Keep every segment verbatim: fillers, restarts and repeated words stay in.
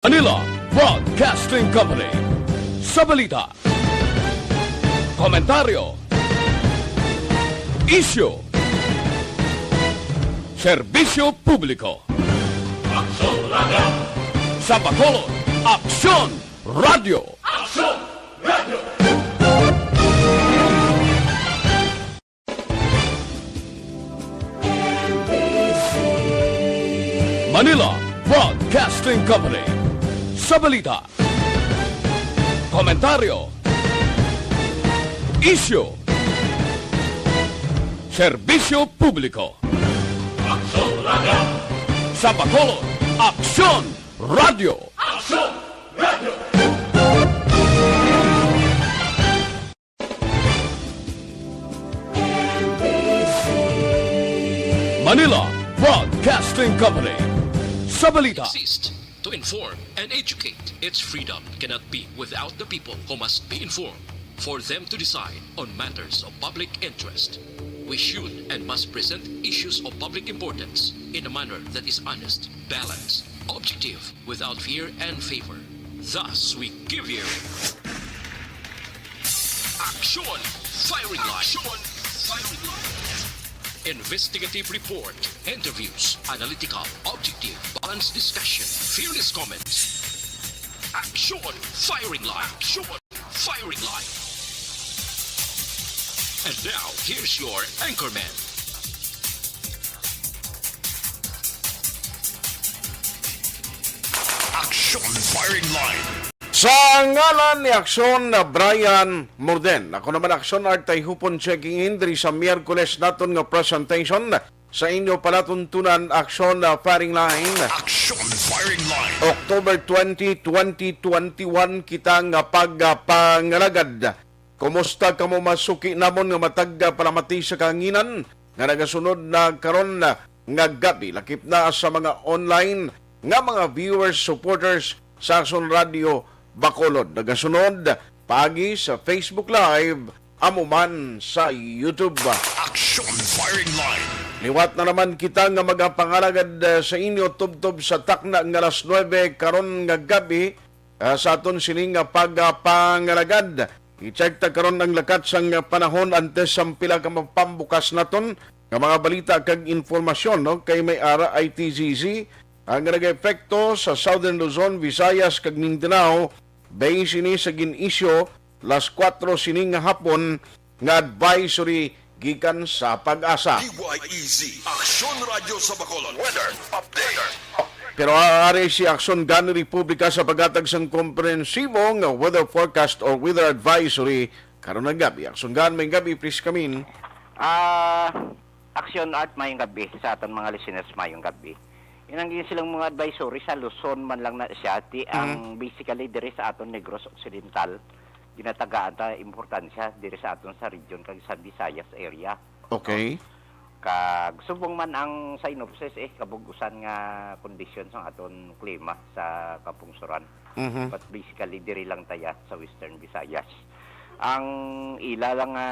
Manila Broadcasting Company. Sa balita, komentaryo, isyu, serbisyo publiko. Aksyon Radio. Sa Bacolod, Aksyon Radio. Aksyon Radio. Manila Broadcasting Company. Sa balita, komentaryo, isyu, serbisyo publiko. Aksyon Radio. Sa Bacolod, Aksyon Radio. Aksyon Radio. Manila Broadcasting Company. Sa balita, exist to inform and educate. Its freedom cannot be without the people, who must be informed for them to decide on matters of public interest. We should and must present issues of public importance in a manner that is honest, balanced, objective, without fear and favor. Thus, we give you Aksyon Firing Line. Aksyon Firing Line. Investigative report, interviews, analytical, objective, balanced discussion, fearless comments. Aksyon Firing Line. Aksyon Firing Line. And now, here's your anchorman. Aksyon Firing Line. Sa ngalan ni Aksyon, Brian Morden. Ako naman, Aksyon Art, tay hupon checking in diri sa Miyerkules naton nga presentation sa inyo palatuntunan, Aksyon, ah, Firing Line. Aksyon Firing Line. October twenty, twenty twenty-one, kita nga pagpangalagad. Kumusta kamo, mga suki namon nga matag, ah, palamati sa kahanginan nga nagasunod na karon, ah, nga gab-i, lakip na sa mga online nga mga viewers, supporters sa Aksyon Radio Bacolod? Nagasunod paagi sa Facebook Live, amo man sa YouTube. Aksyon Firing Line. Liwat na naman kita nga magapangalagad, ah, sa inyo tubtob sa takna nga alas nuebe karon nga gab-i, ah, sa aton sini nga pagpangalagad. I-check ta karon ang lakat sang panahon antes sang pila ka mapambukas naton nga mga balita kag informasyon, no? Kay may ara I T C C ang nag-epekto sa Southern Luzon, Visayas, kag Mindanao. Base ini sa gin-isyu las kuwatro sini nga hapon nga advisory gikan sa PAGASA. D Y E Z, Aksyon Radio sa Bacolod. Weather update. Pero ari si Aksyon Gan Republika sa paghatag sang komprehensibo nga weather forecast or weather advisory karon nga gab-i. Aksyon Gan, may gab-i, please come in. Ah, Aksyon Art, mayong gab-i sa aton mga listeners, mayong gab-i. Inang gin silang mga advisory sa Luzon man lang na siya, ti ang, mm, basically diri sa aton Negros Occidental, ginatagaan ta importansya diri sa aton sa region kag sa Visayas area. Okay. No? Kag subong man ang synopsis, eh, kabug-usan nga kondisyon sang aton klima sa kapungsoran. Mhm. But basically, diri lang taya sa Western Visayas. Ang ila lang nga,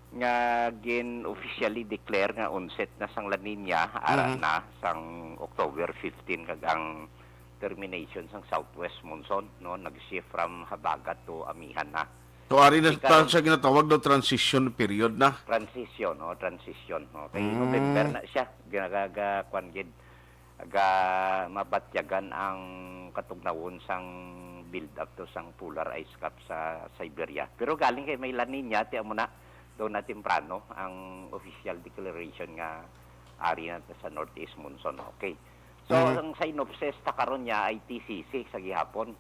nga gin-officially declare nga onset na sang La Niña, ara, mhm, na sang October fifteen, kag ang termination sang southwest monsoon, no, nag-shift from habagat to amihan na. So, ari na, gikan ta sa ginatawag, no, transition period na. Transition, no, transition, no. Kay, mm, November na siya, ginaga-, kwan gid, ga mabatyagan ang katugnawon sang build-up to sang polar ice cap sa Siberia. Pero galing kay may La Niña, ti amo na, daw na temprano ang official declaration nga ari na ta sa northeast monsoon. Okay. So, mhm, ang synopsis ta karon niya, I T C C sa gihapon.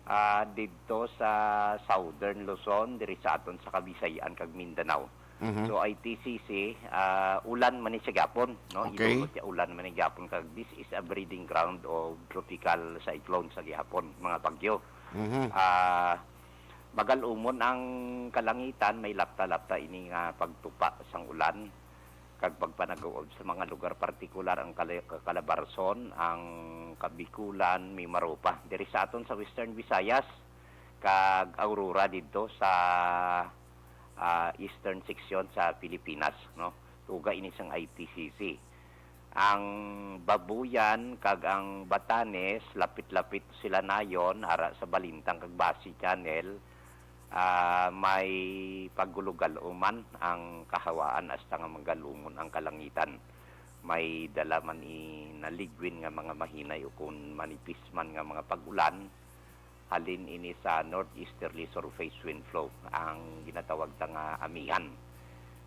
Ah, didto sa Southern Luzon, diri sa aton sa Kabisayan kag Mindanao. Mhm. So, I T C C, ah, ulan man ni sa gihapon, no? Okay. Idulot niya ulan man ni gihapon, kag this is a breeding ground of tropical cyclone sa gihapon, mga bagyo. Mhm. Ah, magal-umon ang kalangitan, may lapta-lapta ini nga pagtupa sang ulan kag pagpanag-uob sa mga lugar, partikular ang Cala-, Calabarzon, ang Kabikulan, Mimaropa, diri sa aton sa Western Visayas, kag Aurora didto sa, ah, eastern section sa Pilipinas, no? Tuga ini sang I T C C. Ang Babuyan kag ang Batanes, lapit-lapit sila nayon, ara sa Balintang kag Basi Channel, ah, may pagulugal-uman ang kahawaan hasta nga magalumon ang kalangitan. May dala man inaligwin nga mga mahinay ukon manipis man nga mga pag-ulan, halin ini sa northeasterly surface wind flow, ang ginatawag ta nga amihan.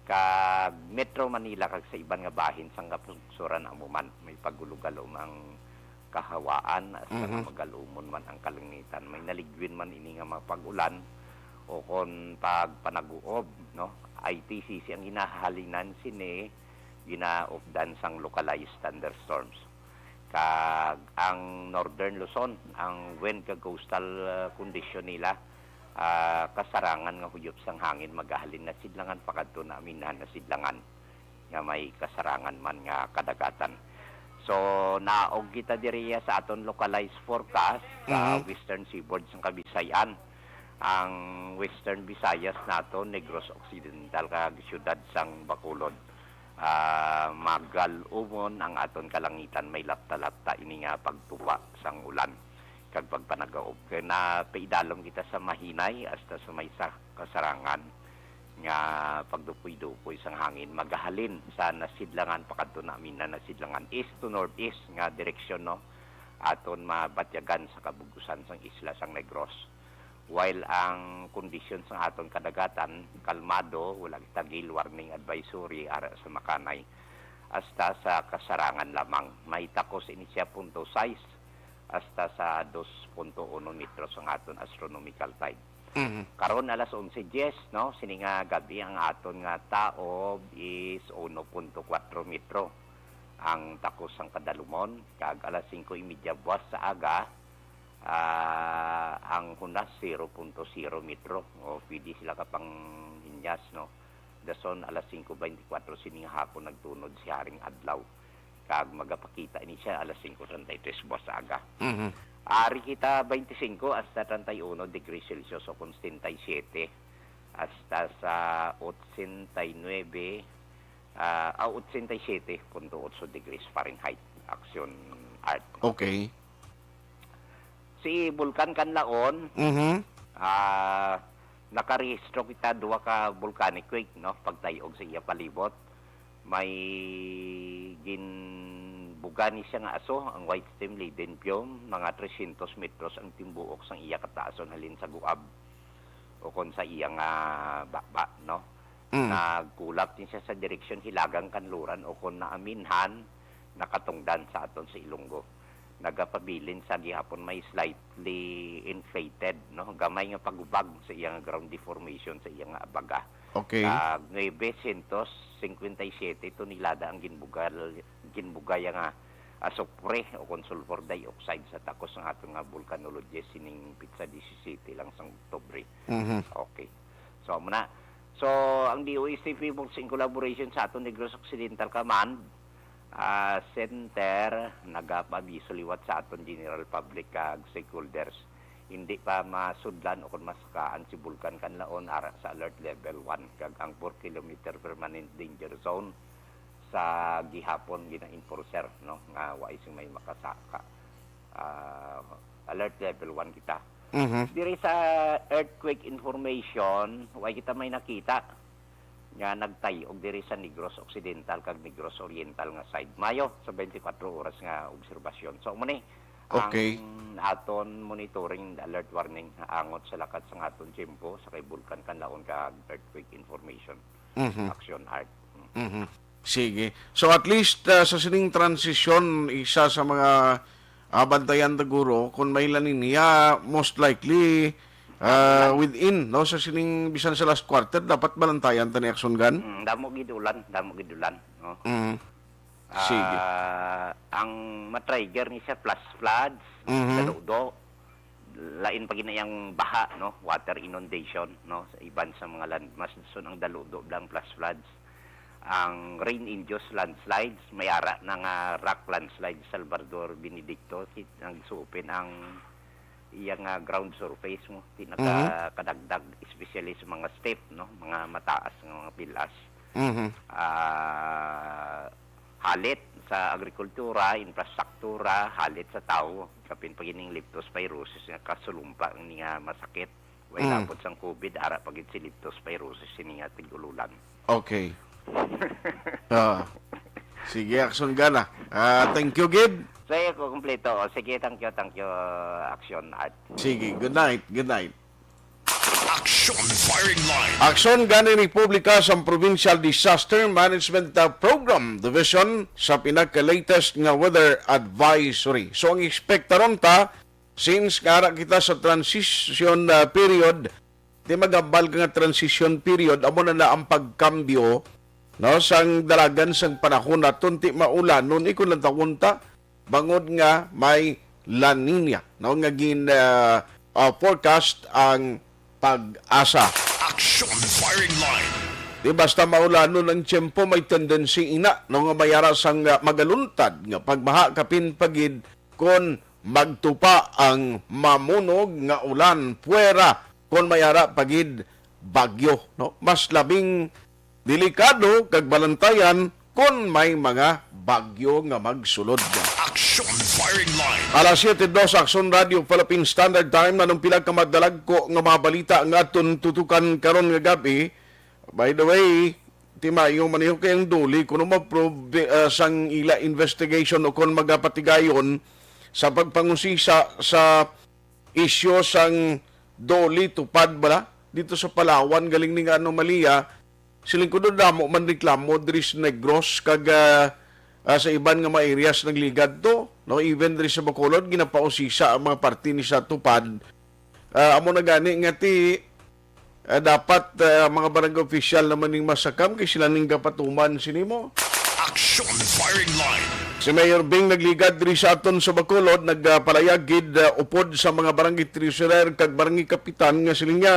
Kag Metro Manila kag sa iban nga bahin sang kapungsoran amo man, may pagulugalom ang kahawaan, hasta nga Mhm. magalumon man ang kalangitan. May naligwin man ini nga mga pag-ulan o kon pagpanaguob, no? I T C C ang ginahalinan sini, ginaupdan sang localized thunderstorms. Kag ang Northern Luzon, ang wind kag coastal, ah, condition nila, ah, kasarangan nga huyop sang hangin magahalin na sidlangan pakadto na aminhan na sidlangan nga may kasarangan man nga kadagatan. So, naog kita diriya sa aton localized forecast sa Mhm. western seaboard sang Kabisayan. Ang Western Visayas nato, Negros Occidental, kag siyudad sang Bacolod. Ah, magal-umon ang aton kalangitan, may lapta-lapta ini nga pagtupa sang ulan kag pagpanagaob. Kay napaidalom kita sa mahinay hasta sa may sa kasarangan nga pagdupoy-dupoy sang hangin magahalin sa nasidlangan pakadto na amin na nasidlangan, east to northeast nga direksyon, no, aton mabatyagan sa kabug-usan sang isla sang Negros. While ang kondisyon sang aton kadagatan kalmado, wala kita gale warning advisory ara sa Makanay, hasta sa kasarangan lamang. May takos ini siya punto sais hasta sa dos punto uno metro sang aton astronomical tide. Mhm. Karon alas onse dies, no, sini nga gabi ang aton nga taob is uno punto kuwatro metro. Ang takos sang kadalumon, kag alas singko y media buwas sa aga, ah, ang hunas zero punto zero metro. O, pwede sila ka panghinyas, no? Dason alas singko beintikwatro sini nga hapon nagtunod si Haring Adlaw. Kag magapakita ini siya alas singko treinta y tres buwas sa aga. Mhm. Ari kita beintisinko hasta treinta y uno degrees Celsius o kon setenta y siete hasta sa ochenta y nuebe, ah, ah, ochenta y siete punto otso degrees Fahrenheit. Action Art. Okay. Si Bulkan Kanlaon, Mhm. ah, nakarehistro kita duha ka volcanic quake, no? Pagtayog sa iya palibot, may ginbuga ni siya nga aso, ang white steam leading plume, mga trescientos metros ang timbuok sang iya kataason halin sa guab o kon sa iya nga baba, no? Mm. Nagkulap din siya sa direksyon hilagang kanluran o kon naaminhan, nakatungdan sa aton sa Ilonggo. Nagapabilin sa gihapon may slightly inflated, no? Gamay nga pagubag sa iya nga ground deformation sa iya nga abaga. Okay. Kag nuebe sientos singkwenta y siyete tonelada ang ginbugal, ginbugaya nga asupre o kon sulfur dioxide sa takos nga aton nga vulkanologist sining pitsa disisiyete lang sang Oktubre. Mhm. Okay. So, amo na. So, ang D O S T P Books in collaboration sa aton Negros Occidental Command, ah, Center, nagapaabiso liwat sa aton general public kag stakeholders. Hindi pa masudlan o kon masakaan si Bulkan Kanlaon ara sa alert level one kag ang four kilometer permanent danger zone sa gihapon gina-enforcer, no, nga wa sing may makasaka. Ah, alert level one kita. Mhm. Diri sa earthquake information, wa kita may nakita nga nagtay-og diri sa Negros Occidental kag Negros Oriental nga side. Mayo sa twenty-four oras nga obserbasyon. So, amo ni ang Okay. aton monitoring alert warning angot sa lakat sang aton tiyempo sa kay Bulkan Kanlaon kag earthquake information. Mhm. Action Art. Mm. Mhm. Sige. So, at least, ah, sa sining transisyon, isa sa mga, ah, bantayan ta guro, kung may La Niña, most likely, ah, Ulan. within, no, sa sining, bisan sa last quarter, dapat balantayan ta ni Action Gun? Mm, damo gid ulan, damo gid ulan, no? Mm. Sige. Ah, ang matrigger ni siya, flash floods, Mhm. daludo, lain pa gina yang baha, no? Water inundation, no? Sa iban sa mga landmass, so ang daludo lang flash floods. Ang rain-induced landslides, may ara na nga rock landslide sa Salvador Benedicto, si, ang suupin ang iya nga ground surface mo, di Mhm. nakakadagdag, especially sa mga steep, no? Mga mataas nga mga pilas. Mhm. Ah, halit sa agrikultura, infrastruktura, halit sa tawo, kapin pa gining leptospirosis nga kasulumpa ni nga masakit. Way Mm. lapot sang COVID, ara pa gid si leptospirosis sini nga tig-ululan. Okay. Ah. Sige, Action Gana. Ah, thank you, gid. Sa iyo ko kumpleto. O, sige, thank you, thank you, Action Art. Sige, good night, good night. Action Firing Line. Aksyon gani ni Publika sa Provincial Disaster Management, uh, Program Division sa pinaka-latest nga weather advisory. So, ang ekspektaron ta, since nga ara kita sa transition, uh, period, di magambal ka nga transition period, amo na na ang pagkambyo, no, sang dalagan sang panahon naton, ti maulanon, ikon lang tawon ta, bangod nga may La Nina, no, nga gin, ah, ah, forecast ang PAGASA. Action Firing Line. Di basta maulanon ang tiyempo, may tendency ina, no, nga may ara sang, ah, magaluntad nga pagbaha, kapin pa gid kon magtupa ang mamunog nga ulan, puwera kon may ara pa gid bagyo, no? Mas labing delikado kag balantayan kon may mga bagyo nga magsulod. Action Firing Line. Alas siyete dos, Aksyon Radio Philippine Standard Time, nanong pila ka madalagko nga mga balita nga aton tutukan karon nga gab-i. By the way, ti maayo man niyo kay ang DOLE kuno ma-approve, ah, sang ila investigation o kon magapatigayon sa pagpangusisa sa isyu sang DOLE TUPAD bala dito sa Palawan, galing ni nga anomalya. Siling ko, do damo man reklamo diri sa Negros kag, ah, ah, sa iban nga mga areas nagligad to, no? Even diri sa Bacolod, ginapausisa ang mga parte ni sa TUPAD. Ah, amo na gani nga ti, ah, dapat, ah, mga barangay official naman ning masakam kay sila ning gapatuman sini mo. Action Firing Line. Si Mayor Bing nagligad diri sa aton sa Bacolod, nagpalayag gid, ah, upod sa mga barangay treasurer kag barangay kapitan nga sila nga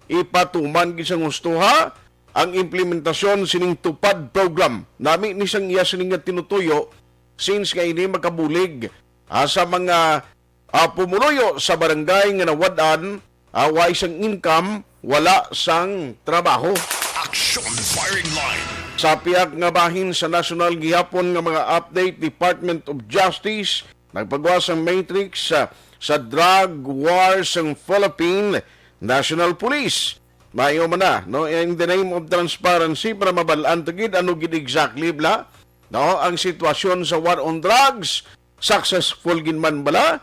ipatuman gid sang husto ha ang implementasyon sining TUPAD program. Nami ni sang iya sining nga tinutuyo, since nga ini makabulig, ah, sa mga, ah, pumuluyo sa barangay nga nawad-an, ah, way sang income, wala sang trabaho. Action Firing Line. Sa pihak nga bahin sa nasyonal, gihapon nga mga update, Department of Justice nagpagawa sang matrix sa, sa drug war sang Philippine National Police. Maayo man na, no, in the name of transparency, para mabal-an ta gid ano gid exactly bala, no, ang sitwasyon sa war on drugs. Successful gid man bala?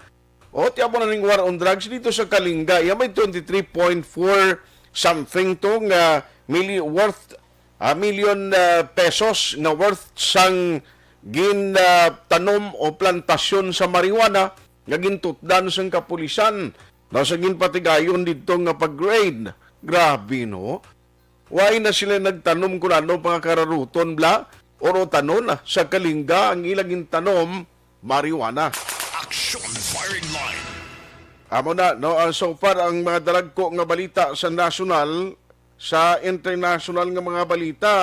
O, ti amo na ning war on drugs dito sa Kalinga. Iya may twenty-three point four something to nga mili-, worth, ah, million, ah, pesos nga worth sang gin, ah, tanom o plantasyon sa marijuana nga gintutdan sang kapulisan. Nasa ginpatigayon didto nga pag-raid. Grabe, no? Why na sila nagtanom kun ano pa nga kararuton, bla? Or utanon, ah, sa Kalinga ang ila gintanom, marijuana. Action Firing Line. Amo na, no? Ah, so far, ang mga dalagko nga balita sa nasyonal, sa international nga mga balita,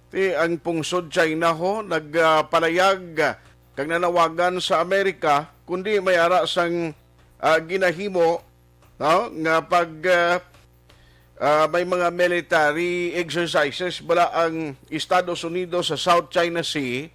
ti ang pungsod China ho, nagpalayag, ah, kag nanawagan sa Amerika, kundi may ara sang, ah, ginahimo, no? Nga pag, ah, ah, may mga military exercises bala ang Estados Unidos sa South China Sea,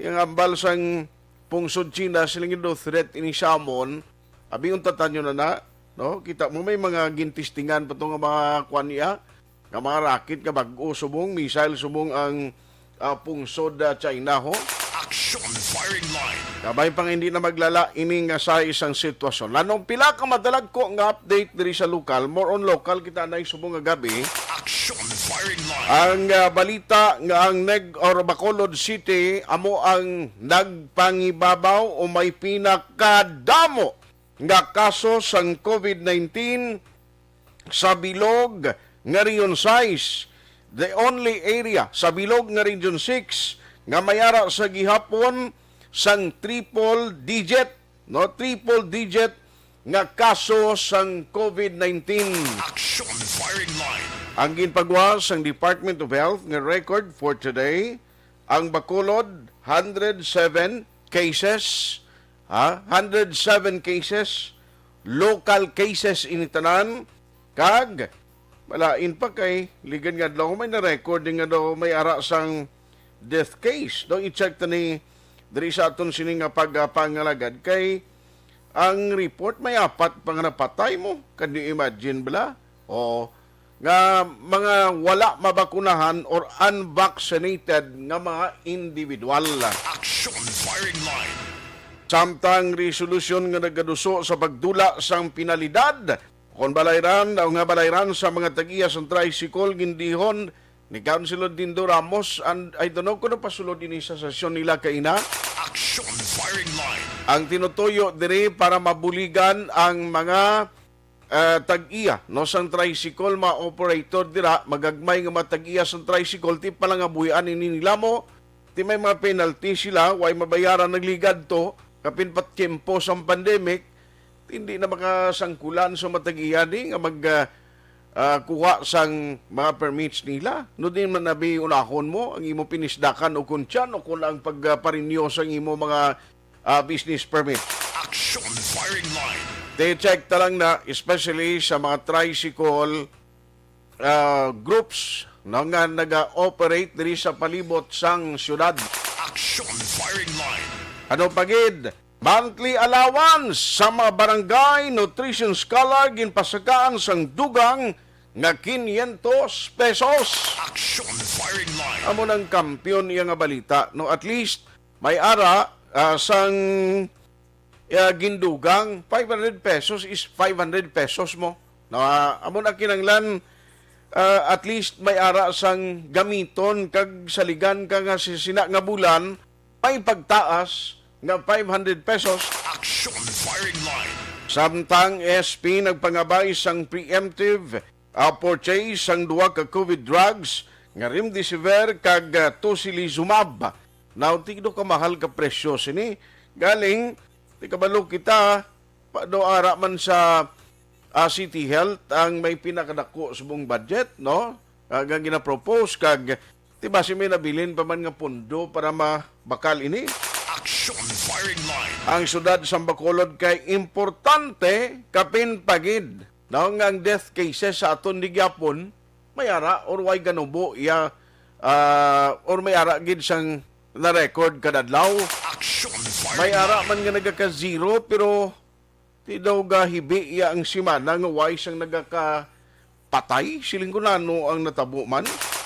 ang ambal sang pungsod China, siling do threat ini sa amon. Abi, unta tanyo na na, no? Kita mo, may mga gintistingan pa to nga mga kwan niya, nga mga rocket nga bag-o subong, missile subong ang, ah, pungsod, ah, China, ho. Action Firing Line. Kabay pa nga hindi na maglala ini nga sa isang sitwasyon. Lanong pila ka madalagko nga update diri sa lokal, more on local kita na subong nga gabi. Action Firing Line. Ang, ah, balita nga ang Neg-, or Bacolod City amo ang nagpangibabaw o may pinakadamo nga kaso sang COVID nineteen sa bilog nga Region six, the only area sa bilog nga Region six nga may ara sa gihapon sang triple digit, no, triple digit nga kaso sang COVID nineteen. Action Firing Line. Ang ginpagawa sang Department of Health nga record for today, ang Bacolod, hundred seven cases, ha? Hundred seven cases, local cases ini tanan, kag malain pa kay ligad nga adlaw may na-record din nga daw may ara sang, death case. No, i-check ta ni diri sa aton sini nga pagpangalagad kay ang report may apat pa nga napatay mo. Can you imagine bala? O nga mga wala mabakunahan or unvaccinated nga mga individual. Action Firing Line. Samtang resolusyon nga nagaduso sa pagdula sang penalidad kon balayran o nga balayran sa mga tag-iya sang tricycle gindihon ni Councilor Dindo Ramos, and I don't know kung napasulod ini sa sesyon nila kaina. Action Firing Line. Ang tinutuyo diri para mabuligan ang mga ah, tag-iya, no, sang tricycle, mga operator dira, magagmay nga mga tag-iya sang tricycle, ti palangabuhian ini nila mo, ti may mga penalty sila, way mabayaran nagligad to, kapin pa tiyempo sang pandemic, hindi na makasangkulan sa mga tag-iya ni nga mag, ah, ah, kuha sang mga permits nila. No, di man nabi unahon mo ang imo pinisdakan o kuntyan o kung ang pagparinyo sang imo mga ah, business permit. Action Firing Line. They check ta lang na, especially sa mga tricycle ah, groups, no, nga naga-operate diri sa palibot sang syudad. Action Firing Line. Ano pa gid? Monthly allowance sa mga barangay nutrition scholar ginpasakaan sang dugang nga quinientos pesos. Action Firing Line. Amo nang kampiyon iya nga balita, no? At least may ara ah, sang ah, gindugang, five hundred pesos is five hundred pesos mo. No, ah, amo na kinanglan, ah, at least may ara sang gamiton kag saligan ka nga si sina nga bulan may pagtaas nga five hundred pesos. Action Firing Line. Samtang S P nagpangabay sang preemptive ah, purchase sang duha ka COVID drugs nga remdesivir kag ah, tocilizumab. Now, tigdo ka mahal ka presyo sini. Galing, di kabalo kita, pa, do ara man sa ah, City Health ang may pinakadako subong budget, no? Ah, nga ginapropose kag ti basi may nabilin pa man nga pondo para mabakal ini. Action Firing Line. Ang syudad sa Bacolod kay importante kapin pagid. Daw nga ang death cases sa aton di gyapon may ara or way ganubo iya ah, or may ara gid sang na-record kada adlaw. Action Firing May ara Line. Man nga nagaka-zero pero di daw gahibi iya ang semana nga way sang nagakapatay. Siling ko nano ang natabo man.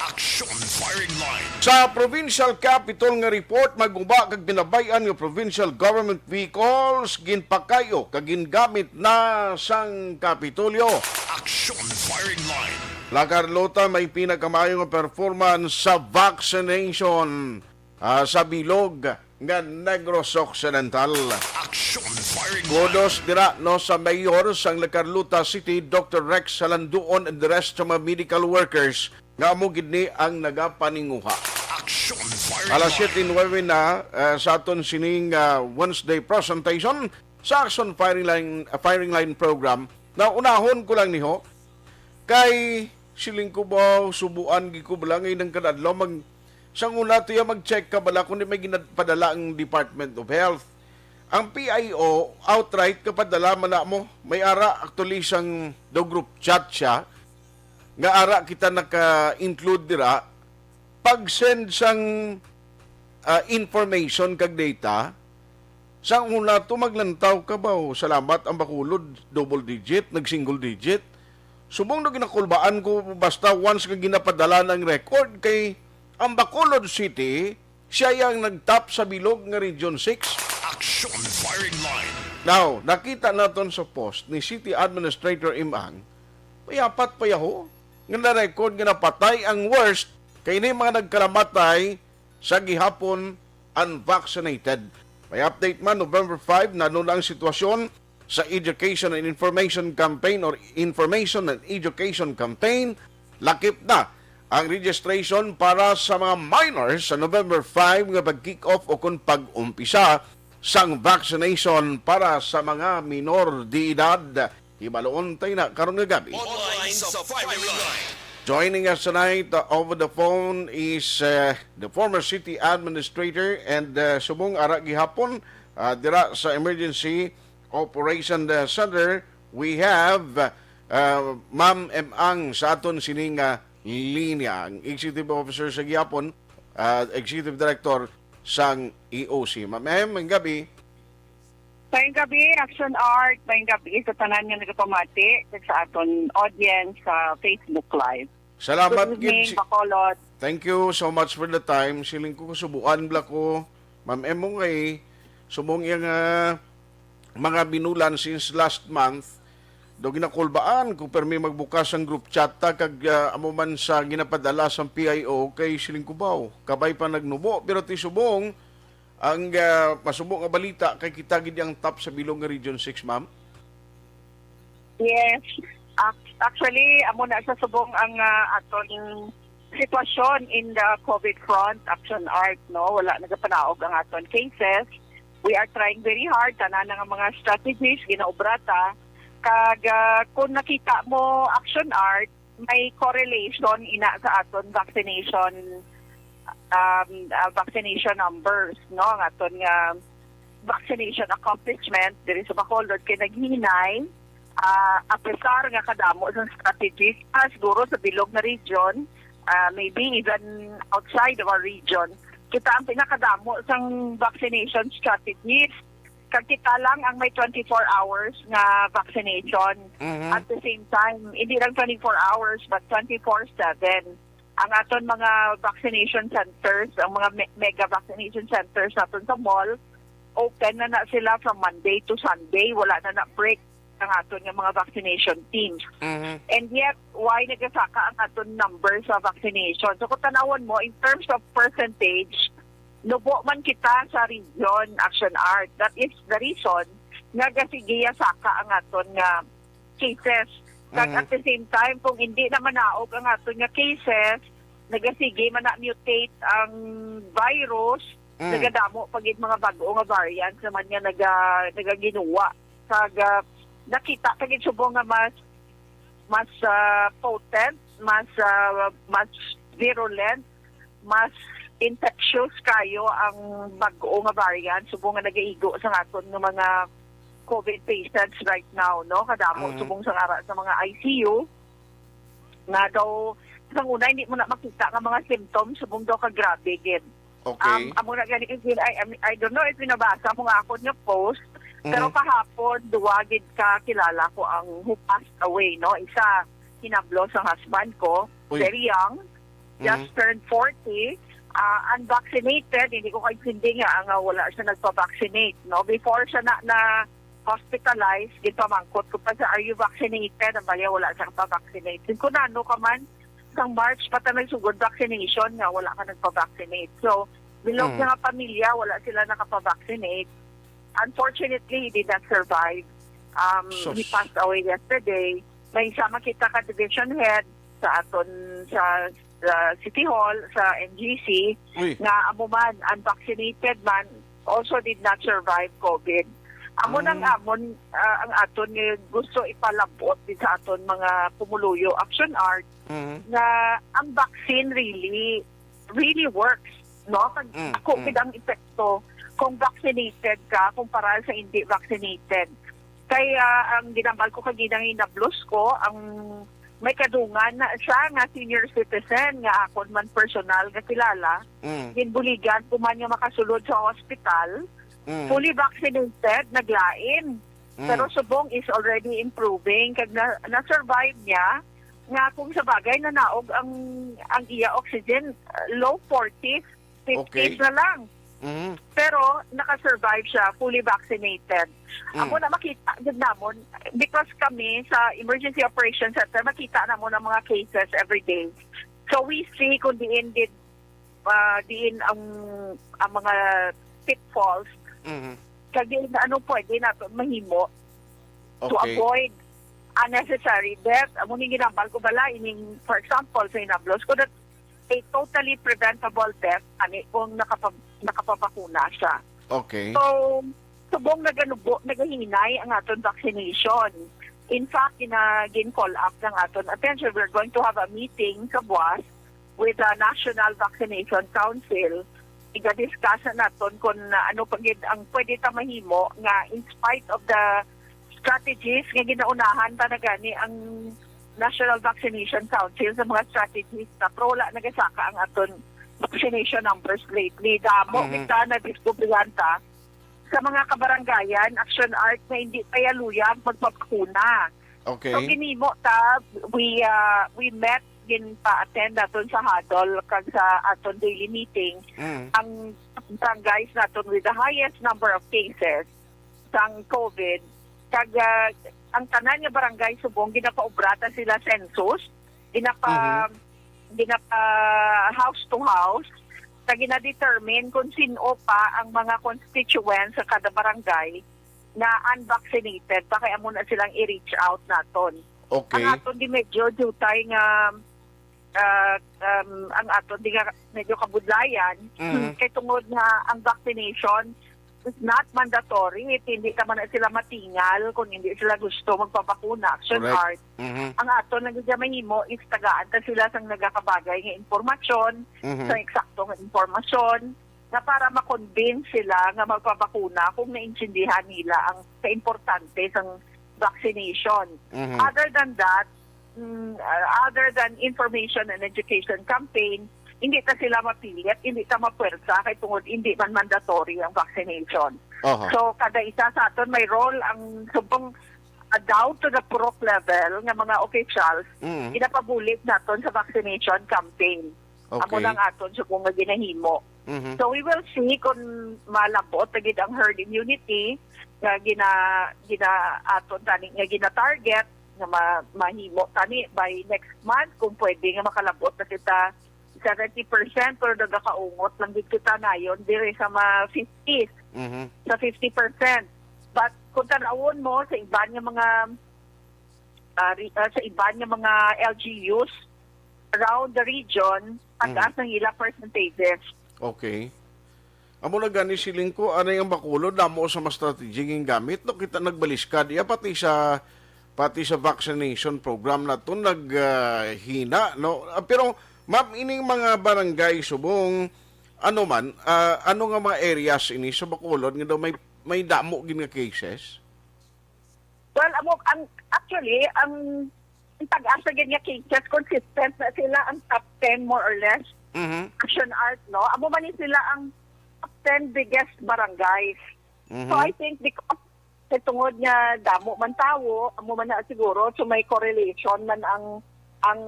Action Firing Line. Sa provincial capitol nga report, maguba kag binabay-an nga provincial government vehicles ginpakayo kag gingamit na sang Kapitolyo. Action Firing Line. La Carlota may pinakamayo nga performance sa vaccination ah, sa bilog nga Negros Occidental. Action Firing Line. Kudos dira, no, sa Mayor sang La Carlota City, Doctor Rex Salanduon, and the rest sa mga medical workers nga amo gid ni ang nagapaninguha. Action Firing Alas Line. Siyete nuwebe na ah, sa aton sining ah, Wednesday presentation sa Action Firing Line, ah, Firing Line program. Na unahon ko lang niho kay siling ko ba subuan gid ko bala ngay nang kadadlaw mag sang una to ya mag-check ka bala kung di may ginapadala ang Department of Health. Ang P I O outright kapadala man na mo. May ara actually sang daw group chat siya nga ara kita naka-include dira pag-send sang ah, information kag data. Sang una to maglantaw ka ba? O, salamat ang Bacolod, double digit, nag-single digit. Subong na ginakulbaan ko basta once nga ginapadala ng record kay ang Bacolod City, siya yang nagtap sa bilog nga Region six. Action Firing Line. Now, nakita naton sa post ni City Administrator Imang, may apat pa yaho nga na-record nga napatay. Ang worst kay ni mga nagkalamatay sa gihapon unvaccinated. May update man, November five, nano na ang sitwasyon sa Education and Information Campaign or Information and Education Campaign. Lakip na ang registration para sa mga minors sa November five nga pag-kick off o kung pag-umpisa sang vaccination para sa mga minor de edad. Hibaloon tayo na karon nga gabi. Online sa Firing Line. Joining us tonight uh, over the phone is uh, the former city administrator and uh, subong ara gihapon uh, dira sa Emergency Operation uh, Center. We have uh, Ma'am M. Ang sa aton sining uh, linya. Ang executive officer sa gihapon, ah, Executive Director sang E O C. Ma'am M, ang gabi. Maayong gabi, Action Art. Maayong gabi sa tanan nga nagapamati, kag sa aton audience sa Facebook Live. Salamat Good evening, gid si- Bacolod. Thank you so much for the time. Siling ko, kasubuan bala ko, Ma'am M, mo ngay, subong iya nga mga binulan since last month, daw ginakulbaan ko permi magbukas ang group chat ta kag, ah, amo man sa ginapadala sang P I O kay siling ko baw, kabay pa nagnubo, pero ti subong ang, ah, masubo nga balita kay kita gid ang top sa bilog nga Region six, ma'am. Yes. Ac-, actually, amo na sa subong ang, ah, aton sitwasyon in the COVID front, Action Art, no? Wala nagapanaog ang aton cases. We are trying very hard. Tanan nga mga strategies, ginaobra ta. Kag, ah, kung nakita mo, Action Art, may correlation ina sa aton vaccination, um, ah, vaccination numbers, no? Ang aton nga vaccination accomplishment diri sa Bacolod kay naghinay, ah, apesar nga kadamo sang strategies, ah, siguro sa bilog nga region, ah, maybe even outside of our region, kita ang pinakadamo sang vaccination strategies. Kag kita lang ang may twenty-four hours nga vaccination. Mhm. At the same time, hindi lang twenty-four hours, but twenty-four seven. Ang aton mga vaccination centers, ang mga me-, mega vaccination centers naton sa mall, open na na sila from Monday to Sunday. Wala na na break ang aton nga mga vaccination teams. Mhm. And yet, why nagasaka ang aton number sa vaccination? So, kung tanawon mo, in terms of percentage, nubo man kita sa region, Action Art. That is the reason nga gasige ya saka ang aton nga cases. Kag Mhm. at the same time, kung hindi na manaog ang aton nga cases, nagasige man na mutate ang virus, Mm. nagadamo pa gid mga bag-o nga variants naman nga naga-, nagaginuwa. Kag, ah, nakita pa gid subong nga mas, mas, ah, potent, mas, ah, mas virulent, mas infectious kayo ang bag-o nga variant subong nga nagaigo sa aton nga mga COVID patients right now, no? Kadamo Mhm. subong sa ara sa mga I C U nga daw sang una hindi mo na makita nga mga symptoms subong daw ka grabe gid. Okay. Um, amo na gani kasi I, I, I don't know if binabasa mo nga akon nga post, pero Mhm. kahapon duwa gid ka kilala ko ang who passed away, no? Isa, hinablo sa husband ko, Uy. very young, just Mhm. turned forty, ah, unvaccinated, hindi ko kaintindi nga, nga wala siya nagpa-vaccinate, no? Before siya na, na hospitalized, ginpamangkot ko pa siya, "Are you vaccinated?" Ang baya, wala siya pa-vaccinate. Sin ko, "Nano ka man? Sang March pa ta nagsugod vaccination nga wala ka nagpa-vaccinate." So, bilog Mm. nga pamilya, wala sila nakapa-vaccinate. Unfortunately, he did not survive. Um, he Sus. passed away yesterday. May isa makita ka division head sa aton sa, sa City Hall, sa N G C, Uy. nga amo man, unvaccinated man, also did not survive COVID. Amo nang Mm. amon, ah, ang aton nga gusto ipalabot di sa aton mga pumuluyo, Action Art, Mhm. nga ang vaccine really, really works, no? Kag Mm, ako mm. gid ang epekto kung vaccinated ka kumpara sa hindi vaccinated. Kaya ang ginambal ko kagina nga hinablos ko, ang may kadungan na siya nga senior citizen nga akon man personal nga kilala, Mm. ginbuligan ko man nga makasulod sa hospital, Mm. fully vaccinated, naglain. Mm. Pero subong is already improving, kag na, na-survive niya, nga kung sa bagay nanaog ang, ang iya oxygen, uh, low forties, fifties Okay. na lang. Mm. Pero naka-survive siya, fully vaccinated. Mm. Amo na makita gid namon, because kami sa Emergency Operations Center, makita namon ang mga cases every day. So we see kung diin gid, ah, diin ang, ang mga pitfalls. Mm. Kag diin, ano pwede nato mahimo to Okay. avoid unnecessary death. Amo ning ginambal ko bala, ining, for example, sa hinablos ko, that a totally preventable death, ani kung nakapa-, nakapabakuna siya. Okay. So, subong naganubo, nagahinay ang aton vaccination. In fact, gina-, gin-call up ng aton attention. We're going to have a meeting sa buwas with the National Vaccination Council. Iga-discuss na naton kung, uh, ano pa gid ang pwede ta mahimo nga in spite of the strategies nga ginaunahan pa na gani ang National Vaccination Council sa mga strategies na, pero wala nagasaka ang aton vaccination numbers lately. Damo Mhm. kita nadiskubrihan ta sa mga kabarangayan, Action Art, na hindi pa yaluyag magpabakuna. Okay. So, ginhimo ta, we, ah, we met, ginpa-attend naton sa huddle kag sa aton daily meeting Mm. ang barangays naton with the highest number of cases sang COVID. Kag, ah, ang tanan nga barangay subong ginapaobra ta sila census, ginapa-, Mhm. ginapa house to house, kag gina-determine kung sin-o pa ang mga constituents sa kada barangay na unvaccinated pa, kay amo na silang i-reach out naton. Okay. Ang aton di medyo diutay nga, ah, um, ang aton di nga medyo kabudlayan, Mhm. kay tungod nga ang vaccination is not mandatory, it hindi ka man na sila matingal kung hindi sila gusto magpabakuna, Action Correct. Art. Mhm. Ang aton lang gid mahimo is tagaan ta sila sang nagakabagay nga impormasyon, Mhm. sang eksakto nga impormasyon, nga para ma-convince sila nga magpabakuna kung naintindihan nila ang kaimportante sang vaccination. Mhm. Other than that, mm, uh, other than information and education campaign, hindi ta sila mapilit, hindi ta mapuwersa kay tungod hindi man mandatory ang vaccination. Aha. So, kada isa sa aton may role ang subong, uh, down to the purok level nga mga officials, Mm. ginapabulig naton sa vaccination campaign. Amo Okay. lang aton subong nga ginahimo. Mhm. So, we will see kung malabot na gid ang herd immunity nga gina-, gina-, aton tani nga gina-target nga ma-, mahimo tani by next month, kung pwede nga makalabot na kita seventy percent, pero nagakaungot lang gid kita nayon diri sa mga fifties, Mhm. sa fifty percent. But kung tanawon mo sa iban nga mga, ah, re-, ah, sa iban nga mga L G Us around the region, pataas Mhm. ang ila percentages. Okay. Amo na gani, siling ko, anay ang Bacolod, damo sa mga strategy nga gamit, no? Kita nagbaliskad iya pati sa, pati sa vaccination program naton nag, ah, hina, no? Ah, pero, ma'am, ining mga barangay subong, ano man, ah, ano nga mga areas ini sa Bacolod nga daw may, may damo gid nga cases? Well, amo, ang, actually, ang, ang pag-asa gid nga cases, consistent na sila ang top ten, more or less. Mhm. Action Art, no? Amo man ni sila ang top ten biggest barangays. Mhm. So, I think because, kay tungod nga damo man tawo, amo man na siguro, so may correlation man ang, ang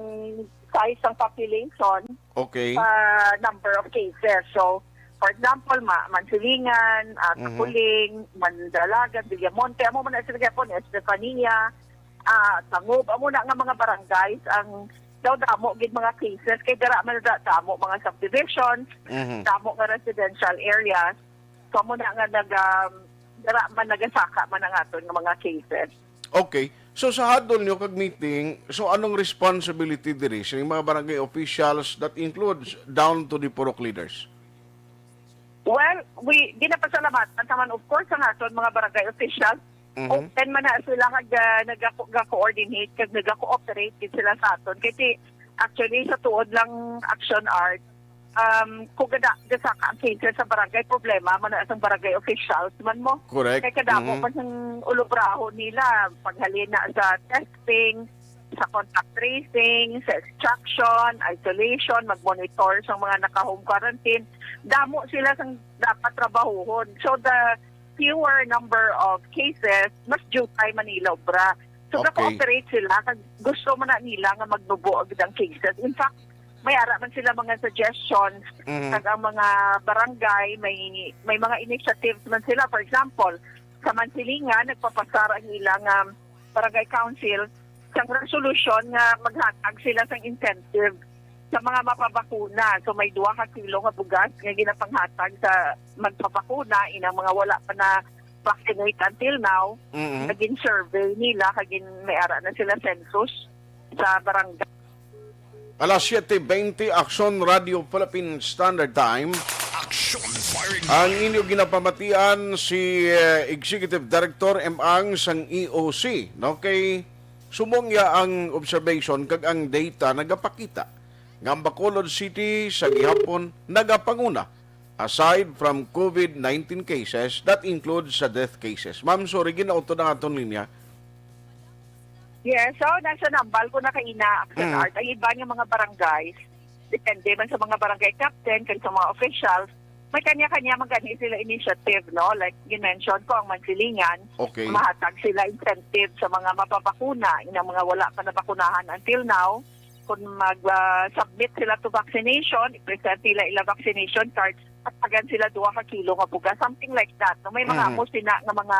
size ng population Okay. sa number of cases. So, for example, ma-, Mansilingan, ah, Mhm. Capuling, Mandalagan, Villamonte, amo man na sila gyapon, Estefania, ah, Tangub, amo na nga mga barangays ang daw damo gid mga cases, kay dira man da-, damo mga subdivisions, Mhm. damo nga residential areas. So, amo na nga nag-, um, dira man nagasaka man ang aton nga mga cases. Okay. So, sa huddle nyo kag meeting, so anong responsibility diri sa mga barangay officials, that includes down to the purok leaders? Well, we, ginapasalamatan naman, of course, ang aton mga barangay officials. Mhm. Open man na sila kag, ah, nag-, nag-coordinate kag nag-cooperate gid sila sa aton. Kasi, actually, sa tuod lang, Action Art, um, kung gada-, gasaka ang cases sa barangay, problema man na sang barangay officials man mo. Correct. Kay kadamo Mhm. man sang ulubrahon nila, paghalin na sa testing, sa contact tracing, sa extraction, isolation, mag-monitor sa mga naka-home quarantine. Damo sila sang dapat trabahuhon. So, the fewer number of cases, mas diutay man nila obra. So, Okay. ga-cooperate sila, kag gusto man na nila nga magnubo ang cases. In fact, may ara man sila mga suggestions, Mhm. kag ang mga barangay, may, may mga initiatives man sila. For example, sa Mansilingan, nagpapasar ang ilang, um, barangay council sang resolusyon nga maghatag sila sang incentive sa mga mapabakuna. So, may duha ka kilo nga bugas nga ginapanghatag sa magpabakuna, inang mga wala pa na vaccinate until now, Mm-mm. naging survey nila, kagin may ara na sila census sa barangay. Alas siete veinte, Aksyon Radio Philippine Standard Time. Action Firing Ang inyo ginapamatian si, eh, Executive Director M. Ang sang E O C, no? Kay sumong ya ang observation kag ang data nagapakita nga ang Bacolod City sa gihapon nagapanguna aside from COVID nineteen cases, that includes sa death cases. Ma'am, sorry, ginautod ang aton linya. Yes, so nasa nambal ko na kaina, Action Mm. Art, ang iba nga mga barangays, depende man sa mga barangay captain kag sa mga officials, may kanya-kanya man gani sila initiative, no? Like you mentioned ko, ang Mansilingan, Okay. mahatag sila incentive sa mga mapabakuna, inang mga wala pa nabakunahan until now. Kung mag, ah, submit sila to vaccination, i-present nila ila vaccination card, hatagan sila duha ka kilo nga bugas, something like that, no? May mga Mhm. amo sina nga mga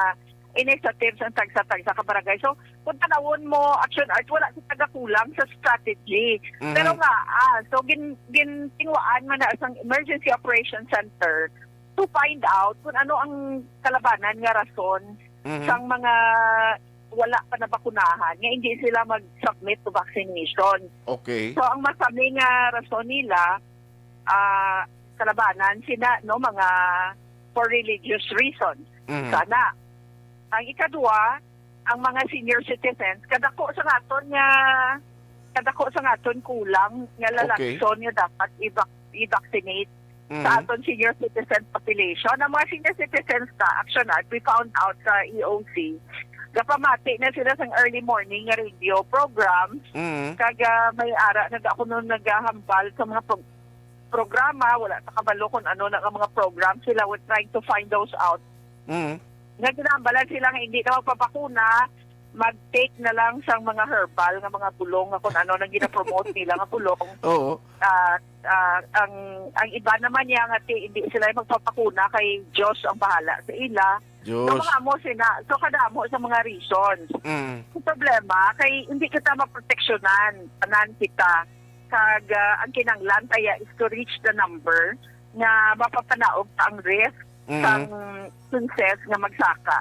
initiatives ang tagsa-tagsa ka barangay. So, kung tanawon mo, Action Art, wala kita gakulang sa strategy. Mhm. Pero nga, ah, so gin-, gintinguhaan man na sang Emergency Operation Center to find out kung ano ang kalabanan nga rason Mhm. sang mga wala pa nabakunahan nga hindi sila mag-submit to vaccination. Okay. So, ang masami nga rason nila, ah, kalabanan sina, no, mga for religious reasons. Mhm. Sana. Ang ikadua, ang mga senior citizens, kadako sa aton nga, kadako sa aton kulang nga Okay. lalagson nga dapat i-vac-, i-vaccinate Mhm. sa aton senior citizen population. Ang mga senior citizens na, Action Art, we found out sa E O C, gapamati na sila sang early morning nga radio programs, Mhm. kag, ah, may ara na ako nun naghahambal sa mga pro-, programa, wala ta kabalo kung ano na nga mga program sila. We're trying to find those out. Mhm. Nga ginahambalan sila nga hindi na magpabakuna, mag-take na lang sang mga herbal nga mga bulong nga kung ano nang ginapromote nila nga bulong. Oo. Ah, ah, ang, ang iba naman niya nga ti-, hindi sila magpabakuna kay Diyos ang bahala sa ila. So, Diyos. mga amo sina, so kadamo sa mga reasons. Mm. Ang problema kay hindi kita maproteksyonan, tanan kita. Kag, ah, ang kinahanglan kaya is to reach the number nga mapapanaog ta ang risk Mm. sang cases nga magsaka.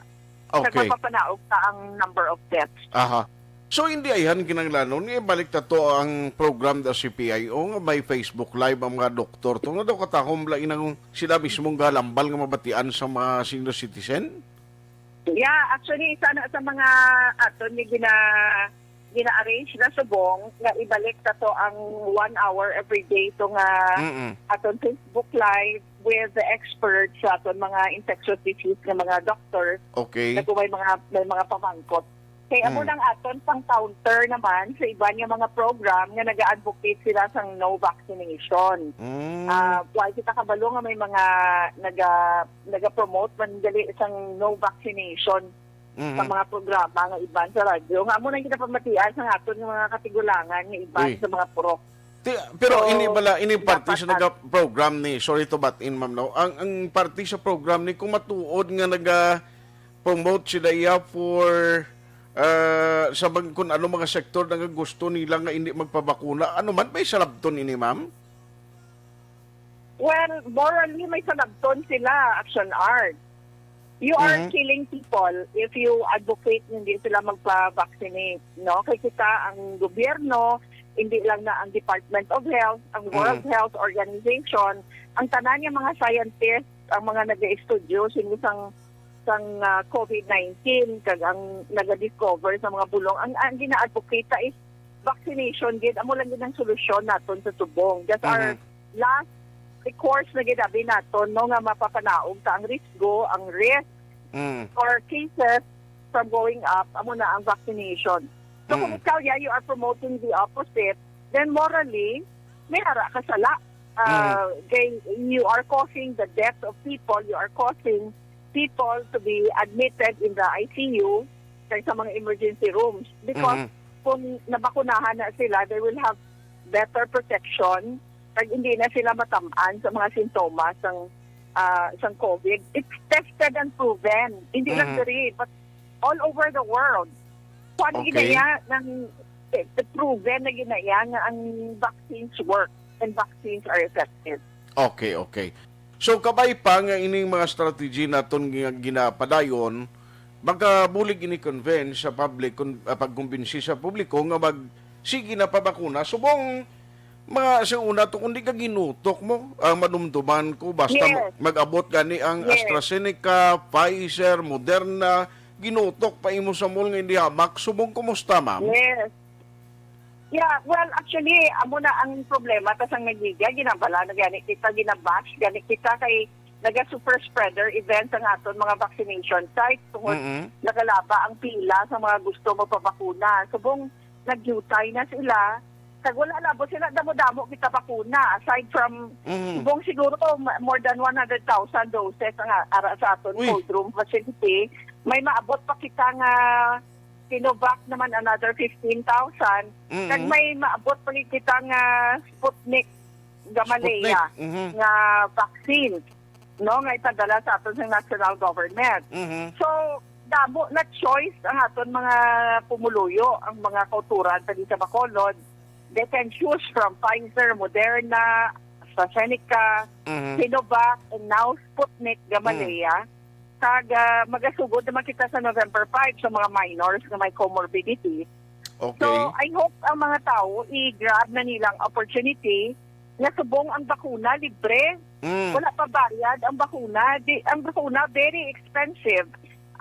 Kag Okay. mapapanaog ta ang number of deaths. Aha. So, hindi ayhan kinahanglanon nga ibalik ta to ang program sa C P I O nga may Facebook Live ang mga doktor. Tungod daw katahom lang inang sila mismo nga lambal nga mabatian sa mga senior citizen? Yeah, actually, isa na sa mga aton nga gina-, gina-arrange na subong nga ibalik ta to ang one hour every day to nga Mm-mm. aton Facebook Live with the experts sa aton mga infectious disease nga mga doctor Okay. na kung may mga, may mga pamangkot. Kay amo Mm. nang aton pang counter naman sa iban nga mga program nga nag-advocate sila sang no vaccination. Mm. Ah, wala kita kabalo nga may mga naga-, naga-promote man gali sang no vaccination sa Mhm. mga programa nga iban sa radyo. Nga amo nang ginapamatian sa aton nga mga katigulangan nga iban Uy. sa mga purok. Ti-, pero So, ini bala, ini parte dapat sa at naga-program ni, sorry to butt in, ma'am, no? Ang, ang parte sa program ni, kung matuod nga naga-promote sila iya for, ah, sa bang-, kung ano mga sektor na nga gusto nila nga hindi magpabakuna, ano man, may salabton ini, ma'am? Well, morally, may salabton sila, Action Art. You are Mhm. killing people if you advocate na hindi sila magpa-vaccinate, no? Kay kita, ang gobyerno, hindi lang na ang Department of Health, ang World Mhm. Health Organization, ang tanan nga mga scientists, ang mga nag-estudyo sini sang, sang, ah, COVID nineteen, kag ang naga-discover sa mga bulong, ang, ang gina-advocate ta is vaccination gid, amo lang gid ang solusyon naton sa subong. Just our Mhm. last recourse na gid abi naton, no, nga mapapanaog ta ang risgo, ang risk Mm. for cases from going up, amo na ang vaccination. So, kung Mm. ikaw, yeah, you are promoting the opposite, then morally, may ara ka sala. Ah, Mm. kay you are causing the death of people, you are causing people to be admitted in the I C U, kag sa mga emergency rooms. Because Mhm. kung nabakunahan na sila, they will have better protection, kag hindi na sila matam-an sa mga sintomas sang, ah, sang COVID. It's tested and proven. Hindi lang Mhm. diri, but all over the world. Kuan Okay. ginaya ng, eh, proven na ginaya nga ang vaccines work and vaccines are effective. Okay, okay. So, kabay pa nga ining mga strategy naton nga ginapadayon, makabulig ini convince sa public, kun-, ah, pagkumbinsi sa publiko nga mag, sige na pabakuna. Subong, mga sa una to, kung di ka ginutok mo, ang madumduman ko, basta Yes. mag-abot gani ang Yes. AstraZeneca, Pfizer, Moderna, ginutok pa imo sa mall nga hindi hamak. Subong, kumusta, ma'am? Yes. Yeah, well, actually, amo na ang problema ta sang nagiga, ginabala na gani kita, ginabash gani kita kay naga super spreader events ang aton mga vaccination sites tungod Mm-mm. nagalaba ang pila sa mga gusto magpabakuna. Subong nagyutay na sila, Kag wala labot sila, damo-damo kita bakuna. Aside from, Mhm. Subong siguro, ma-, more than one hundred thousand doses ang a-, ara sa aton Uy. Cold room facility. May maabot pa kita nga Sinovac naman, another fifteen thousand. Mhm. Kag may maabot pa gid kita nga Sputnik Gamaleya Sputnik. Mhm. Nga vaccine, no, nga ipadala sa aton sa national government. Mhm. So, damo na choice ang aton mga pumuluyo, ang mga kauturan sa di sa Bacolod. They can choose from Pfizer, Moderna, AstraZeneca, Mhm. Sinovac, and now Sputnik Gamaleya. Kag, ah, magasugod naman kita sa November five sa mga minors nga may comorbidity. Okay. So, I hope ang mga tao i-grab na nilang opportunity nga subong ang bakuna libre. Mm. Wala pa bayad ang bakuna. Di, ang bakuna, very expensive.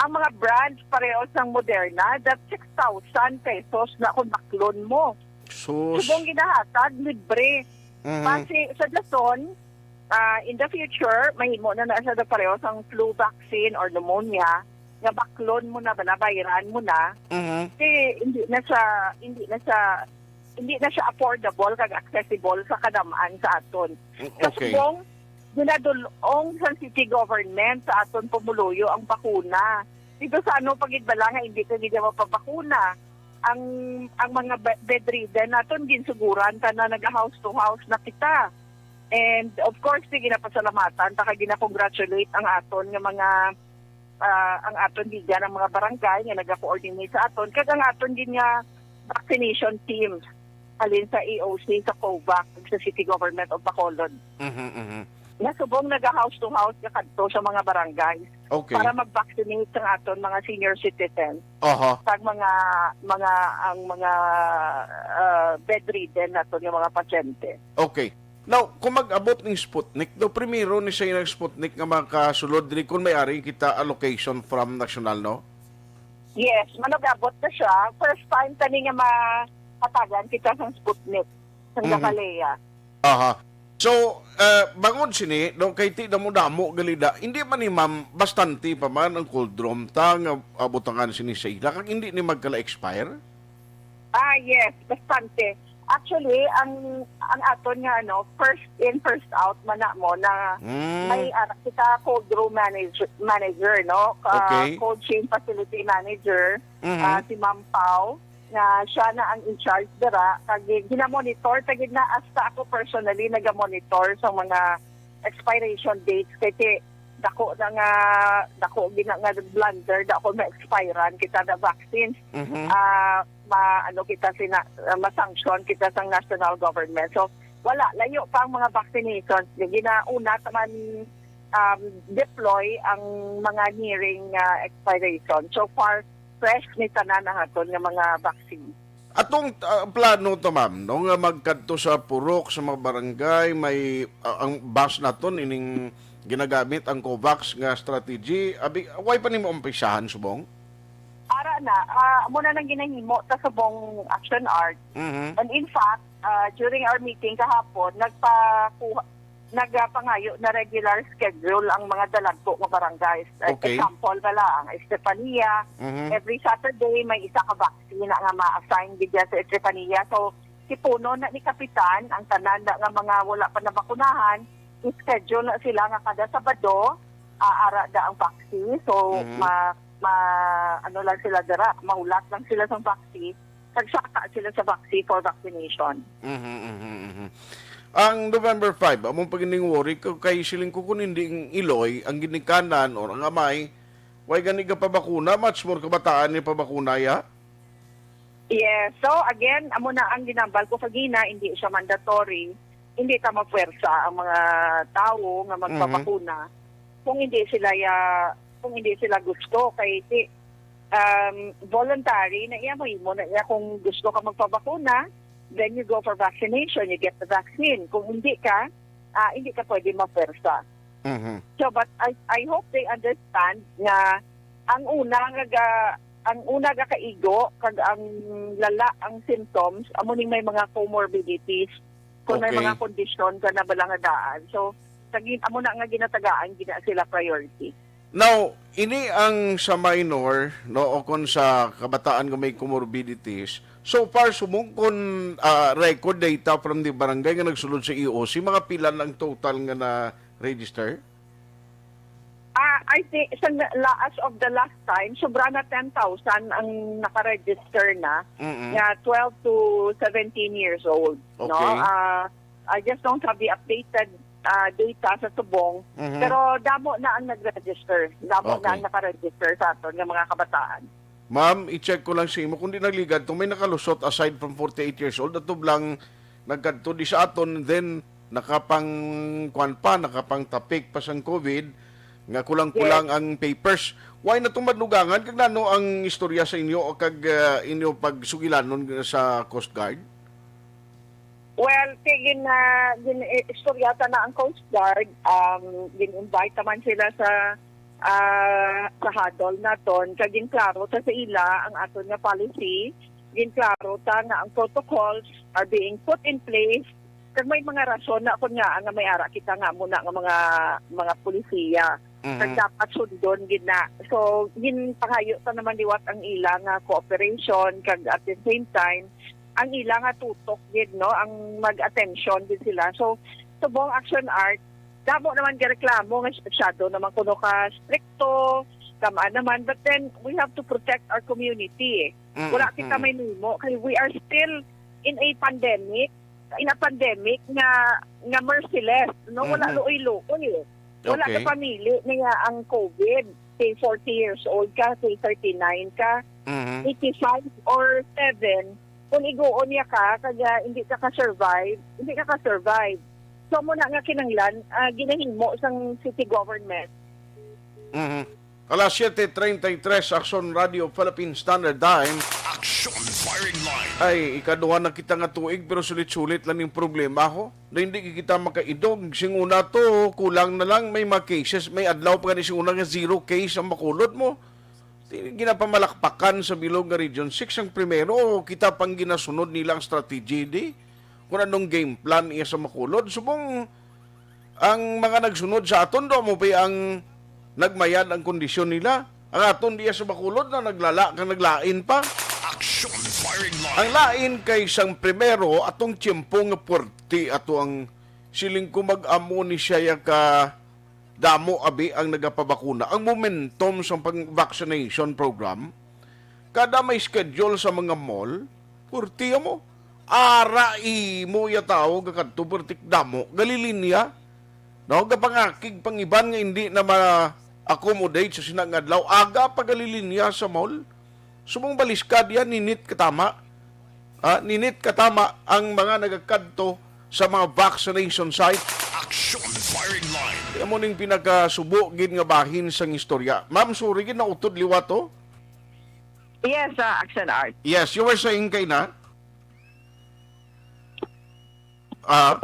Ang mga brands, pareho sang Moderna, that six thousand pesos na kung baklon mo. Sus. Subong ginahatag, libre. Mhm. Basi sa dason, ah, in the future, mahimo na na siya daw pareho sang flu vaccine or pneumonia, nga baklon mo na, bala, bayran mo na. Mhm. Kay hindi na siya, hindi na siya, hindi na siya affordable kag accessible sa kadam-an sa aton. Mm, okay. Kasubong, ginadul-ong sa city government sa aton pumuluyo ang bakuna. Dito sa ano pa gid bala nga hindi ka gid mapabakuna. Ang, ang mga be-, bedridden naton ginsuguran ta na, naga house to house na kita. And of course, di ginapasalamatan ta kag ginacongratulate ang aton nga mga, ah, ang aton liga ng mga barangay nga naga-coordinate sa aton kag ang aton gid nga vaccination team halin sa A O C, sa COVAC, ug sa City Government of Bacolod. Mhm, mhm. Nga subong naga house to house nga kadto sa mga barangay Okay. para mag-vaccinate sa aton mga senior citizens, Aha. kag mga, mga, ang mga, ah, bedridden naton nga mga pasyente. Okay. Now, kung mag-abot ning Sputnik, daw primero ni siya yung Sputnik nga makasulod diri kung may ari kita allocation from national, no? Yes, manag-abot na siya. First time tani nga mahatagan kita sa Sputnik, sa Mhm. Gamaleya. Aha. So, uh, bangod sini, no, kay ti damo-damo galida, hindi man ni ma'am, bastante pa man ang cold room ta nga, ah, butangan sini sa ila, kag hindi ni magkala-expire? Ah, yes, bastante. Actually, ang, ang aton nga, ano, first in, first out man na mo na Mm. may, ah, kita cold room manager, manager, no? Ka-, Okay. Cold chain facility manager, Mhm. ah, si Ma'am Pau, nga siya na ang in charge dira. Kag ginamonitor, ta gid na, hasta ako personally nagamonitor sa mga expiration dates. Kay ti, dako na nga, dako gina nga blunder, dako ma-expiran kita na vaccines. Mhm. Ah, ma-, ano kita sina-, ah, ma-sanction kita sa national government. So, wala, layo pa ang mga vaccinations. Ginauna ta man, um, deploy ang mga nearing, ah, expiration. So far, fresh ni tanan ang aton nga mga vaccine. Atong, ah, plano to, ma'am, no, nga magkadto sa purok, sa mga barangay, may, ah, ang bus naton ining ginagamit ang COVAX nga strategy. Abi, way pa nimo umpisahan, subong? Ara na, ah, amo na nang ginahimo ta subong Action Art. Mhm. And in fact, ah, during our meeting kahapon, nagpakuha, nagapangayo na regular schedule ang mga dalagko nga barangays. Like, Okay. Example na lang, Estefania, Mhm. every Saturday may isa ka vaccine na nga ma-assign gid sa Estefania. So, tipunon na ni Kapitan ang tanan na nga mga wala pa nabakunahan, i-schedule na sila nga kada Sabado, ah, ara da ang vaccine. So, Mhm. ma-, ma-, ano lang sila dira, mahulat lang sila sa vaccine, nagsaka sila sa vaccine for vaccination. Mhm, mhm, mhm. Ang November five, among pag-ining worry ko kay siling ko kung hindi ang iloy, ang ginikanan or ang amay, way gani gapabakuna, much more kabataan ni pabakuna, ya? Yes. So, again, amo na ang ginambal ko kagina, hindi siya mandatory. Hindi ta mapwersa ang mga tawo nga Mhm. magpabakuna kung hindi sila ya-, kung hindi sila gusto. Kay ti-, um, voluntary na iya, mo, imo na iya kung gusto ka magpabakuna, then you go for vaccination, you get the vaccine. Kung hindi ka, ah, hindi ka pwede mapwersa. Mhm. So, but I, I hope they understand nga ang una nga ga-, ang una ga kaigo kag ang lala ang symptoms, amo ning may mga comorbidities, kung may Okay. mga kondisyon ka na bala nga daan. So, sa gin-, amo na nga ginatagaan, gina sila priority. Now, ini ang sa minor, no, o kon sa kabataan nga may comorbidities, so far, subong kon, ah, record data from the barangay nga nagsulod sa E O C, mga pila na ang total nga na-register? Ah, I think, sa na-, la-, as of the last time, sobra na ten thousand ang naka-register na, Mm-mm. nga twelve to seventeen years old, no? Okay. Ah, I just don't have the updated, ah, data sa subong, Mhm. pero damo na ang nag-register. Damo na Okay. ang naka-register sa aton nga mga kabataan. Ma'am, i-check ko lang sa imo kung di nagligad to, may nakalusot aside from forty-eight years old, ato lang nagkadto di sa aton, then nakapang, kuwan pa, nakapang tapik pa sang COVID, nga kulang-kulang Yes. ang papers. Why na to madlugangan? Kag nano ang istorya sa inyo o kag, ah, inyo pagsugilanon sa Coast Guard? Well, kay gin-, ah, gin-, eh, istoryata na ang Coast Guard, um, gin-invite naman sila sa, ah, sa huddle naton, kag ginklaro ta sa ila ang aton nga policy, ginklaro ta nga ang protocols are being put in place, kag may mga rason na kun nga, nga may ara kita nga muna nga mga, mga polisiya. Mhm. Kag dapat sundon gid na. So, ginpangayo ta naman liwat ang ila nga cooperation, kag at the same time, ang ila nga tutok gid, no, ang mag-attention gid sila. So, subong Action Art, damo naman gareklamo nga masyado naman kuno ka strikto, kamaan naman. But then, we have to protect our community, eh. Mm, Wala kita mm. may nimo, kay we are still in a pandemic, in a pandemic nga, nga merciless, no? Wala Mm-hmm. luoy-luoy, eh. Wala Okay. ka pamili niya ang COVID, say forty years old ka, say thirty-nine ka, Mhm. eighty-five or seven, kung iguon niya ka, kaya hindi ka ka-survive, hindi ka ka-survive. So, muna nga kinanglan, ah, ginahimo sang city government. Mhm. Alas siete treinta y tres, Aksyon Radio Philippine Standard Time. Action Firing Line. Ay, ikaduha na kita nga tuig, pero sulit-sulit lang yung problema ho. Na hindi kita makaidog. Sing una to, kulang na lang, may mga cases, may adlaw pa gani sing una nga zero case ang Bacolod mo. Di ginapamalakpakan sa bilog nga Region six ang primero, kita pang ginasunod nila ang strategy, di? Kung anong game plan iya sa Bacolod. Subong ang mga nagsunod sa aton, do mo pa ang nagmayad ang kondisyon nila. Ang aton diya sa Bacolod na naglala kang naglain pa. Action Firing Line. Ang lain kay sang primero, atong tiyempo nga puwerte ato ang siling ko, mag-amo ni siya ya ka damo abi ang nagapabakuna. Ang momentum sa pang-vaccination program, kada may schedule sa mga mall, purti mo. Ara imo ya tawo gakadto, purti damo, galilinya. No, gapangakig pangiban nga hindi na ma-accommodate sa sina nga adlaw. Aga pa galilinya sa mall. Subong baliskad yan, ninit katama. Ah, ninit katama ang mga nagakadto sa mga vaccination site. Action Firing Line. Kaya mo ning pinakasubo gid nga bahin sang istorya. Ma'am, sorry gid, nautod liwat to. Yes, ah, Action Art. Yes, you were saying kay na? Ah,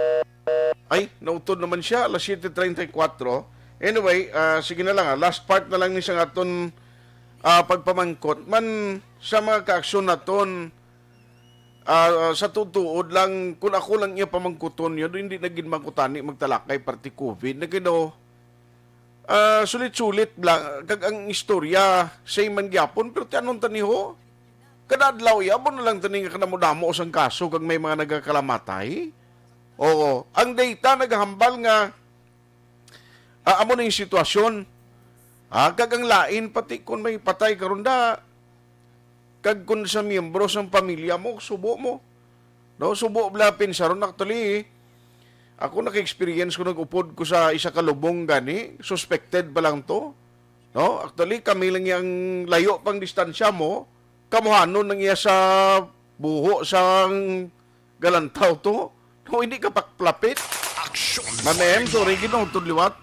ay, nautod naman siya, alas siete treinta y cuatro. Anyway, ah, sige na lang, ah, last part na lang ni sa aton, ah, pagpamangkot. Man, sa mga kaaksyon naton, ah, sa tutuod lang, kung ako lang iya pamangkuton yun, hindi na gid man ko tani magtalakay parte COVID. Na gid, oh, ah, sulit-sulit lang, kag ang istorya, same man gyapon, pero ti anon tani ho? Kada adlaw, iya, amo na lang tani nga kanamo-damo sang kaso, kag may mga nagakalamatay. Oo, ang data nagahambal nga, ah, amo na yung sitwasyon. Ah, kag ang lain, pati kung may patay karon da, kag kung sa miyembro sang pamilya mo, subo mo. No, subo bala pinsaron. Actually, ako naka-experience ko, nag-upod ko sa isa ka lubong gani, suspected pa lang to. No, actually, kami lang yang layo pang distansya mo, kamuhanon lang iya sa buho sang galantaw to. No, hindi ka paklapit. Action Ma'am M, Firing sorry, Line. Ginautod liwat.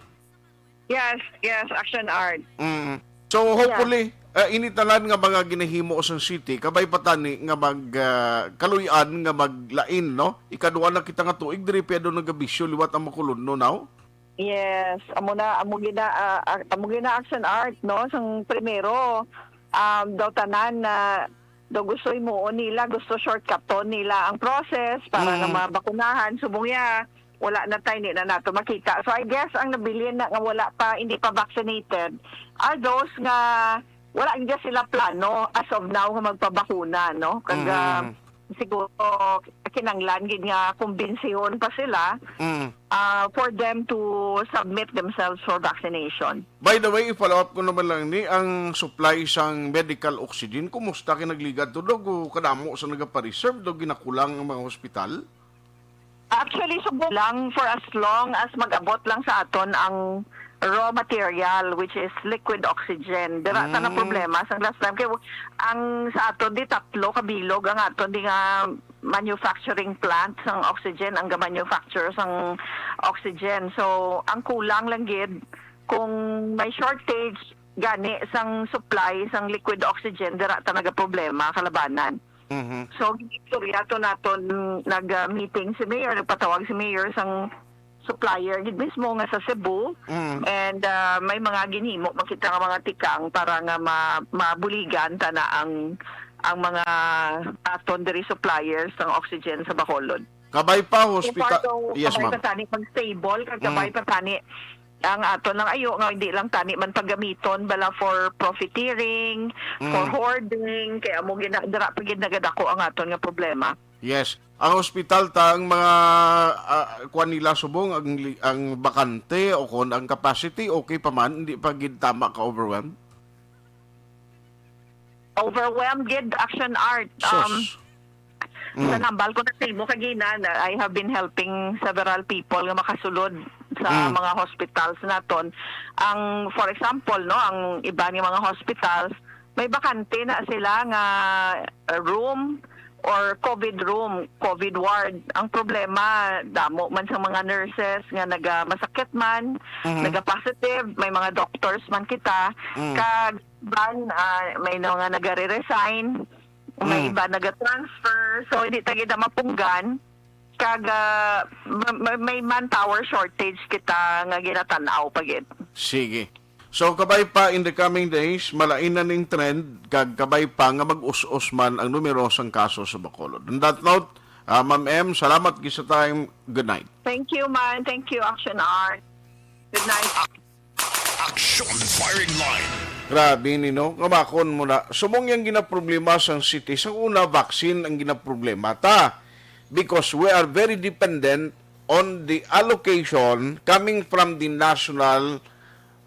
Yes, yes, Action Art. Mm. So, hopefully, uh, ini tanan nga mga ginahimo sa city, kabay pa tani nga mag, uh, kaluy-an nga maglain, no? Ikaduha na kita nga tuig, diri pa daw nagabisyo liwat ang Bacolod, no, now? Yes, amo na, amo gina, ah, ah, amo gina Action Art, no? Sang primero, um, daw tanan na daw gusto himuon nila, gusto shortcuton nila ang process para nga Mm. mabakunahan. Subong ya, wala na tayo, hindi na nato makita. So I guess ang nabilin na nga wala pa, hindi pa vaccinated, are those nga wala gid sila plano as of now nga magpabakuna, no? Kag, ah, Mm. siguro kinanglan gid nga kumbinsihon pa sila, Mm. ah, for them to submit themselves for vaccination. By the way, i-follow up ko naman lang ni ang supply sang medical oxygen. Kumusta kinagligad to, Dog? O kadamo sa nagapareserve, Dog, ginakulang ang mga hospital? Actually, subo lang for as long as mag-abot lang sa aton ang raw material, which is liquid oxygen. Dira ta na Mm. problema sang last time. Kay ang sa aton di tatlo ka bilog ang aton di nga manufacturing plant sang oxygen, ang ga-manufacture sang oxygen. So, ang kulang lang gid kung may shortage gani sang supply sang liquid oxygen, dira ta nagaproblema, kalabanan. Mhm. So, ginistorya to naton, nag-meeting si Mayor, nagpatawag si Mayor sang supplier gid mismo nga sa Cebu. Mm. And, ah, may mga ginhimo man kita nga mga tikang para nga ma-, mabuligan ta na ang, ang mga aton diri suppliers sang oxygen sa Bacolod. Kabay pa, So far, hospital. Though, Yes, kabay ma'am. pa tani pag stable, kag Mm. kabay pa tani ang aton lang ayo nga hindi lang tani man paggamiton bala for profiteering, for Mm. hoarding, kay amo gina-, dira pa gid nagadako ang aton nga problema. Yes. Ang hospital ta, ang mga, ah, kuwan nila subong, ang li-, ang bakante o kon ang capacity, okay pa man, hindi pa gid tama ka-overwhelmed? Overwhelmed gid, Action Art. Sus. Um, Mm. sa nambal ko na sa imo kagina, na I have been helping several people nga makasulod sa Mm. mga hospitals naton. Ang, for example, no, ang iban nga mga hospitals, may bakante na sila nga, uh, room or COVID room, COVID ward. Ang problema, damo man sa mga nurses nga nagamasakit man, Mhm. naga-positive, may mga doctors man kita, Mm. kag iban, ah, may mga nagare-resign, may Mm. iba naga-transfer. So, hindi ta gid na mapunggan. Kag, ah, ma-, ma-, may manpower shortage kita nga ginatan-aw pa gid. Sige. So, kabay pa in the coming days, malain na ning trend, kag kabay pa nga mag-us-os man ang numero sang kaso sa Bacolod. On that note, ah, Ma'am M, salamat gid sa time. Good night. Thank you, man. Thank you, Action Art. Good night. Action Firing Line. Grabe ni, no? Kamakon mo na. Sumong yang ginaproblema sang city. Sa una, vaccine ang ginaproblema ta. Because we are very dependent on the allocation coming from the national,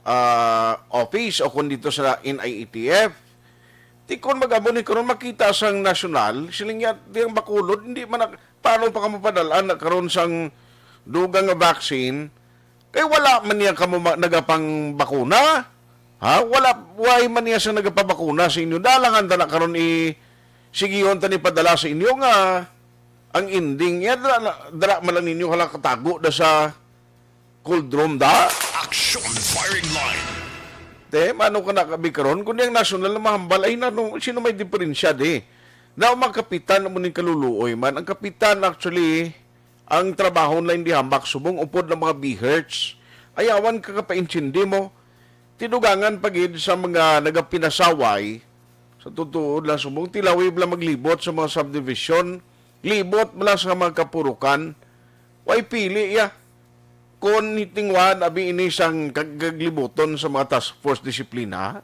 ah, office o kung dito sa N I A T F. Ti kon mag-amo ni karon makita sang national, siling niya, di ang Bacolod, hindi man na, paano pa kamo padal-an na karon sang dugang nga vaccine? Kay wala man niya kamo ma-, nagapangbakuna. Ha? Wala, why man niya sa nagapabakuna sa inyo? Dalangan ta na karon i-, sigihon ta ni padala sa inyo nga ang ending niya, dala, dala man lang ninyo hala katago da sa cold room da. Action Firing Line. Te, mano ka na kabi karon? Kung yung national na mahambal, ay na, no, sino may diferensya di? Daw mga kapitan mo ning kaluluoy man. Ang kapitan, actually, ang trabaho na hindi hambak subong upod ng mga B H. Ayawan ka kapaintindi mo. Tidugangan pa gid sa mga nagapinasaway, sa tutuod lang subong, tilawi lang maglibot sa mga subdivision, libot lang sa mga kapurukan, way pili ya. Kon hitingwan, abi ini sang kag-, kaglibuton sa mga task force disiplina,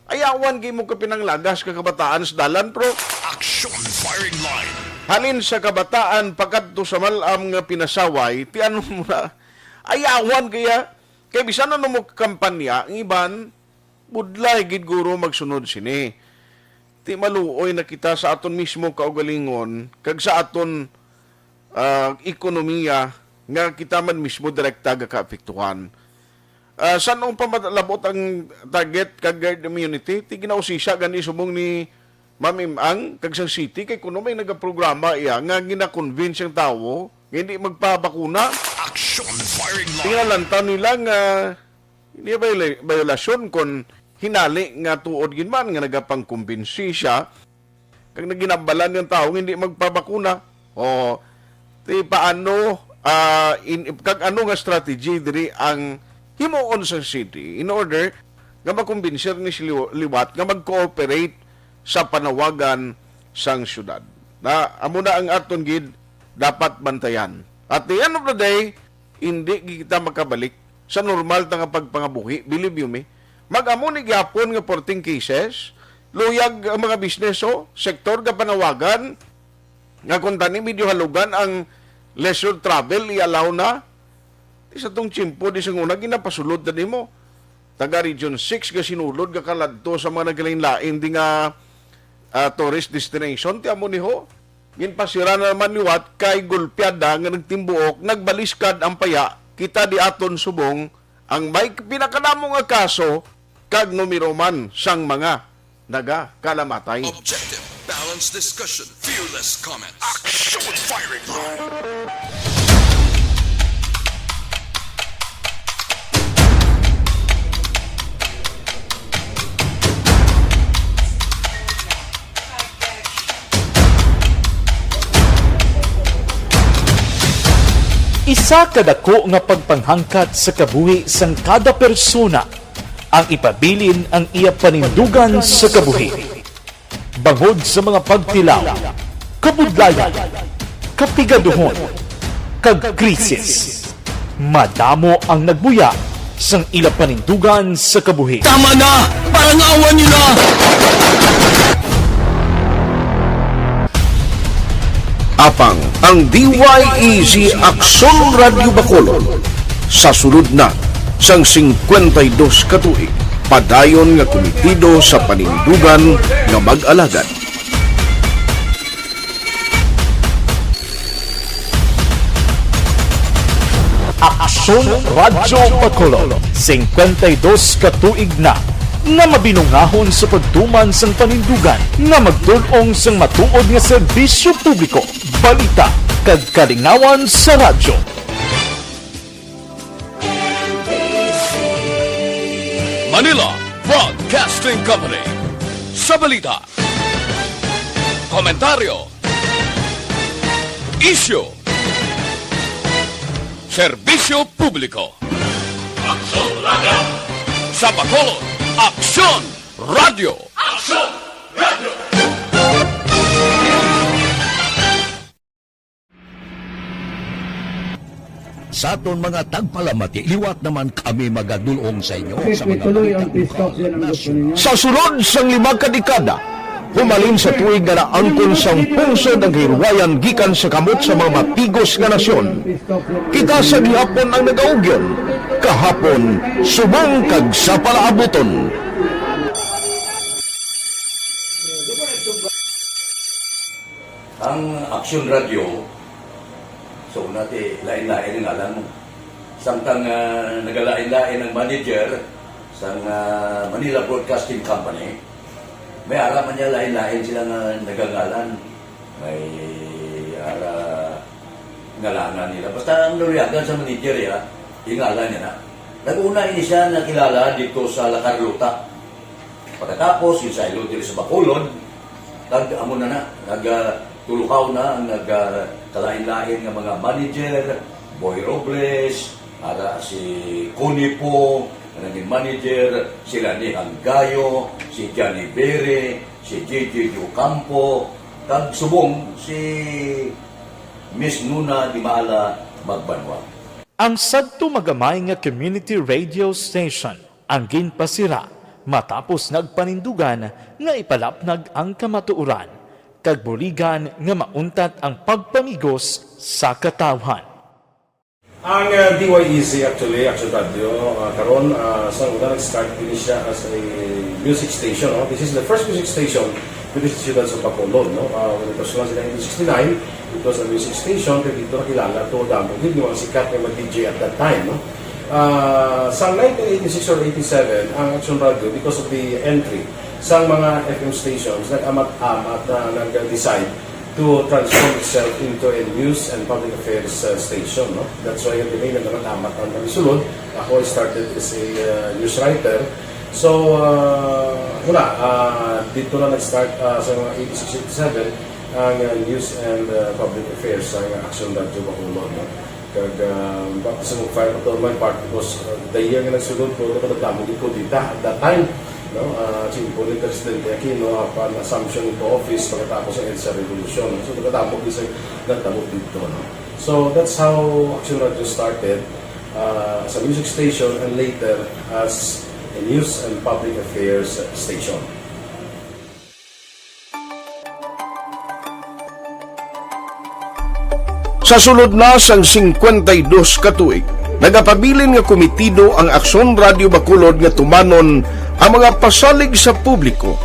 ayawan kay mo ka pinanglagas ka kabataan sa dalan, pro. Action Firing Line. Halin sa kabataan, pagkadto sa malam nga pinasaway, ti ano mo na, ayawan kaya, kay bisan ano mo kampanya, ang iban, budlay gid guro magsunod sini. Ti maluoy na kita sa aton mismo kaugalingon kag sa aton, ah, ekonomiya nga kita man mismo direkta gakaapektuhan. Ah, san-o pa matalabot ang target kag herd immunity? Ti ginausisa gani subong ni Ma'am Imang kag sang city kay kuno may nagaprograma iya nga gina-convince ang tawo nga hindi magpabakuna. Action Firing Line. Tingnan lang ta nila nga Hindi viola-, violasyon kon hinali nga tuod gid man nga nagapangkumbinsi siya, kag naginambalan nga tawo nga hindi magpabakuna. O, ti paano, ah, in, kag ano nga strategy diri ang himuon sa city in order nga makumbinsi ni si liw-, liwat nga mag-cooperate sa panawagan sang syudad. Na, amo na ang aton gid dapat bantayan. At the end of the day, hindi kita makabalik sa normal ta nga pagpangabuhi. Believe you me, mag-amo ni gyapon nga fourteen cases, luyag ang mga business, oh, sektor kapanawagan, nga kung tani medyo halugan ang leisure travel, i-allow na. Di sa tong tiyempo, di sa una, ginapasulod na nimo. Taga Region six, gasinulod, gakaladto sa mga nagkalain-lain di nga, ah, tourist destination, ti amo ni ho. Ginpasira na naman liwat kay gulpiada nga nagtimbuok, nagbaliskad ang paya, kita di aton subong ang may pinakadamo nga kaso kag numero man sang mga nagakalamatay. Objective, balanced discussion, fearless comments. Action firing line. Isa ka dako nga pagpanghangkat sa kabuhi sang kada persona ang ipabilin ang iya panindugan sa kabuhi. Bangod sa mga pagtilaw, kabudlayan, kapigaduhon, kag krisis, madamo ang nagbuya sang ila panindugan sa kabuhi. Tama na! Parang awa niyo na! Apang ang D Y E Z Aksyon Radyo Bacolod sa sulod na sang singkwenta y dos ka tuig, padayon nga kumitido sa panindugan nga mag-alagad. Aksyon Radyo Bacolod, singkwenta y dos ka tuig na nga mabinungahon sa pagtuman sang panindugan nga magtul-ong sang matuod nga serbisyo publiko, balita, kag kalingawan sa radyo. Manila Broadcasting Company. Sa balita, komentaryo, isyu, serbisyo publiko. Aksyon Radyo. Sa Bacolod, Aksyon Radyo. Aksyon Radyo. Sa aton mga tagpalamati, liwat naman kami magadul-ong sa inyo sa mga balita lokal, nasyonal. Sa sulod sang lima ka dekada, humalin sa tuig nga naangkon sang pungsod ang kahirwayan gikan sa kamot sa mga matigos nga nasyon. Kita sa gihapon ang nagaugyon, kahapon, subong kag sa palaabuton. Ang Aksyon Radyo, so, una ti, lain-lain ang ngalan mo. Samtang, ah, nagalain-lain ang manager sang, ah, Manila Broadcasting Company, may ara man niya lain-lain sila nga nagangalan. May ara ngalanan nila. Basta ang naluyagan sa manager, ya, ingalan niya na. Nag-una ini siya nakilala dito sa La Carlota. Pagkatapos, ginsaylo diri sa Bacolod, kag amo na na, nag, ah, tuluhaw na ang nag, ah, kalain-lain nga mga manager, Boy Robles, ara si Connie Po, nga naging manager, si Lani Hanggayo, si Johnny Bere, si J J Ocampo, kag subong si Miss Nuna Dimala Magbanwa. Ang sadto magamay nga community radio station ang ginpasira matapos nagpanindugan nga ipalapnag ang kamatuoran kag buligan nga mauntat ang pagpamigos sa katawhan. Ang, uh, D Y E Z, actually, Action Radio, uh, karon, uh, sa una nag-start din siya as a music station, no? This is the first music station with this siyudad sa Bacolod, no? Uh, when it was launched in nineteen sixty-nine, it was a music station, kay dito nakilala to damo gid yung mga sikat nga mga D J at that time, no? Ah, sa nineteen eighty-six or eighty-seven, ang Action Radio, because of the entry sa mga F M stations, nag-amat-amat na nag-decide to transform itself into a news and public affairs, uh, station, no? That's why kami nag-amat-amat ang kami sulod. Ako, I started as a, uh, news writer. So, uh, wala, uh, dito na nag-start, uh, sa mga eighty-six, eighty-seven, ang, uh, news and, uh, public affairs sa Action Radio Bacolod, no? Kag, ah, baptism of fire pa to on my part because, ah, the year nga nagsulod ko, dapat nagdamo gid ko dita at that time. No? Ah, siyempre ni Presidente Aquino, upon assumption into office pagkatapos ng EDSA Revolution. So, pagkatapos isa nagtabo dito, no? So, that's how Action Radio started, ah, as a music station and later as a news and public affairs station. Sa sulod na sang singkwenta y dos ka tuig, nagapabilin nga komitido ang Aksyon Radio Bacolod nga tumanon ang mga pasalig sa publiko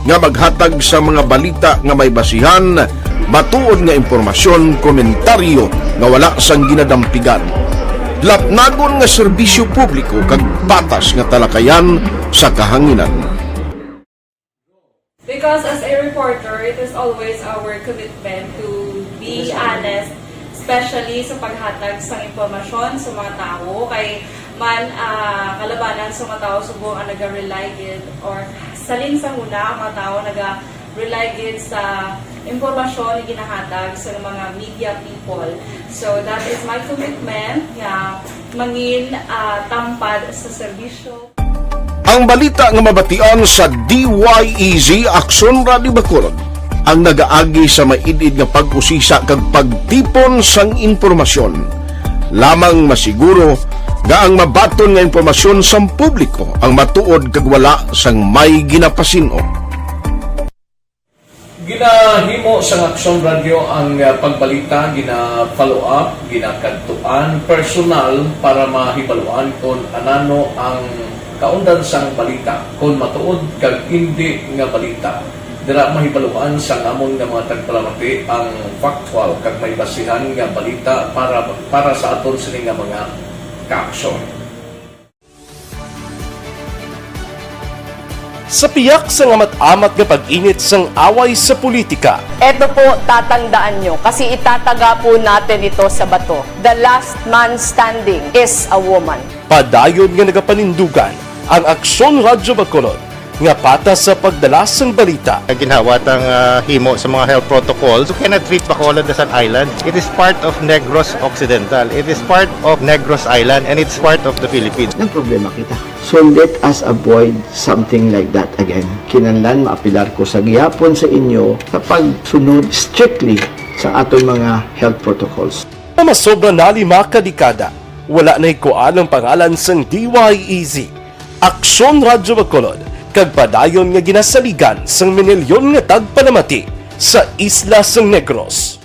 nga maghatag sa mga balita nga may basihan, matuod nga impormasyon, komentaryo nga wala sang ginadampigan, lapnagon nga serbisyo publiko kag patas nga talakayan sa kahanginan. Because as a reporter, it is always our commitment to be honest, especially sa paghatag sang impormasyon sa mga tawo, kay man ah, kalabanan sa mga tawo subong ang naga-rely gid, or salin sa huna ang mga tawo naga-rely gid sa impormasyon nga ginahatag sa mga media people. So that is my commitment nga mangin ah, tampad sa serbisyo. Ang balita nga mabatian sa D Y E Z Aksyon Radio Bacolod ang nagaagi sa maid-id nga pag-usisa kag pagtipon sang impormasyon. Lamang masiguro nga ang mabaton nga impormasyon sang publiko ang matuod kag wala sang may ginapasin-o. Ginahimo sang Aksyon Radio ang ah, pagbalita, gina-follow up, ginakadtuan personal para mahibaluan kon anano ang kaundan sang balita, kon matuod kag indi nga balita. Dira mahibaluan sang amon nga mga tagpalamati ang factual kag may basihan nga balita para para sa aton sini nga mga kaaksyon. Sa piyak sang amat-amat nga pag-init sang away sa politika, Eto po, tatandaan nyo, kasi itataga po natin ito sa bato. The last man standing is a woman. padayon nga nagapanindugan ang Aksyon Radyo Bacolod nga patas sa pagdala sang balita. Ginhawat ang ah, himo sa mga health protocols. You cannot treat Bacolod as an island. It is part of Negros Occidental. It is part of Negros Island and it's part of the Philippines. Nagproblema kita. So let us avoid something like that again. Kinahanglan maapilar ko sa gihapon sa inyo sa pagsunod strictly sa aton mga health protocols. Nga masobra na lima ka dekada, wala na hikuan ang pangalan sang D Y E Z, Aksyon Radyo Bacolod, kag padayon nga ginasaligan sang minilyon nga tagpalamati sa isla sang Negros.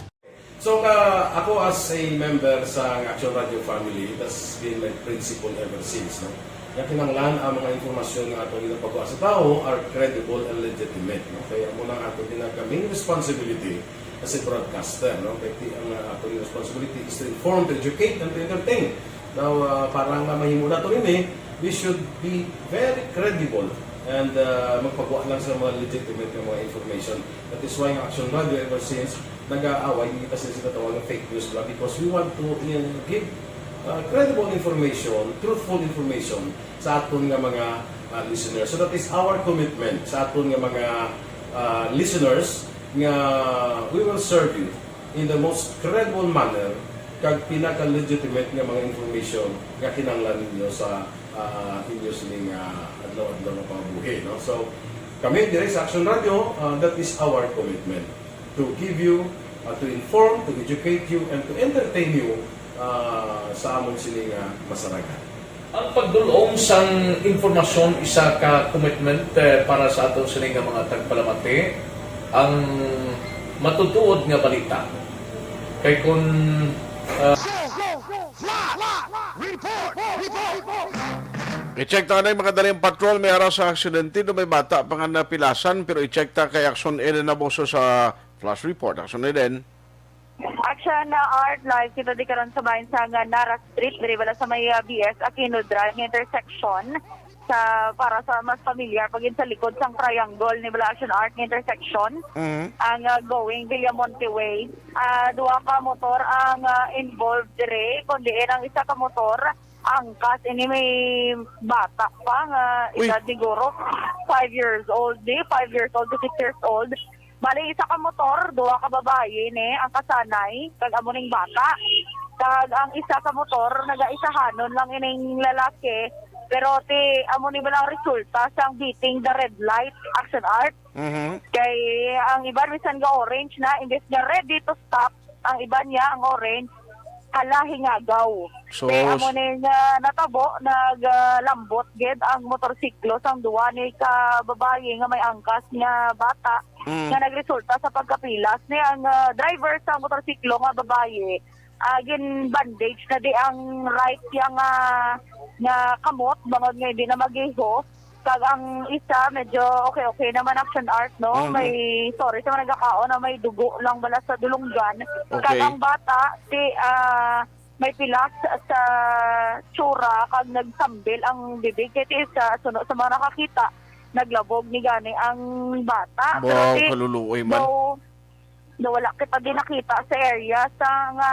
So, ka, ako as a member sa Action Radio family, that's been my principle ever since, no? Nga kinahanglan ang mga impormasyon nga ato ginapagawa sa tawo are credible and legitimate, no? Kaya mo lang ato ginag main responsibility as a broadcaster, no? Kaya ti- ang uh, ato responsibility is to inform, to educate, and to entertain. Now, uh, para nga mahimo nato ini, we should be very credible and uh, magpagawa lang sa mga legitimate nga mga information. That is why ang Action Radio ever since nag-aaway, hindi kasi sila tawag ng fake news bla because we want to uh, give uh, credible information, truthful information sa aton nga mga uh, listeners. So that is our commitment sa aton nga mga uh, listeners nga we will serve you in the most credible manner kag pinaka-legitimate nga mga information nga kinahanglan ninyo sa uh, inyo sining uh, adlaw-adlaw nga pangabuhi, no? So kami diri sa Action Radio, uh, that is our commitment to give you, uh, to inform, to educate you, and to entertain you uh, sa amon sini nga masaragan. Ang pagdul-ong sang impormasyon isa ka commitment eh, para sa aton sini nga mga tagpalamati, ang matutuod nga balita. Kay kun uh, I-check ta anay makadaling patrol may ara sa aksidente do may bata pa nga napilasan pero i-check ta kay Action Eden Naboso sa Flash Report. Action Eden. Action na Art Live kita di karon sa bayan sa nga Nara Street diri bala sa may uh, B S Aquino Drive nga intersection sa para sa mas familiar pagin sa likod sang triangle ni bala Action Art nga intersection mm-hmm. ang uh, going Villamonte Way. Uh, duha ka motor ang uh, involved dire kundi ang isa ka motor angkas ini may bata pa nga edad siguro five years old di five years old to six years old. Bali isa ka motor, duha ka babayi ni ang kasanay kag amo ning bata. Kag ang isa ka motor nagaisahanon lang ining lalaki Pero ti, amo ni bala ang resulta sang beating the red light, Action Art. Mhm. Kay ang iban bisan ga orange na, imbes nga ready to stop, ang iban niya, ang orange, hala, hingagaw. Sus. Kay amo ni nga natabo, naglambot gid ang motorsiklo sang duwa ni ka babayi nga may angkas nga bata Mm. nga nagresulta sa pagkapilas. Ni ang, ah, driver sa motorsiklo nga babayi, ah, gin-bandage na di ang right niya nga, nga kamot, bangod nga hindi na magiho. Kag ang isa, medyo okay-okay naman, Action Art, no? Mhm. May, sorry sa mga nagakaon, na may dugo lang bala sa dulunggan. Kag Okay. ang bata, ti, ah, may pilas sa tsura, kag nagsambil ang bibig. Kay ti sa suno sa mga nakakita, naglabog ni gani ang bata. Pero Wow, ti, kaluluoy man. daw, daw wala kita din nakita sa area sa nga,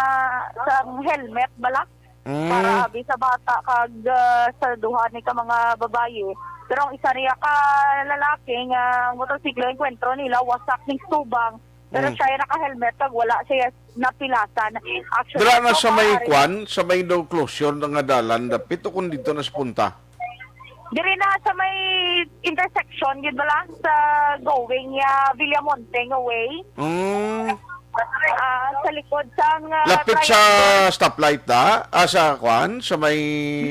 sa helmet bala. Mm. Para abi sa bata kag, ah, sa duha ni ka mga babayi. Pero ang isa niya ka lalaki nga ang motorsiklo, enkwentro nila wasak ning subang. Pero Mm. siya yung naka-helmet kag wala siya napilasan. Actually, Dira na so sa may far, kwan, sa may daw closure na nga dalan, dapit o kung dito na sa punta? Diri na sa may intersection, gid bala, sa going, ya, Villamonte nga way. Mm. Ah, sa likod sang, ah, Lapit sa triangle. stoplight na? Ah, sa kwan? Sa may,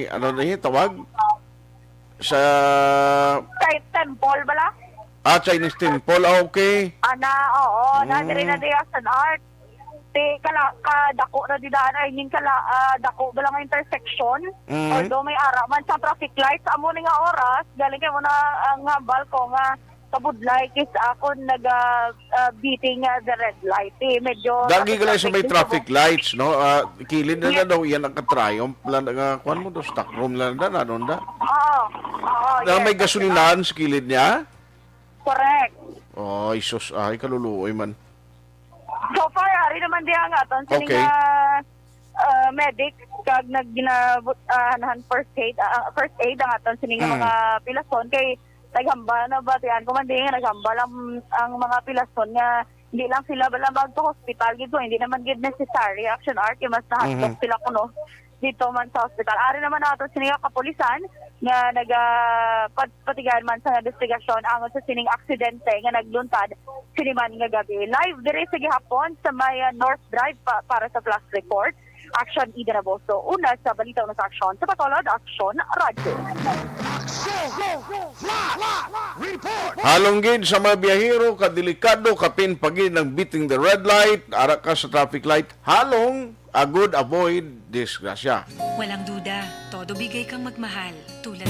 ano na yun, tawag? Sa Sa temple bala? Ah, Chinese temple. Ah, okay. Ana, oo, na diri na Mm. diya sa art. Ti, kala, kadako na di daan, I mean, kala, ah, dako ba lang ang intersection? Mhm. Although may ara man sa traffic lights, amo ni nga oras, galing kay mo na ang hambal ko nga kabudlay kis ako naga, ah, beating, ah, the red light. Ti, medyo Dagi ka lang sa may traffic traffic lights, no? Ah, kilid na na Yes. daw, yan ang ka-triumph lang nga, kuwan mo, daw stock room lang na, ano na? Oo, oo, Na yes, may that's gasolinahan sa kilid niya? Correct. Ay, sus, ay, kaluluoy man. So far, ari naman di ang aton sining, Okay. ah, ah, medic kag nag-, gina-, ah, anahan first aid, ah, first aid ang aton sining Mm. mga pilason kay naghambal na ba, tiyan ko man di nga naghambal ang, ang mga pilason nga hindi lang sila bala magpa-hospital gid, so hindi naman gid necessary, Action Art, kay mas nahadlok Mhm. sila kuno dito man sa hospital. Ari naman nato sini nga kapulisan nga naga pag-, patigayon man sa investigasyon angon sa sining aksidente nga nagluntad sini man nga gabi. Live diri sa gihapon sa may, ah, North Drive pa, para sa Flash Report. Action, Ida Naboso. Una sa balita, una sa aksyon. Sa Bacolod, Action Radyo. Halong gid sa mga biyahero, kadelikado, kapin pa gid ang beating the red light, ara ka sa traffic light, halong, agud avoid disgrasya. Walang duda, todo bigay kang magmahal, tulad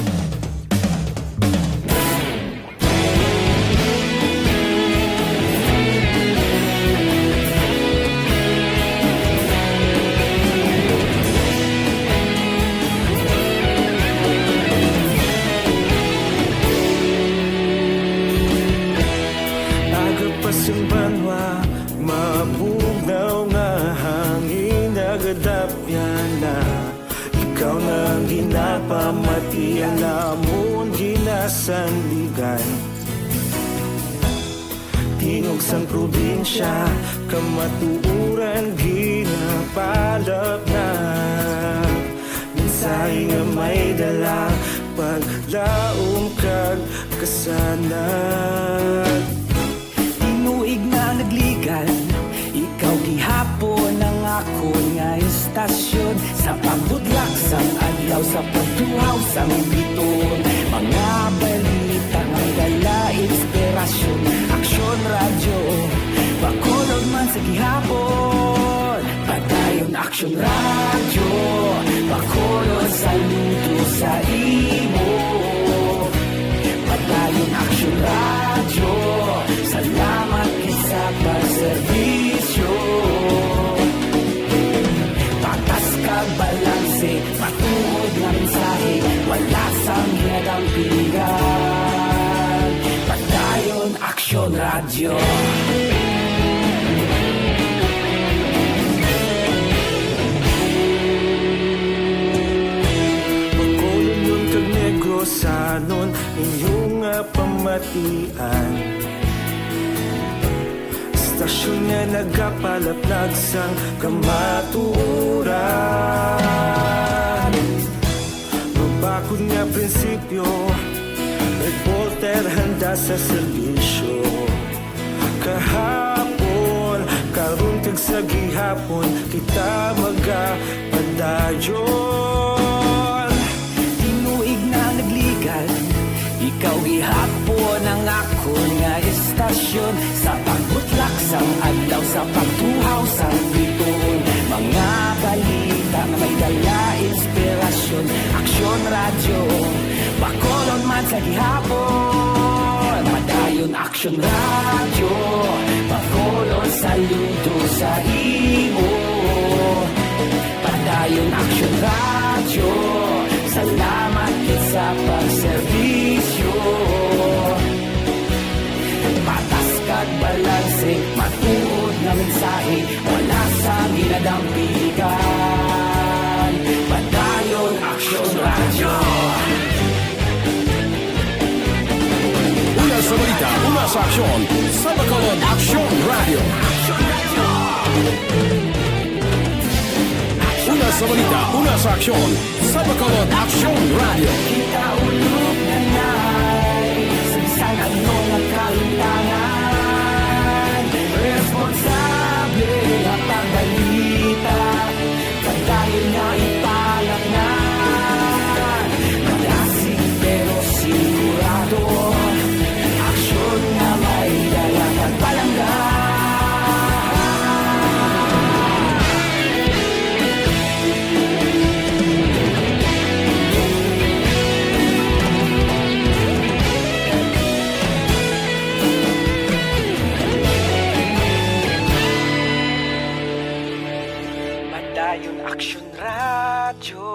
Aga pa sang banwa, mabugnaw nga hangin, nagadapyan na. Ikaw na ang ginapamati, ang amon ginasandigan. Tingog sang probinsya, kamatuoran ginapalapnag. Mensahe nga may dala, paglaom kag kasanag. Tinuig na nagligan, ikaw gihapon ang akon nga istasyon. Sa pagbudlak sang adlaw, sa pagtuhaw sang biton, mga balita nga dala inspirasyon. Aksyon Radyo, Bacolod man sa gihapon. Padayon Aksyon Radyo, Bacolod, saludo sa imo. Padayon Aksyon Radyo, salamat gid sa pagserbisyo. Patas kag balanse, matuod nga mensahe, wala sang ginadampingan. Padayon Aksyon Radyo. Bacolodnon kag Negrosanon, inyo nga pamatian. Istasyon nga nagapalapnag sang kamatuoran. Mabakod nga prinsipyo, reporter handa sa serbisyo. Kahapon, karon kag sa gihapon, kita magapadayon. Tinuig na nagligad, ikaw gihapon ang akon nga estasyon. Sa pagbutlak sang adlaw, sa pagtuhaw sang bituon, mga balita nga may dala inspirasyon. Aksyon Radyo, Bacolod man sa gihapon. Padayon Aksyon Radyo, Bacolod, saludo sa imo. Padayon Aksyon Radyo, salamat gid sa pagserbisyo. Patas kag balanse, matuod nga mensahe, wala sang ginadampigan. Padayon Aksyon Radyo. Una sa balita, una sa aksyon, sa Bacolod Aksyon Radyo. Una sa balita, una sa aksyon, sa Bacolod Aksyon Radyo. Kita ulog na nay, sa bisan ano nga kalutangan, responsable nga pagbalita, padayon nga ipalatnan. Magasig pero sigurado, aksyon nga may dala kag palangga. Padayon Aksyon Radyo,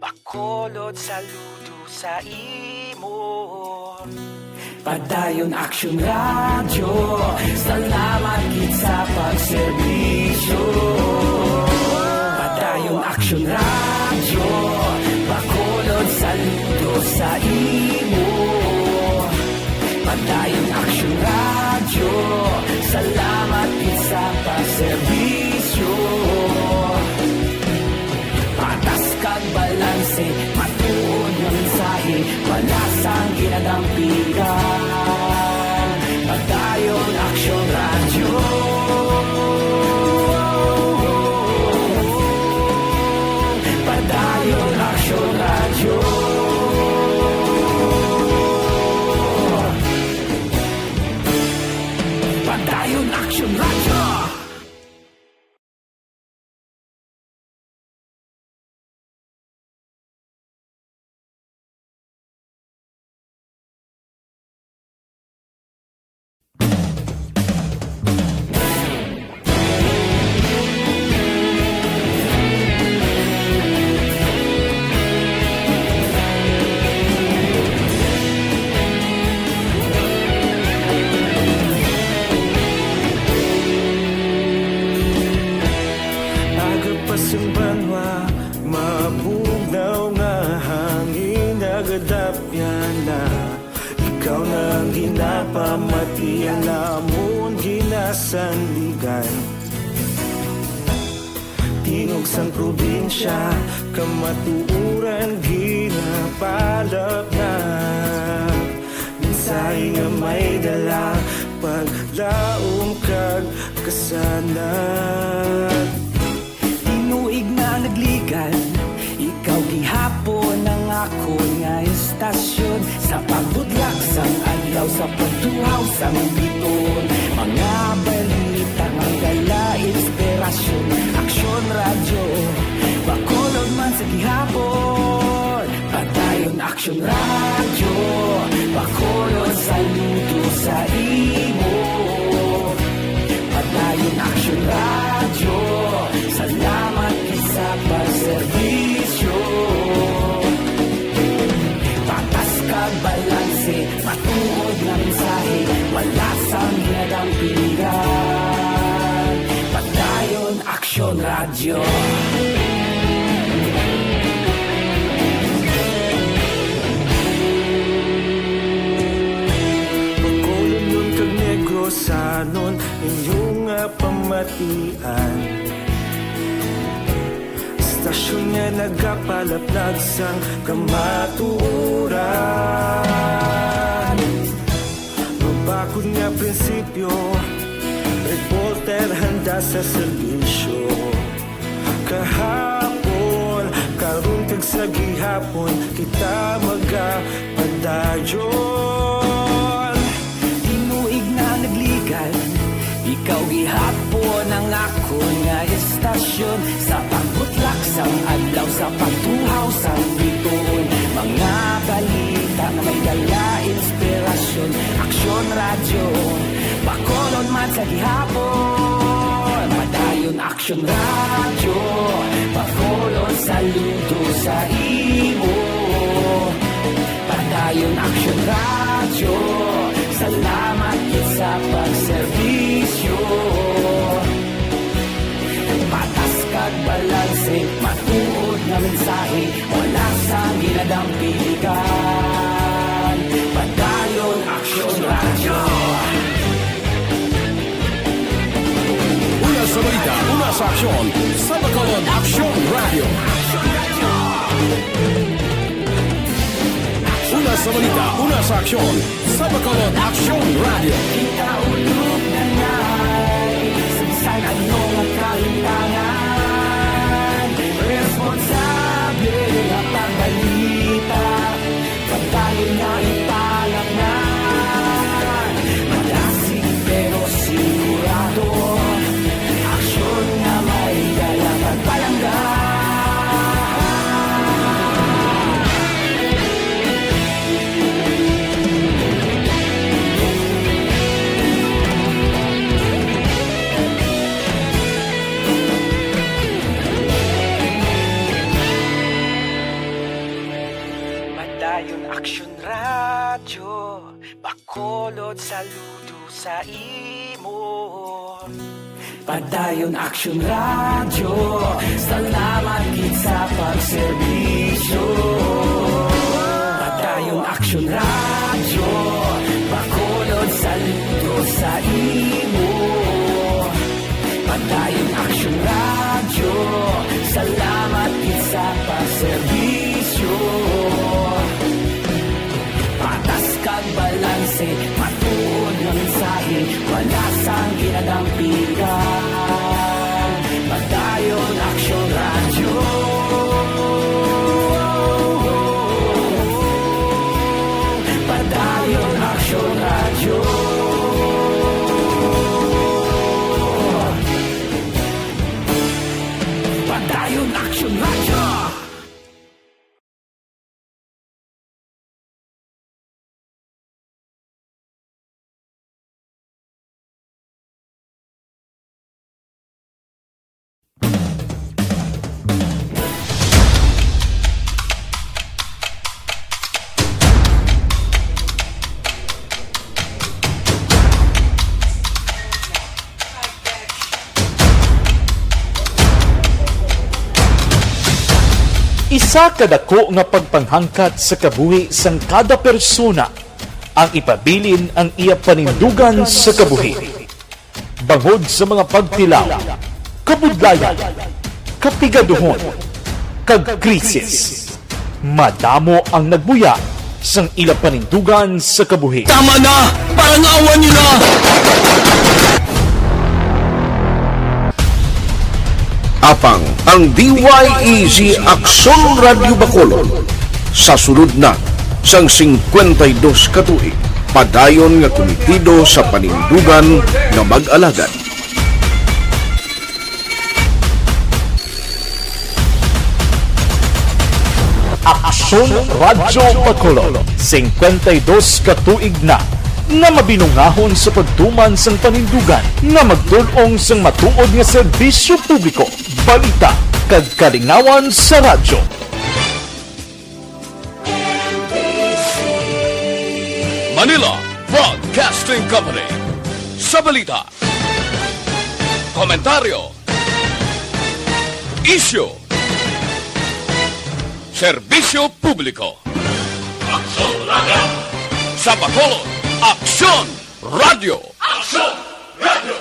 Bacolod, saludo sa imo. Padayon Aksyon Radyo, salamat gid sa pagserbisyo. Padayon Aksyon Radyo, Bacolod, saludo sa imo. Padayon Aksyon Radyo, salamat gid sa pagserbisyo. Patas kag balanse, matuod nga mensahe, wala sang ginadampigan. Padayon Aksyon Radyo. Padayon Aksyon Radyo. Padayon Aksyon Radyo. Aga pa sang banwa, mabugnaw nga hangin nagadapyan na. Ikaw na ang ginapamatian, amon ginasandigan. Tingog sang probinsya, kamatuoran ginapalapnap. Mensahe nga may dala, paglaom kag kasanag. Tinuig na nagligad, ikaw gihapon ang akon nga estasyon. Sa pagbutlak sang adlaw, sa pagtuhaw sang bituon, mga balita nga dala inspirasyon. Aksyon Radyo, Bacolod man sa gihapon. Padayon Aksyon Radyo, Bacolod, saludo sa imo. Padayon Aksyon Radyo, salamat gid sa pagserbisyo. Patas kag balanse, matuod nga mensahe, wala sang ginadampigan. Padayon Aksyon Radyo. Bacolodnon kag Negrosanon, inyo nga pamatian. Sa Istasyon nga nagapalaplag sang kamatuoran. Mabakod nga prinsipyo, reporter handa sa serbisyo. Kahapon, karon, kag sa gihapon, kita magapadayon. Tinuig na nagligad, ikaw gihapon ang akon nga istasyon. Sa pagbutlak sang adlaw, sa pagtuhaw sang bituon, mga balita nga may dala inspirasyon. Aksyon Radyo, Bacolod man sa gihapon. Padayon Aksyon Radyo, Bacolod, saludo sa imo. Padayon Aksyon Radyo, salamat gid sa pagserbisyo. Patas kag balanse, matuod nga mensahe, wala sang ginadampigan. Padayon Aksyon Radyo. Una sa balita, una sa aksyon, sa Bacolod Aksyon Radyo. Una sa balita, una sa aksyon, sa Bacolod Aksyon Radyo. Kita ulog na ngay, sa bisan ano nga kalimtangan, responsable nga pagbalita. Pagdayon nga ipalangnan, madasig pero sigurado, aksyon nga may dala pagpalangga. Padayon Aksyon Radyo, Bacolod, saludo sa imo. Padayon Aksyon Radyo, salamat gid sa pagserbisyo. Padayon Aksyon Radyo, Bacolod, saludo sa imo. Padayon Aksyon Radyo, salamat gid sa pagserbisyo. Patas kag balanse, matuod nga mensahe, wala sang ginadampigan. Padayon Aksyon Radyo. Padayon Aksyon Radyo. Padayon Aksyon Radyo. Isa ka dako nga pagpanghangkat sa kabuhi sang kada persona ang ipabilin ang iya panindugan sa kabuhi. Bangod sa mga pagtilaw, kabudlayan, kapigaduhon, kag krisis, madamo ang nagbuya sang ila panindugan sa kabuhi. Tama na! Parangawan niyo na! Apang ang D Y E G Aksyon Radyo Bacolod sa sulod na sang singkwenta y dos ka tuig, padayon nga kumitido sa panindugan nga mag-alagad. Aksyon Radyo Bacolod, singkwenta y dos ka tuig na nga mabinungahon sa pagtuman sang panindugan nga magtul-ong sang matuod nga serbisyo publiko, balita, kag kalingawan sa radyo. Manila Broadcasting Company. Sa balita, komentaryo, isyu, serbisyo publiko. Aksyon Radyo. Sa Bacolod, Aksyon Radyo. Aksyon Radyo.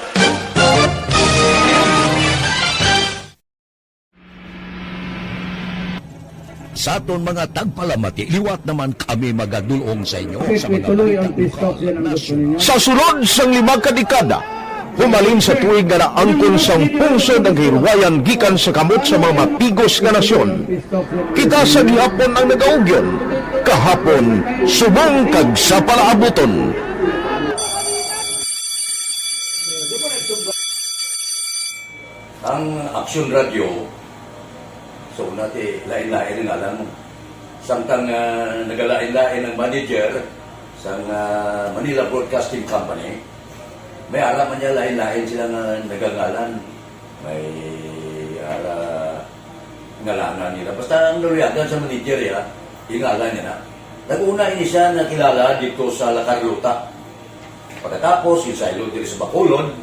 Sa aton mga tagpalamati, liwat naman kami magadulong sa inyo sa mga balita luhang nasyon. Sa sulod sang lima ka dekada, humalin sa tuig nga naangkon sang pungsod ang kahilwayan gikan sa kamot sa mga matigos nga nasyon, kita sa gihapon ang nagaugyon, kahapon, subong kag sa palaabuton. Ang Aksyon Radio, so, una ti, lain-lain ang ngalan. Samtang, ah, nagalain-lain ang manager sang, ah, Manila Broadcasting Company, may ara man niya lain-lain sila nga nagangalan. May ara ngalanan nila. Basta ang naluyagan sa manager, ya, ingalan niya na. Nag-una ini siya nakilala dito sa La Carlota. Pagkatapos, yung saylo diri sa Bacolod,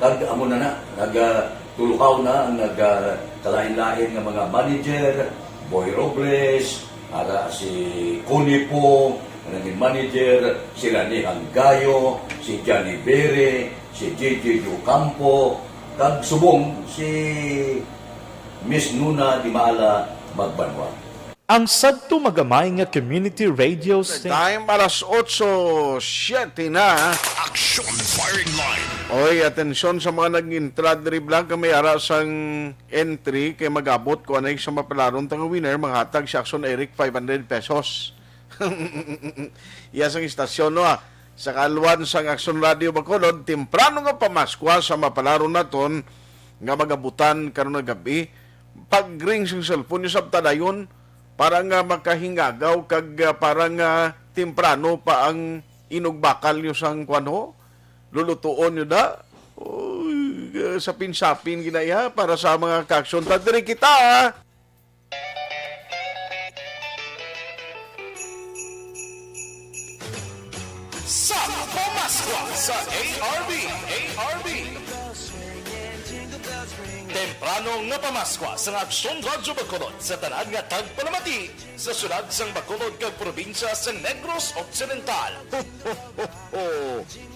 kag amo na na, nag, ah, tulukaw na ang nag, ah, kalain-lain nga mga manager, Boy Robles, ara si Connie Pong, nga naging manager, si Rani Hanggayo, si Johnny Bere, si J J Ocampo, kag subong si Miss Nuna Di Maala Magbanwa. Ang sadto magamay nga community radio station. Time, alas otso siete na. Action Firing Line. Oy, atensyon sa mga nag-intra diri, Blanca, may ara sang entry kay mag-abot ko anay sa mapalaron ta nga winner, manghatag si Action Eric five hundred pesos. Iya sang istasyon, no, ah. Sa kaalwan sang Action Radio Bacolod, temprano nga pamaskwa sa mapalaron naton nga magabutan karon nga gab-i, pag-ring sang cellphone niyo sab ta dayon para nga makahingagaw kag, ah, para nga temprano pa ang inugbakal niyo sang kwan ho, lulutuon niyo da. Uy, ah, sapin-sapin ginaya para sa mga kaaksyon. Tagdiri kita, ah. Sa Pamaskwa sa A R B, A R B. Temprano nga pamaskwa sa Aksyon Radyo Bacolod sa tanan nga tagpalamati sa syudad sang Bacolod kag probinsya sa Negros Occidental.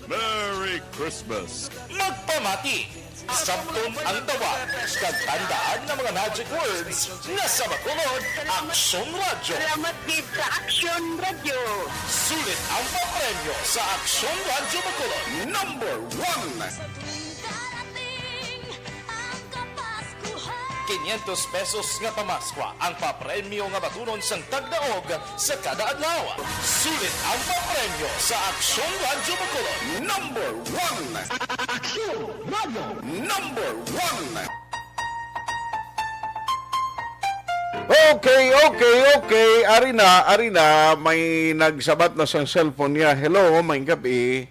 Merry Christmas! Magpamati! Sabton ang tawag, kag tandaan nga mga magic words nga sa Bacolod, Aksyon Radyo. Salamat gid sa Aksyon Radyo. Sulit ang papremyo sa Aksyon Radyo Bacolod. Number one. Quinientos pesos nga pamaskwa ang papremyo nga batunon sang tagdaog sa kada adlaw. Sulit ang papremyo sa Aksyon Radyo Bacolod. Number one. Aksyon Radyo. Number one. Okay, okay, okay. Ari na, ari na. May nagsabat na sang cellphone niya. Hello, may gabi.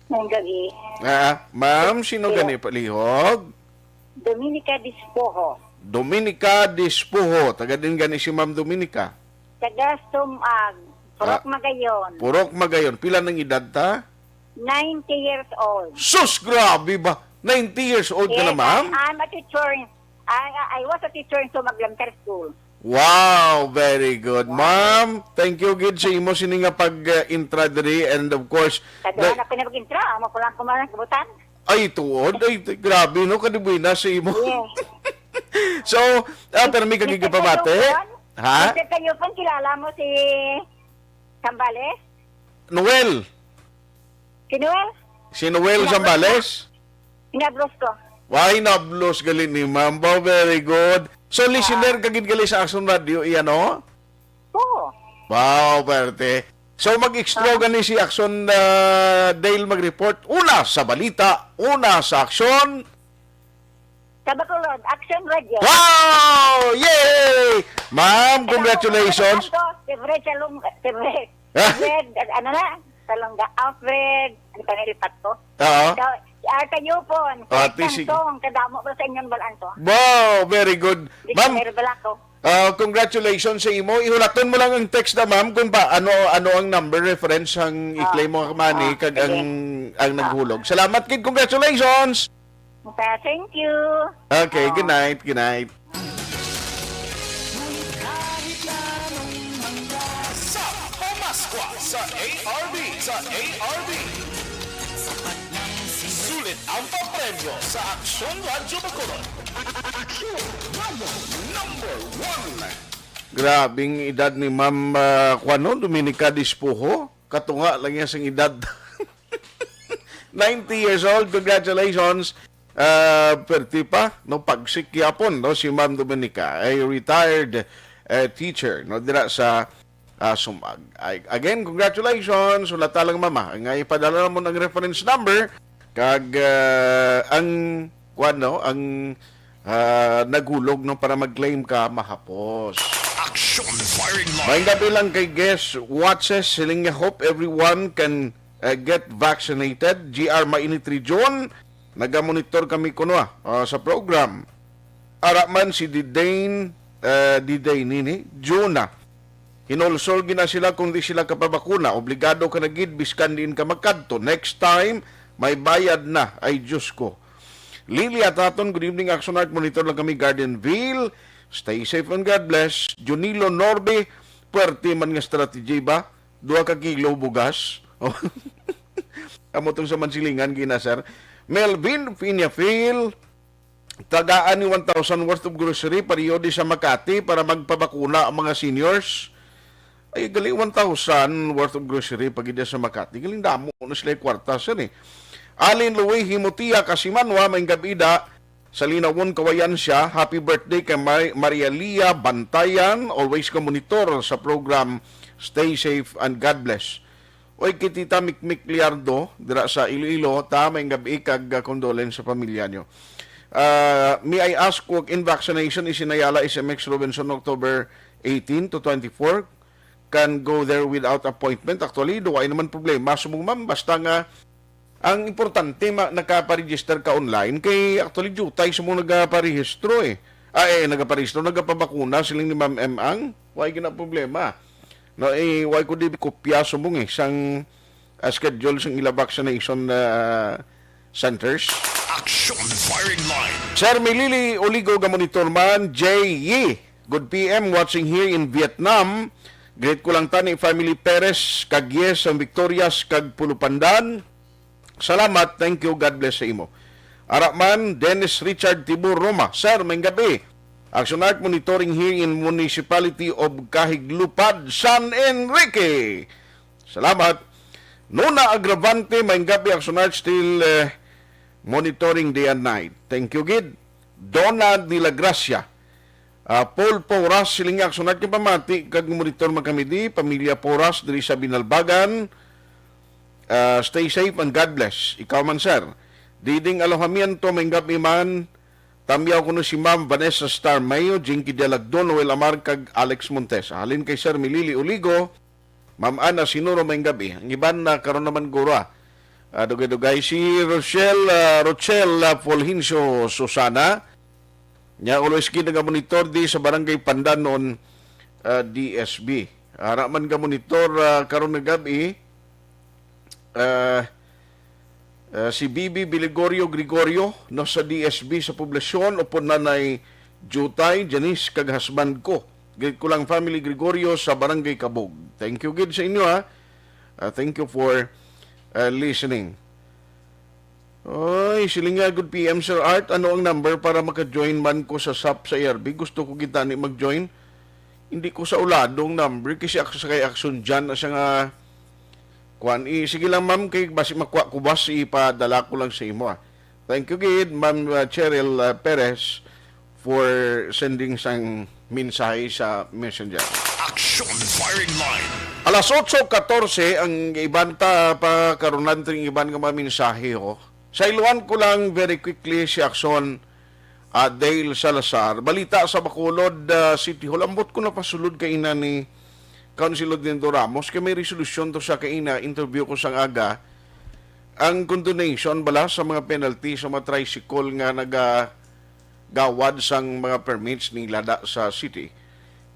May gabi. Ah, ma'am, sino Hello. gani palihog? Dominica Dispoho. Dominica Dispoho. Taga din gani si Ma'am Dominica? Taga Sumag, Purok Ah, Magayon. Purok Magayon. Pila nang edad ta? Ninety years old. Sus, grabe ba? Ninety years old ka na, Yes, ma'am? I, I'm a teacher. In, I, I was a teacher in Sumag Elementary School. Wow, very good. Wow. Ma'am, thank you gid sa imo sini nga pag-intra diri, and of course, Kaduha the na ko na mag-intra, amo ko lang kumalang kabutan. Ay, tuod. Ay, t-, grabe, no? Kadibuena sa imo. Yes. So, ah, pero may Mister kagigipamate? Tayupan? Ha? Mister Tayupan, kilala mo si Zambales? Noel. Si Noel? Si Noel Hinablos Zambales? ko. Hinablos ko. Why nablos gali ni Ma'am? Wow, very good. So, Ah. listener ka gid gali sa Action Radio, iya, no? Oo. Wow, perte. So, mag-extra Ah. gani si Action, ah, Dale mag-report. Una sa balita, una sa aksyon. Sa Bacolod, Action Radio. Wow! Yay! Ma'am, Hello, congratulations. Hello, si Fred Salong-, si Fred. Ah. Fred, ano na? Salonga, Alfred, ang panilipat ko. Oo. So, si Arta Yupon, Ah, Fred tisi- Sansong, kadamo ba sa inyong balaan to? Wow, very good. Di Ma'am, ka meron bala ko. Ah, congratulations sa imo. Ihulaton mo lang ang text na, ma'am, kung ba, ano, ano ang number reference ang Ah, i-claim mo, money, ah, kag sige. ang, ang Ah. naghulog. Salamat, kid. Congratulations! Okay, thank you. Okay, Ah. good night, good night. Sa Pamaskwa sa A R B, sa A R B. Sulit ang papremyo sa Aksyon Radyo Bacolod. Aksyon Radyo number one. Grabing edad ni Ma'am, ah, kuwan, no? Dominica Dispuho. Katunga lang niya sing edad. Ninety years old. Congratulations. Ah, perti pa, no? Pagsik yapon, no? Si Ma'am Dominica, a retired, eh, teacher, no? Dira sa, ah, Sumag. Ay, again, congratulations. Sulata lang, mama. Nga ipadala mo ang reference number. Kag, ah, ang, kuwan, no? Ang, ah, nagulog, no? Para mag-claim ka, mahapos. Action firing line. Maayong gabi lang kay guest watches. Siling niya, hope everyone can, uh, get vaccinated. G R Mainit Region, nagamonitor kami kuno, ah, sa program. Ara man si Didain, uh, Didain nini, Juna. Hinulsol gina sila kung di sila kapabakuna. Obligado ka na gid, biskan diin ka makadto. Next time, may bayad na. Ay, Diyos ko. Lily Ataton, good evening, Action Art. Monitor lang kami, Gardenville. Stay safe and God bless. Junilo Norbe, puwerte man nga strategy ba? Duha ka kilo bugas. Amo tong sa Mansilingan, gina, sir. Melvin Piniafil, tagaan ni one thousand worth of grocery, pareho di sa Makati para magpabakuna ang mga seniors. Ay, gali one thousand worth of grocery pag sa Makati. Galing damo na sila kwarta, sir, eh. Alin Louie Himutia Kasimanwa, maayong gabi da. Sa Linawon, Kawayan siya. Happy birthday kay Mar-, Maria Lia Bantayan. Always ka monitor sa program. Stay safe and God bless. Oy, kay Tita Mikmik Liardo, dira sa Iloilo, ta, maayong gabi kag, ah, condolence sa pamilya nyo. Ah, may I ask, walk-in vaccination is in Ayala, S M X Robinson, October eighteen to twenty-four. Can go there without appointment. Actually, do, ay naman problema. Subong, ma'am, basta nga, ang importante, ma-, nakaparegister ka online. Kay actually, jutay sa mga nagaparehistro eh. Ah, eh, nagaparehistro, nagapabakuna, siling ni Ma'am M. Ang, why gina problema? No, eh, why ko di kopya subong eh, sang, ah, schedule sang ila vaccination, ah, centers? Action firing line. Sir Milili Oligo, gamonitor man, J Y. Good P M, watching here in Vietnam. Greet ko lang tani family Perez, kag yes, ang Victorias, kag Pulupandan. Salamat, thank you, God bless sa imo. Ara man, Dennis Richard Tibor Roma. Sir, maayong gabi. Action Art monitoring here in Municipality of Cahiglupad, San Enrique. Salamat. Nona Agravante, maayong gabi, Action Art, still, eh, monitoring day and night. Thank you, gid. Donna de la Gracia. Ah, Paul Porras, siling niya, Action Art, nga pamati, kag monitor man kami di, pamilya Porras, diri sa Binalbagan. Ah, stay safe and God bless. Ikaw man, sir. Diding Alojamiento, maayong gabi man. Tamyaw kuno si Ma'am Vanessa Star Mayo, Jinky Delagdo, Noel Amar, kag Alex Montes. Halin kay Sir Milili Oligo, Ma'am Ana Sinuro, maayong gabi. Ang iban na karon naman guro, ah. Ah, dugay-dugay. Si Rochelle, ah, Rochelle, ah, Fulgencio Susana. Nya, always gid nagamonitor di sa Barangay Pandanon, ah, D S B. Ara man gamonitor, ah, karon nga gabi. Ah, ah, si Bibi Biligorio Gregorio, no, sa D S B sa poblasyon, upod Nanay Jutay, Janice, kag husband ko. Greet ko lang family Gregorio sa Barangay Kabog. Thank you gid sa inyo, ha. Ah, thank you for, ah, listening. Oy, siling nga, good P M, Sir Art. Ano ang number para maka-join man ko sa sap sa A R B? Gusto ko gid tani mag-join. Hindi ko sa ulado ang number kasi ako sa kay Action dyan na siya nga, kuan. Eh, sige lang, ma'am, kay basi makuha ko, boss, ipadala ko lang sa imo, ah. Thank you gid, Ma'am, ah, Cheryl, ah, Perez, for sending sang mensahe sa Messenger. Action firing line. Alas otso katorse ang iban ta pa karunan tring iban nga mga mensahe, ho. Sa iluan ko lang very quickly si Action, ah, Dale Salazar. Balita sa Bacolod, ah, City Hall. Ambot ko napasulod kay ina ni Councilor Dindo Ramos kay may resolusyon to sa kaina interview ko sang aga. Ang condonation bala sa mga penalty sa mga tricycle nga naga gawad sang mga permits nila da sa city.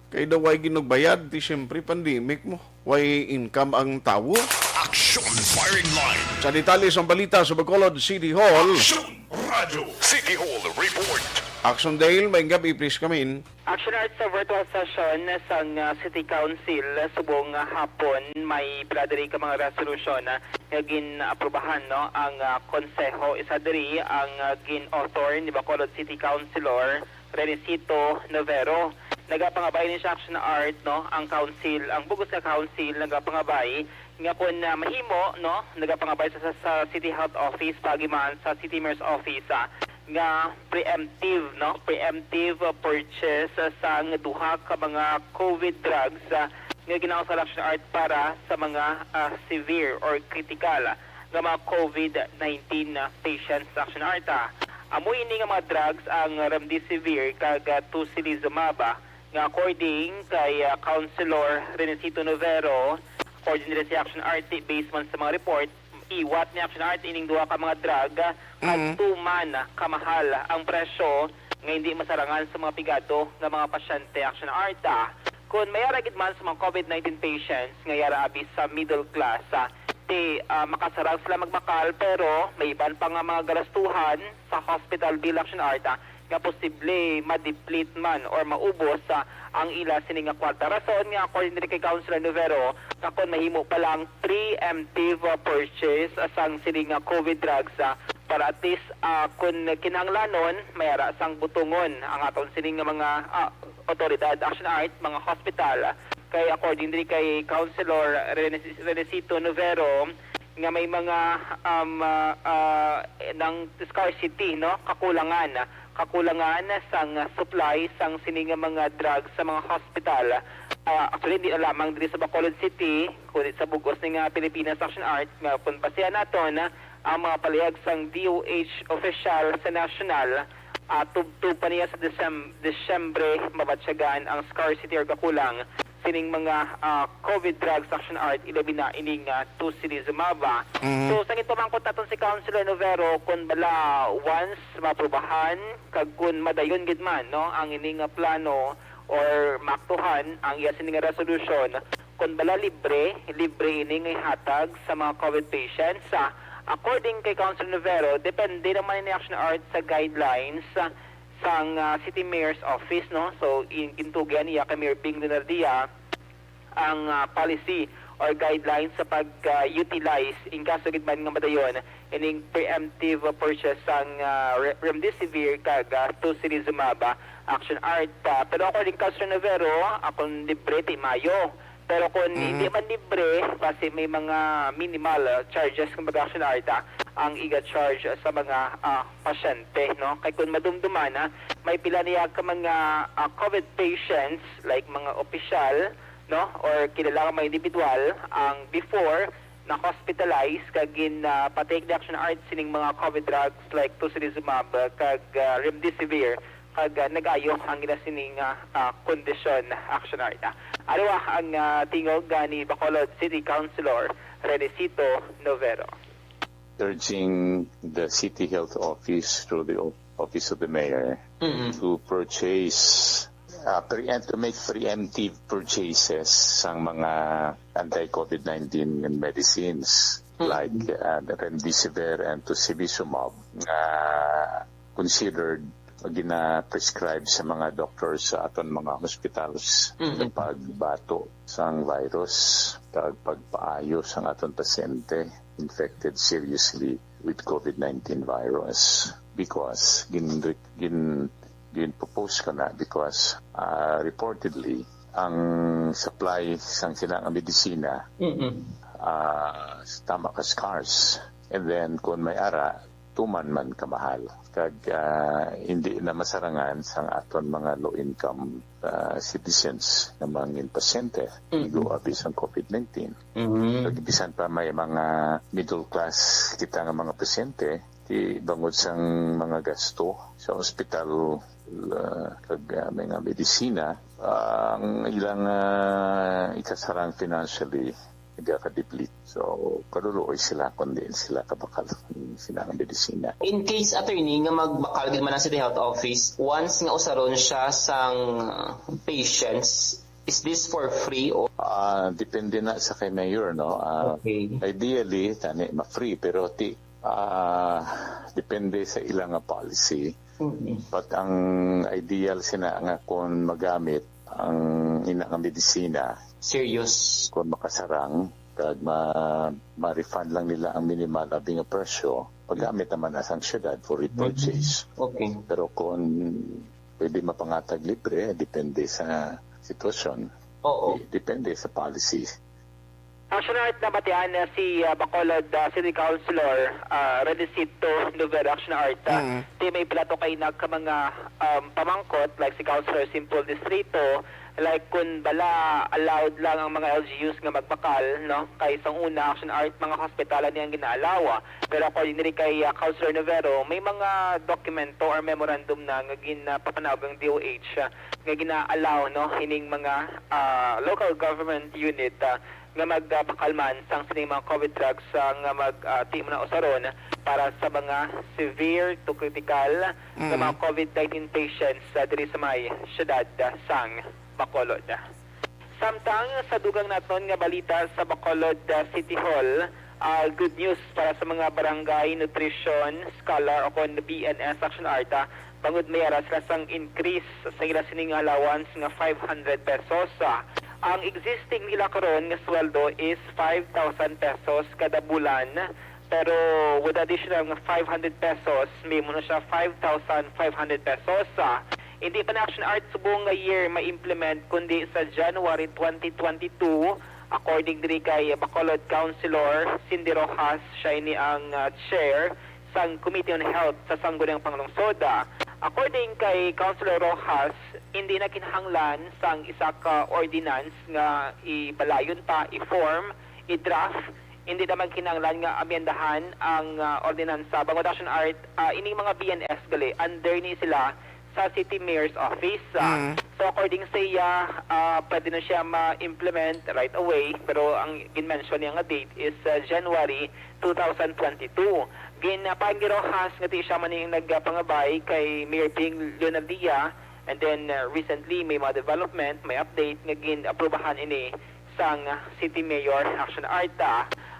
Kay daw way ginugbayad, di siyempre pandemic mo. Way income ang tawo. Action firing line. Sa detalye sang balita sa Bacolod City Hall. Action Radyo City Hall Report. Action Dale, maayong gabi, please come in. Action Art, sa virtual session sang, ah, City Council subong, ah, hapon, may pila diri ka mga resolusyon, ah, nga gin-aprubahan, no, ang, ah, konseho. Isa diri ang, ah, gin-author ni Bacolod City Councilor Renicito Novero. Nagapangabay ni siya, Action Art, no, ang council, ang bug-os nga council nagapangabay nga kung, ah, mahimo, no, nagapangabay sa, sa, sa City Health Office, paagi man sa City Mayor's Office, ah, nga preemptive, no, preemptive, ah, purchase, ah, sang duha ka mga COVID drugs, ah, nga ginausar, Action Art, para sa mga, ah, severe or critical nga mga COVID nineteen, ah, patients, Action Art, ah. Amo ini nga mga drugs ang remdesivir kag, ah, tocilizumab, ah, nga according kay, ah, Councilor Renesito Novero, according diri sa Action Art, based man sa mga report, iwat ni Action Art ining duha ka mga drug, ah, kadto man kamahal ang presyo nga hindi masarangan sa mga pigado nga mga pasyente, Action Art, ah. Kung may ara gid man sa mga COVID nineteen patients nga yara abi sa middle class, ah, ti, ah, makasarang sila magbakal, pero may iban pa nga mga galastuhan sa hospital bill, Action Art, ah, nga posible ma-deplete man or maubos, ah, ang ila sini nga kwarta. Rason nga, according diri kay Councilor Novero, nga kon mahimo pa lang preemptive, ah, purchase, ah, sang sini nga COVID drugs, ah, para at least, ah, kun kinahanglanon, may ara sang butongon ang aton sini nga mga, ah, otoridad, Action Art, mga hospital. Kay according diri kay Councilor Renes-, Renesito Novero, nga may mga, um, ah, ah, nang scarcity, no, kakulangan, kakulangan sang supply sang sini nga mga drugs sa mga hospital. Ah, actually, hindi na lamang diri sa Bacolod City, kundi sa bug-os ni nga Pilipinas, Action Art, nga kung basihan naton, ah, ang mga palihag sang D O H official sa national, ah, tubtob pa niya sa Desem-, Desyembre, mabatyagan ang scarcity or kakulang sining mga, ah, COVID drugs, Action Art, ilabi na ining, ah, tocilizumab. Mhm. So, sa gipamangkot naton si Councilor Novero, kung bala once maaprubahan, kag kung madayon gid man, no, ang ini nga plano or maaktuhan ang iya sini nga resolution, kung bala libre, libre ini nga ihatag sa mga COVID patients. Ah, according kay Councilor Novero, depende naman ini, Action Art, sa guidelines, ah, sang, ah, City Mayor's Office, no? So, in, gintugihan niya kay Mayor Bing Lunardia ang, ah, policy or guidelines sa pag, ah, utilize in kaso gid man nga madayon ining preemptive purchase sang, ah, re-, remdesivir kag, ah, tocilizumab, ah, Action Art. Ah, pero according kay Councilor Novero, ah, kung libre ti maayo. Pero kung Mhm. hindi man libre, basi may mga minimal, ah, charges, kumbaga, Action Art, ah, ang iga-charge sa mga, ah, pasyente, no? Kay kung madumduman, ah, may pila niya ka mga, ah, COVID patients, like mga opisyal, no, or kilala nga mga individual, ang before na-hospitalize kag gin, ah, pa-take ni Action Art sining mga COVID drugs like tocilizumab, ah, kag, ah, remdesivir, kag, ah, nag-ayo ang ila sini nga, ah, kondisyon, Action Art. Ano ang, ah, tingog, ah, ni Bacolod City Councilor Renesito Novero? Urging the City Health Office through the o-, Office of the Mayor Mm-mm. to purchase, uh, preempt-, to make preemptive purchases sang mga anti-COVID nineteen medicines Mm-mm. like, uh, the remdesivir and tocilizumab nga considered gina-prescribe sa mga doctors sa aton mga hospitals Mm-mm. sa pagbato sang virus kag pagpaayo sang aton pasyente infected seriously with COVID nineteen virus because gin, gin, gin-propose ko na because, ah, reportedly ang supply sang sina nga medisina Mm-mm. ah, tama ka scarce. And then kung may ara, tuman man kamahal. Kag, ah, hindi na masarangan sang aton mga low income, ah, citizens nga mga pasyente, Mm-mm. igo abi sang COVID nineteen. Mm-hmm. Kag bisan pa may mga middle class kita nga mga pasyente, ti bangod sang mga gasto sa ospital, ah, kag, ah, mga medisina, ah, ang ilang, ah, ikasarang financially nagaka-deplete. So, kaluluoy sila kung diin sila kabakal sila ang medisina. In case, attorney, nga magbakal gid man ang City Health Office, once nga usaron siya sang, uh, patients, is this for free or Ah, depende na sa kay mayor, no? Ah, Okay. ideally, tani, ma-free, pero ti, ah, depende sa ilang nga policy. Mm-hmm. But ang ideal sina nga kung magamit ang ina nga medisina, Serious. kung makasarang, kag ma-, ma-refund lang nila ang minimal abi nga presyo, magamit naman na sang syudad for repurchase. Okay. Pero kung Pwede mapangatag libre, depende sa sitwasyon. Oo. Depende sa policy. Action Art, nabatian na si uh, Bacolod uh, City Councilor uh, Renisito Nover. Action Art, uh, Mm. Di may pila to kay nag ka mga um, pamangkot, like si Councilor Simple Distrito, like kung bala allowed lang ang mga L G Us nga magbakal, no? Kay sang una, Action Art, mga hospital ni ang ginaalawa. Pero according diri kay uh, Councilor Novero, may mga dokumento or memorandum na nga ginapapanawag ang D O H uh, nga gina-allow, no, ining mga uh, local government unit uh, nga magbakalman sang sining mga COVID drugs uh, nga mag uh, di mo na usaron para sa mga severe to critical nga Mm. mga COVID nineteen patients uh, diri sa may syudad uh, sang Bacolod. Samtang sa dugang naton nga balita sa Bacolod uh, City Hall, uh, good news para sa mga barangay nutrition scholar o kon B N S Action Art, uh, bangod may ara sila sang increase sa ila sining allowance nga five hundred pesos. Uh, ang existing nila karon nga sweldo is five thousand pesos kada bulan, pero with additional nga five hundred pesos, may mo na siya five thousand five hundred pesos. Uh, hindi pa na Action Art subong nga year ma-implement, kundi sa January twenty twenty-two, according diri kay Bacolod Councilor Cindy Rojas, siya ini ang uh, chair sang Committee on Health sa Sangguniang Panglungsod. Uh, according kay Councilor Rojas, hindi na kinahanglan sang isa ka ordinance nga ibalayon pa, i-form, i-draft, hindi naman kinahanglan nga amyendahan ang uh, ordinansa. Bangod Action Art, uh, ining mga B N S gali, under ni sila sa City Mayor's Office. Uh, Mm. So according sa iya, uh, pwede na siya ma-implement right away, pero ang gin-mention niya nga date is uh, January two thousand twenty-two. Gin uh, Pangirohas nga di siya man yung nagpangabay kay Mayor Ping Leonardia, and then uh, recently may mga development, may update nga gin-aprubahan ini sang City Mayor Action Art.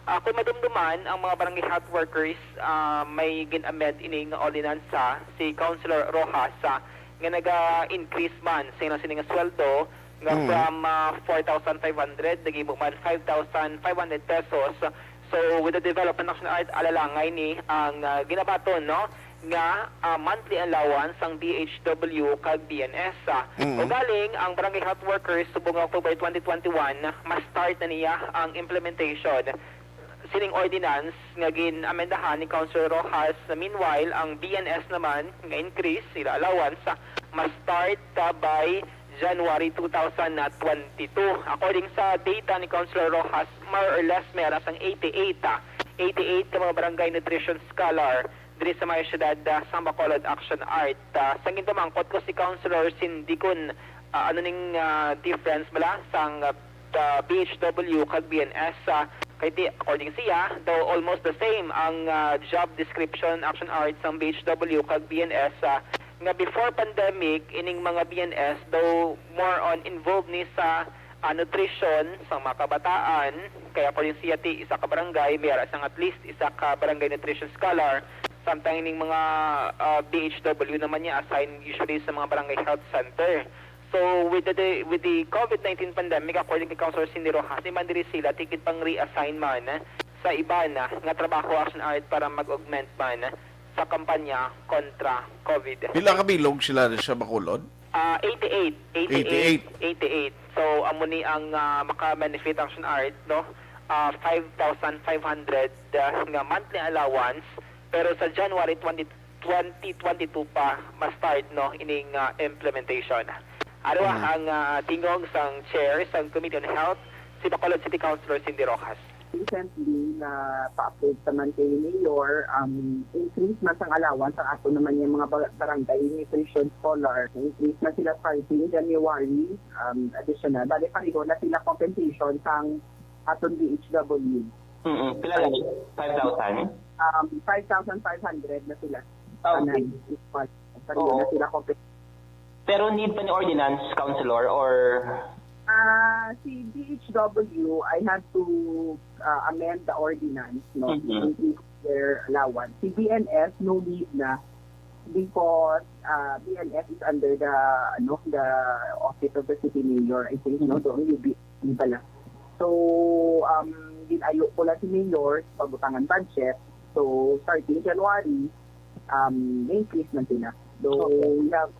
Ah, kung madumduman, ang mga barangay health workers ah, may gin-amend ini nga ordinansa si Councilor Rojas ah, nga naga-increase man sa ilang sining sweldo nga Mm. from ah, four thousand five hundred naging man five thousand five hundred pesos. So with the development Action Art, alalangay ni ang ah, ginabaton, no, nga ah, monthly allowance sang D H W kag B N S. Ah. Mm. Ugaling, ang barangay health workers subong nga October twenty twenty-one, ma-start na niya ang implementation sining ordinance nga gin-amendahan ni Councilor Rojas. Meanwhile, ang B N S naman nga increase sila allowance ah, ma-start ah, by January two thousand twenty-two. According sa data ni Councilor Rojas, more or less may ara sang eighty-eight, ah, eighty-eight ka mga barangay nutrition scholar diri sa may siyudad ah, sa Bacolod Action Art. Ah, sang ginpamangkot ko si Councilor Cindy kun ah, ano ning ah, difference bala sang ah, B H W kag B N S. Ah, kay ti, according siya, though almost the same ang ah, job description, Action Art, sang B H W kag B N S, ah, nga before pandemic, ining mga B N S daw more on involved ni sa ah, nutrition sang mga kabataan. Kay according siya, ti isa ka barangay may ara sang at least isa ka barangay nutrition scholar, samtang ining mga ah, B H W naman niya assign usually sa mga barangay health center. So with the with the COVID nineteen pandemic, according kay Councilor Cindy Rojas, di man diri sila tikid pang reassign man sa iban ah, nga trabaho, Action Art, para mag-augment man sa kampanya kontra COVID. Pila ka bilog sila sa Bacolod? Ah, eighty-eight. Eighty-eight. Eighty-eight. So, amo ni ang ah, maka-benefit Action Art, no? Ah, five thousand five hundred ah, nga monthly allowance, pero sa January twenty, twenty twenty-two pa ma-start, no, ining ah, implementation. Aro Mm. ang ah, tingog sang chair sang Committee on Health, si Bacolod City Councilor Cindy Rojas. Recently, na pa-approve naman kay Mayor, um, increase man sang allowance ang ato naman yung mga ba- barangay nutrition scholar. Increase na sila starting January, um, additional. Bali, pareho na sila compensation sang aton D H W. Mm-mm. Pila lang? Five thousand? Um, five thousand five hundred na sila. Oh, Tanan. Pareho na Oo. sila compensation. Pero need pa ni ordinance, Councilor, or... Ah, si D H W, I had to uh, amend the ordinance, no? Mhm. Increase their allowance. Si B N S, no need na because uh, B N S is under the ano the office of the city mayor, I think, no? So, only B N S pala. So, um, ginayo ko lang si mayor sa pabutangan budget. So, starting January, um, increase man sila. So, we have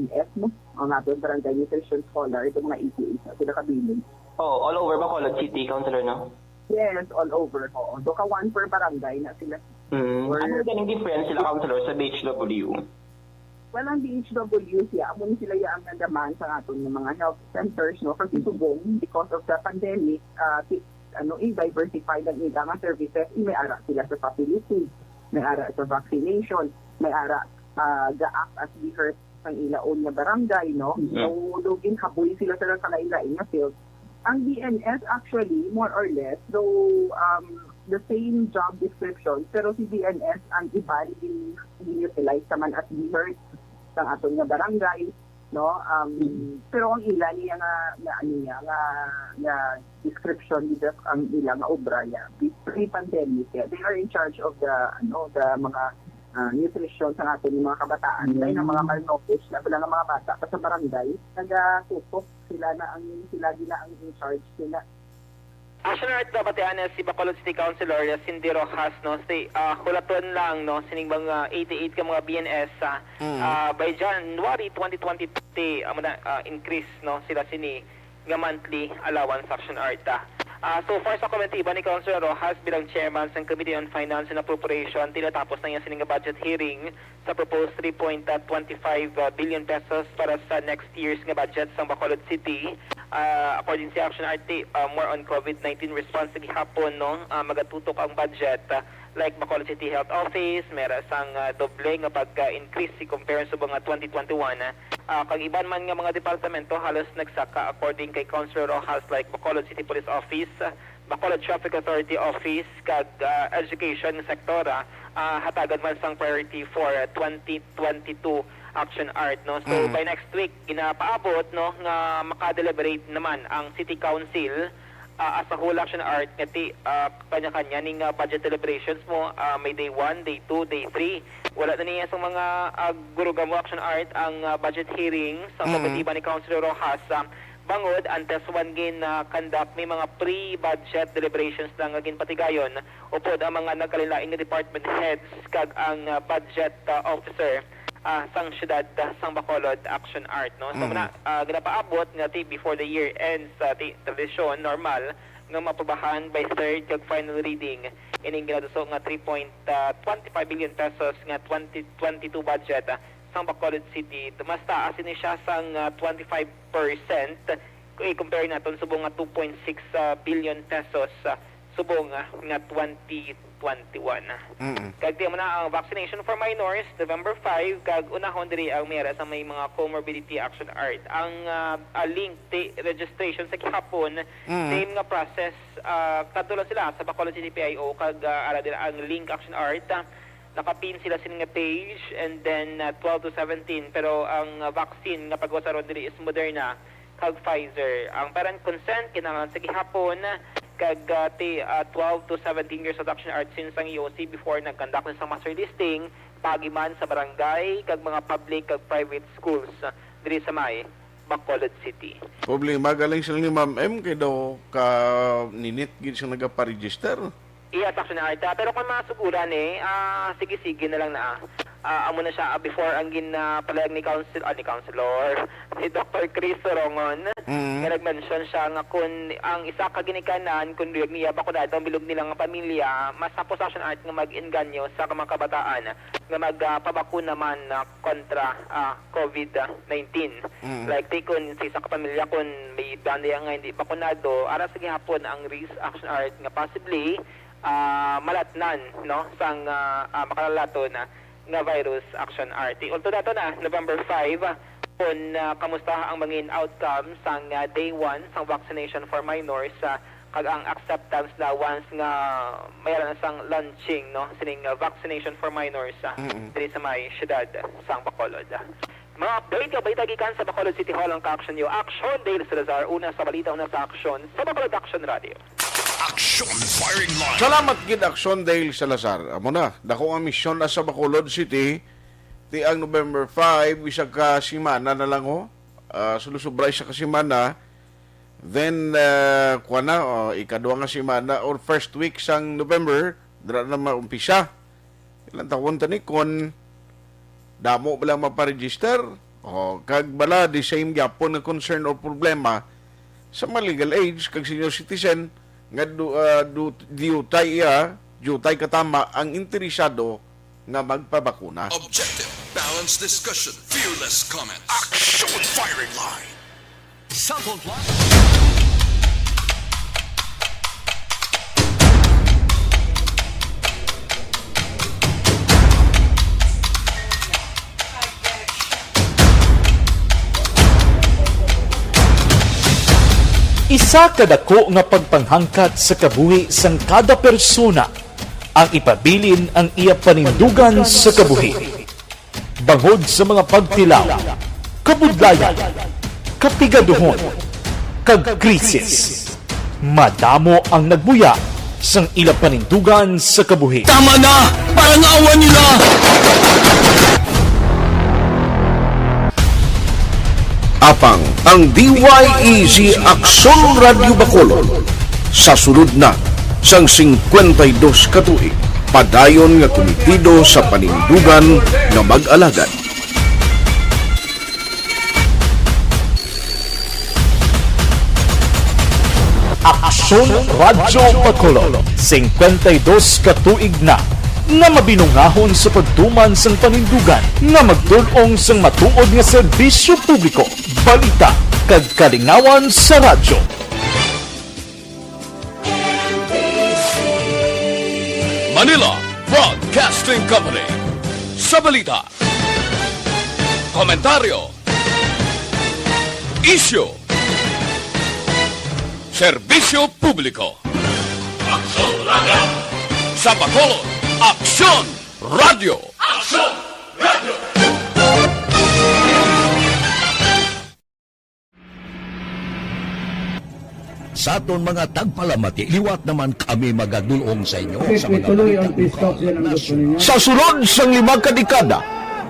F mo, ang aton barangay nutrition scholar, itong mga E T As na sila kabilin. Oh, all over Bacolod City, Councilor, no? Yes, all over. Oo. So, ka one per barangay na sila. Mm. Or- Ano ganing difference sila, Councilor, sa B H W? Well, ang B H W siya, amo ni sila yang nadaman sa aton nga mga health centers, no? Kasi subong, because of the pandemic, uh, ano, i-diversify ang ila nga services, may ara sila sa facility, may ara sa vaccination, may ara uh, ga-act as rehearse sang ila own nga barangay, no? Mhm. So, lugin haboy sila sa kalain-lain nga field. Ang B N S actually, more or less, so, um, the same job description, pero si B N S ang iban gin-, gin-utilize naman as rehearse sang aton nga barangay, no? Um, pero ang ila niya nga, nga ano niya, nga, nga description, ang ila nga obra niya, pre-pandemic, yeah. They are in charge of the, ano, the mga uh, nutrition sa aton mga kabataan. Kaya nga mga malnourished na pala nga mga bata pa sa barangay, nagatutok sila na ang sila gina ang in charge nila. Action Art, nabatian na si Bacolod City Councilor Cindy Rojas, no? Si, ah, hulaton lang, no? Sining mga eighty-eight ka mga B N S, ah, Mm. ah, by January twenty twenty-three, amo na, ah, increase, no? Sila sini nga monthly allowance, Action Art, ah. Ah, so far sa komitiba ni Councilor Rojas bilang chairman sang Committee on Finance and Appropriation, tinatapos na niya sini nga budget hearing sa proposed three point twenty five billion pesos para sa next year's nga budget sang Bacolod City. Ah, according sa Action Art, ah, more on COVID nineteen response sa gihapon, no? Ah, magatutok ang budget, ah, like Bacolod City Health Office, may ra sang, ah, doble nga pag-increase si compare sa mga twenty twenty-one. Ah, kag iban man nga mga departamento halos nagsaka, according kay Councilor Rojas, like Bacolod City Police Office, Bacolod Traffic Authority Office, kag, ah, education sector, ah, ah, hatagan man sang priority for, ah, twenty twenty-two Action Art, no? So, Mm. by next week, ginapaabot, no, nga maka-deliberate naman ang City Council, ah, as a whole, Action Art, nga ti, ah, kanya-kanya ning, ah, budget deliberations mo, ah, may day one, day two, day three. Wala na niya sa mga, ah, gurugamo, Action Art, ang, ah, budget hearing sa Mm. komitiba ni Councilor Rojas, ah, bangod antes one gin-conduct may mga pre-budget deliberations na nga ginpatigayon upod ang mga nagkalain-lain nga department heads kag ang, ah, budget, ah, officer, ah, sang siyudad, ah, sang Bacolod, Action Art, no? So, Mhm. muna, ah, ginapaabot nga ti before the year ends, ah, ti tradisyon normal nga maprobahan by third kag final reading ining ginaduso nga three point twenty-five billion pesos nga twenty twenty-two budget, ah, sang Bacolod City. Mas taas ini siya sang, ah, twenty-five percent kung i-compare naton subong nga two point six billion pesos, ah, subong, ah, nga twenty twenty-one. Mm-mm. Kag ti amo na ang vaccination for minors, November five, kag unahon diri ang may ara sa may mga comorbidity, Action Art. Ang, ah, ah, link ti registration sa gihapon, Mm. same nga process, ah, kadto lang sila sa Bacolod City P I O, kag, ah, ara dira ang link, Action Art, ah, nakapin sila sini nga page, and then, ah, twelve to seventeen, pero ang, ah, vaccine nga pag-usaron diri is Moderna kag Pfizer. Ang parent consent kinahanglan sa gihapon, kag, ah, ti, ah, twelve to seventeen years old, Action Art, since ang E O C before nag-conduct na sa master listing, paagi man sa barangay kag mga public kag private schools, ah, diri sa may Bacolod City. Problema galing sila ni Ma'am M kay daw ka ninit gid siya nagaparegister. Yes, Action Art. Ah, pero kung masuguran eh, ah, sige-sige na lang na. Ah, amo na siya, ah, before ang gin, ah, palayag ni Council, ah, ni Councilor, si Doctor Chris Sorongon, Mm. nga nag-mention siya nga kung ang isa ka ginikanan, kung luyag niya bakunado ang bilog nila nga pamilya, mas hapos, Action Art, nga mag-inganyo sa mga kabataan nga magpabakuna man, ah, kontra, ah, COVID nineteen. Mm. Like, ti, kung sa isa ka pamilya, kung may daan diya nga hindi bakunado, ara sa gihapon ang risk, Action Art, nga possibly, ah, malatnan, no, sang, ah, ah, makalalaton na nga virus, Action Art. Ulto nato na, November five, kung, ah, kamusta ang mangin outcome sang, ah, day one sang vaccination for minors, ah, kag ang acceptance na once nga may na sang launching, no, sining, ah, vaccination for minors, ah, Mm-mm. diri sa may siyudad sang Bacolod. Mga update nga balita gikan sa Bacolod City Hall ang ka-action niyo. Action Dale Salazar, una sa balita, una sa aksyon, sa Bacolod Action Radio. Action Firing Line. Salamat gid, Action Dale Salazar. Amo na, dako ang misyon na sa Bacolod City. Ti ang November five, isa ka semana na lang, ho. Ah, sulusubra isa ka semana. Then, ah, kuwan na, oh, ikaduha nga semana or first week sang November, dira na maumpisa. Ilang tawon tani kon damo ba lang maparegister Oh, kag bala, the same gyapon nga concern o problema sa mga legal age kag senior citizen nga du, ah, du, diutay iya, diutay katama ang interesado nga magpabakuna. Objective, balanced discussion, fearless comments. Action Firing Line. Sample Plot. Isa ka dako nga pagpanghangkat sa kabuhi sang kada persona ang ipabilin ang iya panindugan sa kabuhi. Bangod sa mga pagtilaw, kabudlayan, kapigaduhon, kag krisis, madamo ang nagbuya sang ila panindugan sa kabuhi. Tama na! Parang awa nila! Apang ang D Y E Z Aksyon Radyo Bacolod sa sulod na sang singkwenta y dos ka tuig, padayon nga kumitido sa panindugan nga mag-alagad. Aksyon Radyo Bacolod, singkwenta y dos ka tuig na nga mabinungahon sa pagtuman sang panindugan nga magtul-ong sang matuod nga serbisyo publiko, balita, kag kalingawan sa radyo. Manila Broadcasting Company. Sa balita, komentaryo, isyu, serbisyo publiko. Aksyon Radyo. Sa Bacolod, Aksyon Radyo. Aksyon Radyo. Sa aton mga tagpalamati, liwat naman kami magadulong sa inyo sa mga balita lokal, nasyonal. Sa sulod sang lima ka dekada,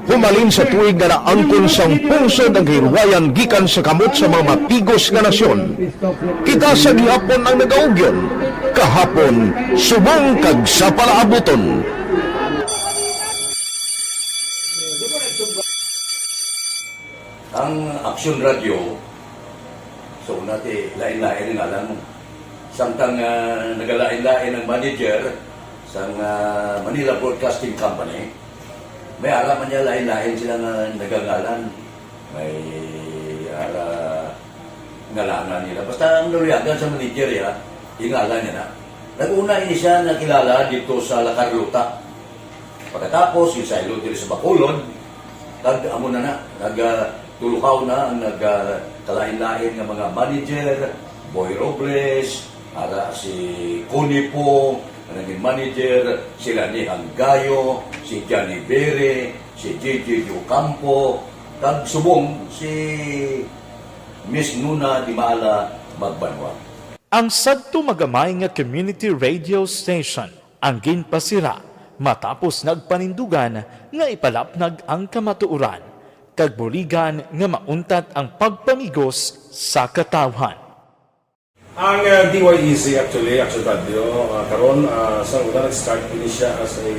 humalin sa tuig nga naangkon sang pungsod ang kahilwayan gikan sa kamot sa mga matigos nga nasyon, kita sa gihapon ang nagaugyon, kahapon, subong kag sa palaabuton. Ang Aksyon Radyo, so, una ti, lain-lain ang ngalan mo. Samtang, ah, nagalain-lain ang manager sang, ah, Manila Broadcasting Company, may ara man niya lain-lain sila nga nagangalan. May ara ngalangan nila. Basta ang naluyagan sa manager, ya, ingalan niya na. Nag-una ini siya nakilala dito sa La Carlota. Pagkatapos, yung saylo diri sa Bacolod, kag amo na na, nag, ah, tulukaw na ang nag, ah, kalain-lain nga mga manager, Boy Robles, ara si Connie po, nga naging manager, sila ni Hanggayo, si Johnny Bere, si J J Ocampo, kag subong si Miss Nuna Dimala Magbanwa. Ang sadto magamay nga community radio station ang ginpasira matapos nagpanindugan nga ipalapnag ang kamatuoran kag buligan nga mauntat ang pagpamigos sa katawhan. Ang, ah, D Y E Z actually, Action Radio, ah, karon, ah, sa una nag-start ini siya as a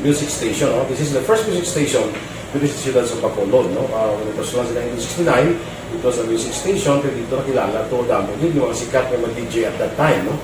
music station, no? This is the first music station dito sa siyudad sa Bacolod, no? Ah, when it was launched in nineteen sixty-nine, it was a music station, pero dito nakilala to, damo din yung mga sikat nga mga D J at that time, no?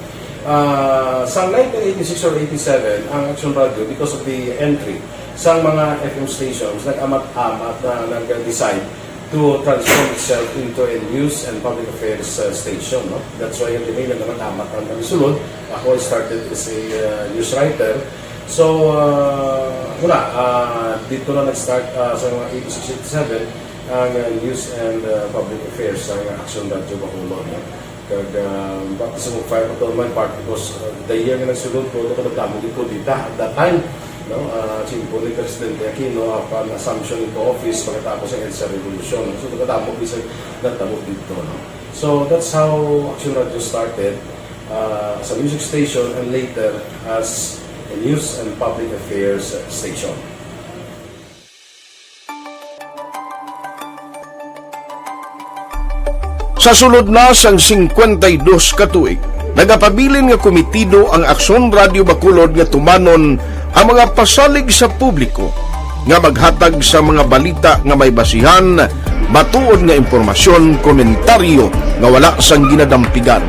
Ah, sa nineteen eighty-six or eighty-seven, ang Action Radio, because of the entry sa mga F M stations, nag-amat-amat na nag-decide to transform itself into a news and public affairs, uh, station, no? That's why yung tinignan naman, tama ang kami sulod. Ako, I started as a, uh, news writer. So, uh, wala, uh, dito na nag-start, uh, sa mga eighty-six, eighty-seven, ang, uh, news and, uh, public affairs sa Action Radio Bacolod, no? Kag, ah, baptism of fire pa to my part because, ah, the year nga nagsulod ko, ito kadamo gid ko dita at that time, no? Ah, chimpo ni Presidente Aquino, apan assumption into office pagkatapos ang EDSA Revolution. So, kadamo bisag nagtabo dito, no? So, that's how Action Radio started, ah, as a music station and later as a news and public affairs station. Sa sulod na sang singkwenta y dos ka tuig, nagapabilin nga komitido ang Aksyon Radio Bacolod nga tumanon ang mga pasalig sa publiko nga maghatag sa mga balita nga may basihan, matuod nga impormasyon, komentaryo nga wala sang ginadampigan.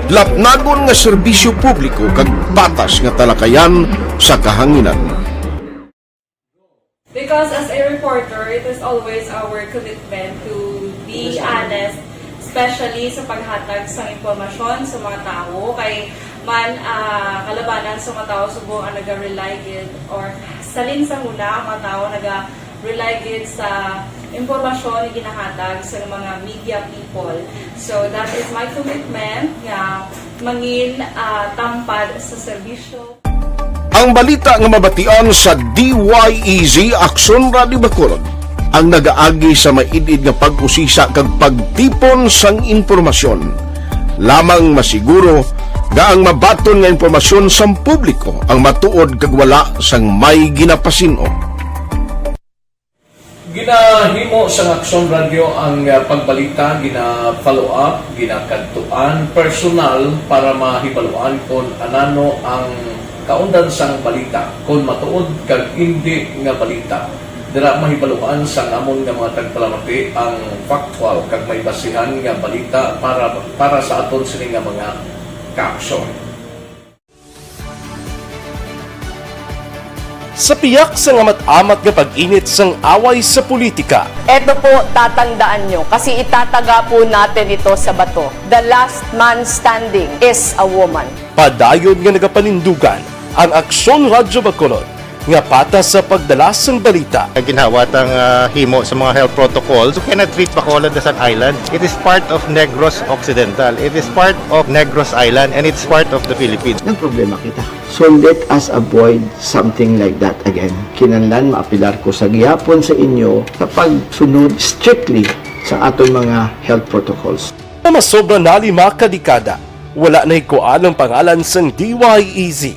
Lapnagon nga serbisyo publiko kag patas nga talakayan sa kahanginan. Because as a reporter, it is always our commitment to be honest, especially sa paghatag sa impormasyon sa mga tawo. Kay man, ah, kalabanan sa mga tawo subong ang naga-rely gid or salin sa huna ang mga tawo naga-rely gid sa impormasyon nga ginahatag sa mga media people. So that is my commitment nga mangin ah, tampad sa serbisyo. Ang balita nga mabatian sa D Y E Z Aksyon Radyo Bacolod ang nagaagi sa maid-id nga pag-usisa kag pagtipon sang impormasyon. Lamang masiguro nga ang mabaton nga impormasyon sang publiko ang matuod kag wala sang may ginapasin-o. Ginahimo sang Aksyon Radyo ang, ah, pagbalita, gina-follow up, ginakadtuan personal para mahibaluan kon anano ang kaundan sang balita, kon matuod kag indi nga balita. Dira mahibaluan sang amon nga mga tagpalamati ang factual kag may basihan nga balita para, para sa aton sini nga mga kaaksyon. Sa piyak sang amat-amat nga pag-init sang away sa politika, Eto po, tatandaan nyo, kasi itataga po natin ito sa bato. The last man standing is a woman. Padayon nga nagapanindugan ang Aksyon Radyo Bacolod nga patas sa pagdala sang balita. Ginhawa tang, ah, himo sa mga health protocols. You cannot treat Bacolod as an island. It is part of Negros Occidental. It is part of Negros Island, and it's part of the Philippines. Nagproblema kita. So let us avoid something like that again. Kinahanglan maapelar ko sa gihapon sa inyo sa pagsunod strictly sa aton mga health protocols. Nga masobra na lima ka dekada, wala nahikuan ang pangalan sang D Y E Z,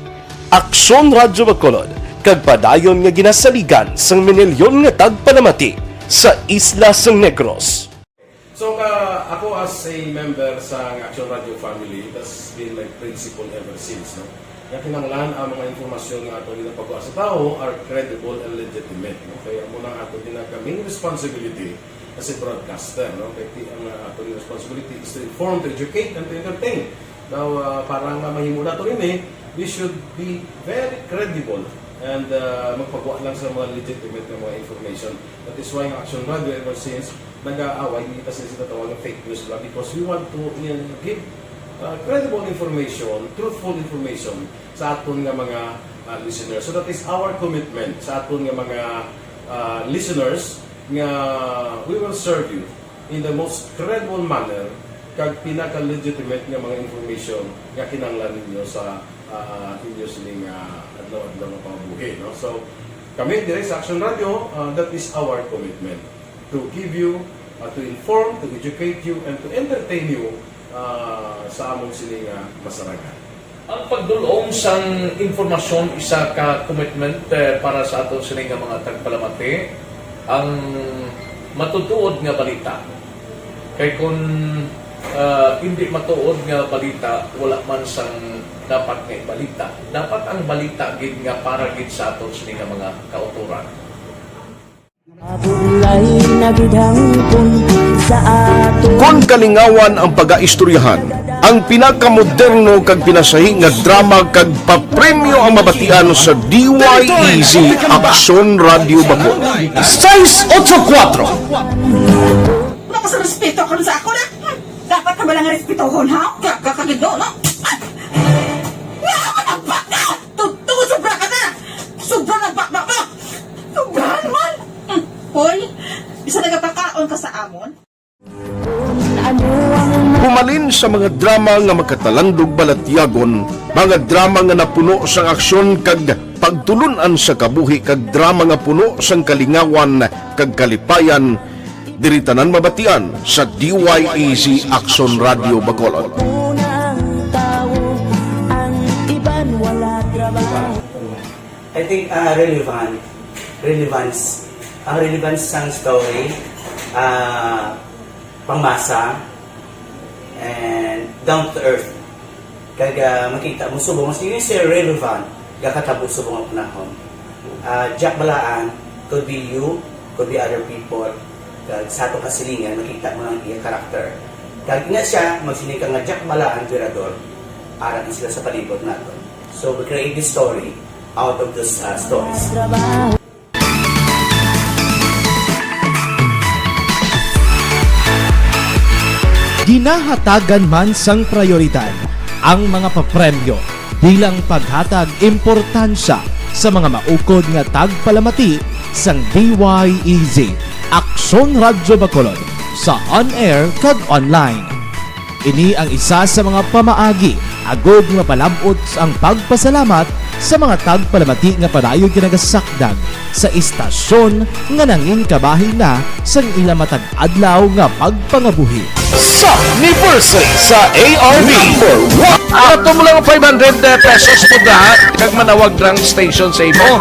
Aksyon Radyo Bacolod, kag padayon nga ginasaligan sang minilyon nga tagpalamati sa isla sang Negros. So, ka, ako as a member sa Action Radio family, that's been my principle ever since, no? Nga kinahanglan ang mga impormasyon nga ato ginapagwa sa tawo are credible and legitimate, no? Kaya amo nang ato ginakaming responsibility as a broadcaster, no? Kay ti-, ang, uh, ato responsibility is to inform, to educate, and to entertain. Now, uh, para nga mahimo nato ini, we should be very credible and, uh, magpagwa lang sa mga legitimate nga mga information. That is why ang Action Radio ever since nag-aaway, hindi kasi sila tawag ng fake news lang because we want to, uh, give, uh, credible information, truthful information sa aton nga mga, uh, listeners. So that is our commitment sa aton nga mga, uh, listeners nga we will serve you in the most credible manner kag pinaka-legitimate nga mga information nga kinahanglan ninyo sa, uh, inyo sining, uh, adlaw-adlaw nga pangabuhi, no? So, kami dire sa Action Radio, uh, that is our commitment to give you, uh, to inform, to educate you, and to entertain you, uh, sa amon sini nga masarangan. Ang pagdul-ong sang impormasyon isa ka commitment, eh, para sa aton sini nga mga tagpalamati, ang matutuod nga balita. Kay kun, ah, indi matuod nga balita, wala man sang dapat nga ibalita. Dapat ang balita gid nga para gid sa aton sini nga mga kautoran. Kon kalingawan ang pagaistoryahan, ang pinakamoderno kag pinasahi nga drama kag papremyo ang mabatian sa D Y E Z Aksyon Radio Bacolod. Seis ocho kuatro. Wala ka sa respeto karon sa ako na. Dapat ka ba lang respetohon, ha? Ka, ka, kagido, no? Wala ka na baka! Tuto, sobra ka na! Sobra na baka mo! Sobra naman! Hmm. Hoy, bisa nagapakaon ka sa amon? Humalin sa mga drama nga makatalandog balatyagon, mga drama nga napuno sang aksyon kag pagtulun-an sa kabuhi kag drama nga puno sang kalingawan kag kalipayan, diri tanan mabatian sa D Y E Z Aksyon Radio Bacolod. I think, ah, relevant, relevance, ang relevance sang story, ah, pangmasa, and down to earth. Kag, ah, makita mo subong mas yun siya relevant, gakatabo subong ang panahon. Ah, Jack Balaan, Could be you, could be other people. Kag sa atong kasilingan, makita mo ang iya character. Kag ina siya, magsiling ka nga Jack bala ang emperador, ara na sila sa palibot nato. So we create this story out of those uh, stories. Ginahatagan man sang prayoridad ang mga papremyo bilang paghatag importansya sa mga maukod nga tagpalamati sang D Y E Z, Aksyon Radyo Bacolod, sa on-air kag online. Ini ang isa sa mga pamaagi agud nga mapalab-ot ang pagpasalamat sa mga tagpalamati nga padayon ginagasakdag sa istasyon nga nangin kabahin na sang ila matag adlaw nga pagpangabuhi. Sa anniversary sa A R B. Number one. Ato mo lang five hundred pesos po na kag manawag rang station sa imo.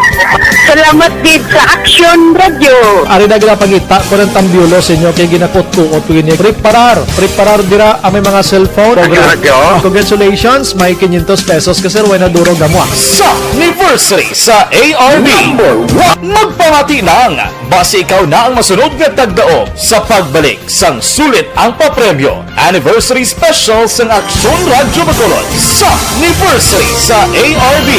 Salamat gid sa Aksyon Radio. Ari na ginapangita ko ng tambyulo sa inyo kay ginakutkuot ko ini. Preparar, preparar dira ang may mga cellphone. Radyo. Congratulations, may quinientos pesos ka sir, way na duro gamwa. Sa anniversary sa A R B. Number one. Magpamati lang. Basi ikaw na ang masunod nga tagdaog sa pagbalik sang sulit ang papremyo. Anniversary Special sang Aksyon Radyo Bacolod sa anniversary sa A R B.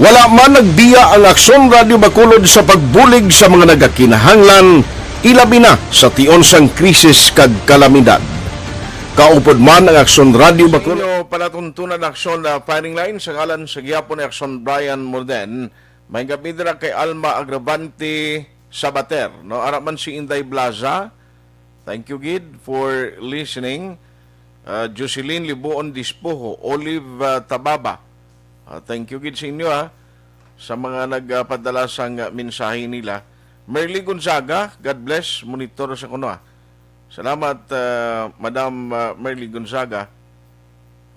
Wala man nagbiya ang Aksyon Radyo Bacolod sa pagbulig sa mga nagakinahanglan, ilabi na sa tion sang krisis kag kalamidad. Kaupod man ang Aksyon Radyo Bacolod. Inyo palatuntunan aksyon na firing line sa ngalan sa gihapon ni Aksyon Brian Morden. May gabi dira kay Alma Agravante Sabater, no? Ara man si Inday Blaza. Thank you gid for listening. Uh, Jocelyn Libuon Dispoho, Olive uh, Tababa. Uh, thank you gid sa inyo ha, sa mga nagpadala sang uh, mensahe nila. Merly Gonzaga, God bless, monitor sa kuno ha. Salamat, ah, Madam, ah, Merly Gonzaga.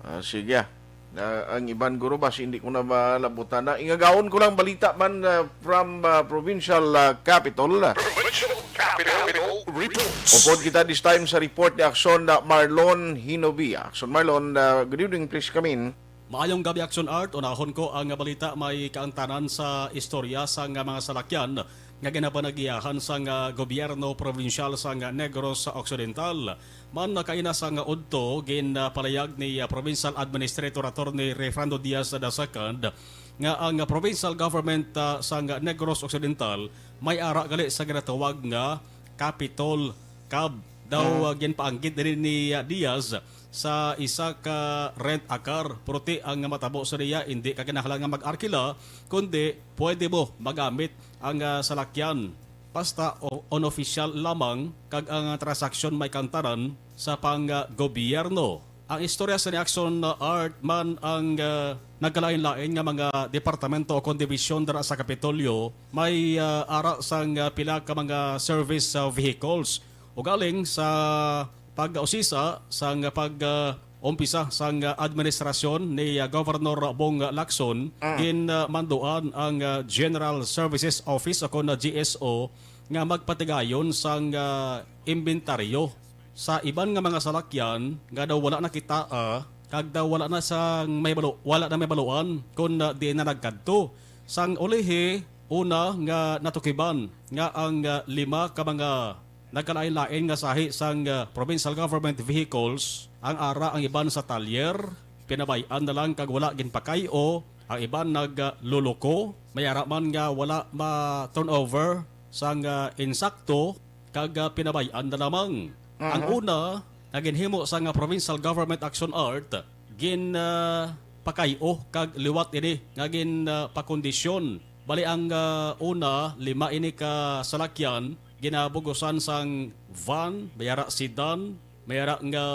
Ah, sige, ah. Ah, ang iban guro ba, hindi ko na malabutan na. Ingagaon ko lang balita man ah, from ah, provincial ah, capital. Provincial Capital Reports. Upod kita this time sa report ni Aksyon na Marlon Hinovia. Aksyon Marlon, ah, good evening, please come in. Maayong gabi, Action Art. Unahon ko ang balita may kaangtanan sa istorya sang mga salakyan nga ginapanagiyahan sang gobyerno probinsyal sang Negros Occidental. Man kaina sang udto, ginpalayag ni Provincial Administrator Attorney Refrando Diaz the second nga ang provincial government ah, sang Negros Occidental may ara gali sa ginatawag nga Capitol Cab daw ah, ginpaanggid diri ni ah, Diaz sa isa ka rent a car. Pero ti ang matabo sa niya, hindi ka kinahanglan nga mag-arkila, kundi pwede mo magamit ang ah, salakyan basta o, unofficial lamang kag ang ah, transaksyon may kaangtanan sa pang ah, gobyerno. Ang istorya sa ni Action ah, Art man ang ah, nagkalain-lain nga mga departamento o kondibisyon dira sa Kapitolyo may ah, ara sang ah, pila ka mga service ah, vehicles. Ugaling sa pag-usisa sang pag ah, umpisa sang ah, administrasyon ni ah, Governor Bong Lacson, ginmanduan ang ah, General Services Office o kon G S O nga magpatigayon sang ah, imbentaryo sa iban nga mga salakyan nga daw wala na kitaa kag daw wala na sang may balo, wala na may baluan kon ah, diin na nagkadto. Sang ulihi, una nga natukiban nga ang ah, lima ka mga nagkalain-lain nga sahi sang ah, provincial government vehicles ang ara ang iban sa talyer, pinabay-an na lang kag wala ginpakay-o, ang iban nagluluko, may ara man nga wala ma-turnover sang ah, insakto kag ah, pinabay-an na lamang. Ang una nga ginhimo sang ah, provincial government action art gin ah, pakay-o kag liwat ini nga gin ah, pakondisyon. Bali ang ah, una, lima ini ka salakyan ginabugusan sang van, may ara sedan, may ara nga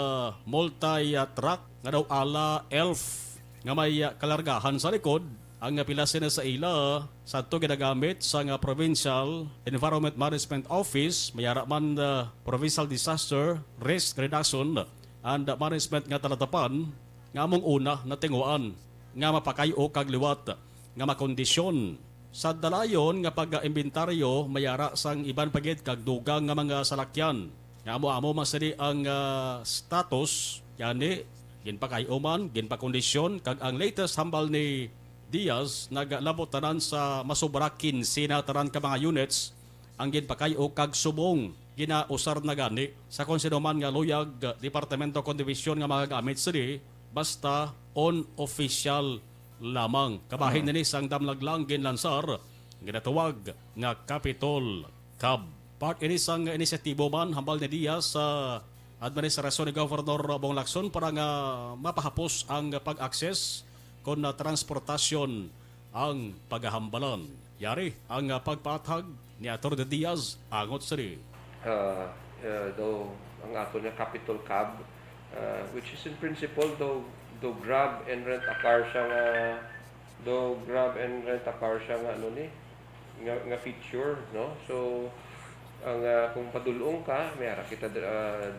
multi ah, truck nga daw ala elf nga may ah, kalargahan sa likod. Ang ah, pila sina sa ila sadto ginagamit sang ah, Provincial Environment Management Office, may ara man ah, Provincial Disaster Risk Reduction and Management nga talatapan nga among una natinguan nga mapakay-o kag liwat nga makondisyon. Sa dalayon nga pag-imbentaryo, may ara sang iban pa gid kag dugang nga mga salakyan. Nga amo-amo man sini ang, ah, status, yani, ginpakay-o man, ginpakondisyon, kag ang latest hambal ni Diaz, naglabot tanan sa masobra kinse na tanan ka mga units ang ginpakay-o kag subong ginausar na gani sa kon sino man nga luyag, departamento kon dibisyon nga magagamit sini, basta unofficial lamang. Kabahin Hmm. nini sang damlag lang ginlansar, ginatawag nga Capitol Cab. Part ini sang inisyatibo man hambal ni Diaz sa administrasyon ni Governor Bong Lacson para nga mapahapos ang pag-access kon, ah, transportasyon ang pagahambalan. Yari ang, ah, pagpaathag ni Attorney Diaz angot sini. Uh, uh, daw ang ato nga Capitol Cab, uh, which is in principle daw, daw grab and rent a car siya nga, daw grab and rent a car siya nga ano ni, nga, nga feature, no? So, ang, ah, kung padulong ka, may ara kita, ah,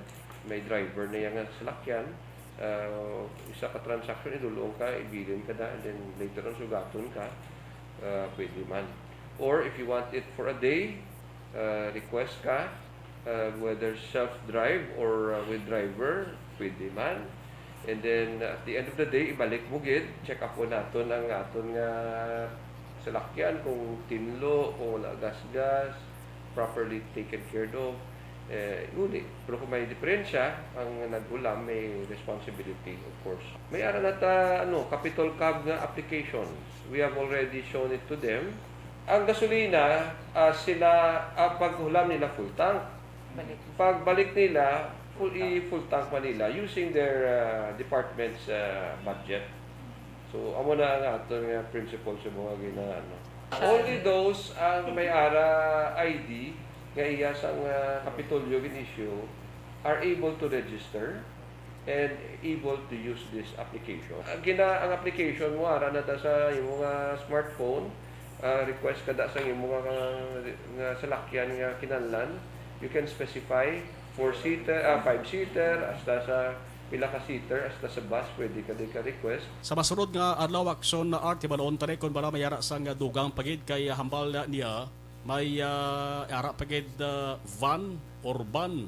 may driver na yang salakyan, ah, isa ka transaction, idulong ka, ibilin ka na, and then later on, sugaton ka, ah, pwede man. Or if you want it for a day, ah, request ka, uh, whether self-drive or, uh, with driver, pwede man. And then, at the end of the day, ibalik mo gid, check up naton ang aton nga salakyan, kung tinlo, kung wala gasgas, properly taken care of. Eh, uli. Pero kung may diferensya, ang nag-ulam may responsibility, of course. May ara na ta, ano, Capitol Cab nga applications. We have already shown it to them. Ang gasolina, ah, sila, ah, paghulam nila full tank. Balik. Pagbalik nila, full, i-full tank pa nila using their, ah, department's, ah, budget. So, amo na ang aton nga principle sa mga gina-, ano. Only those ang may ara I D nga iya sang, ah, Kapitolyo gin-issue are able to register and able to use this application. Ang gina-, ang application mo, ara na ta sa imo nga smartphone, ah, request ka da sa imo nga, nga salakyan nga kinahanglan. You can specify four-seater, ah, five-seater, hasta sa pila ka seater, hasta sa bus, pwede ka di ka request. Sa masunod nga adlaw, Aksyon na Art, hibaluon ta ni kon bala may ara sang dugang pa gid kay hambal na niya, may, ah, ara pa gid, ah, van, urban,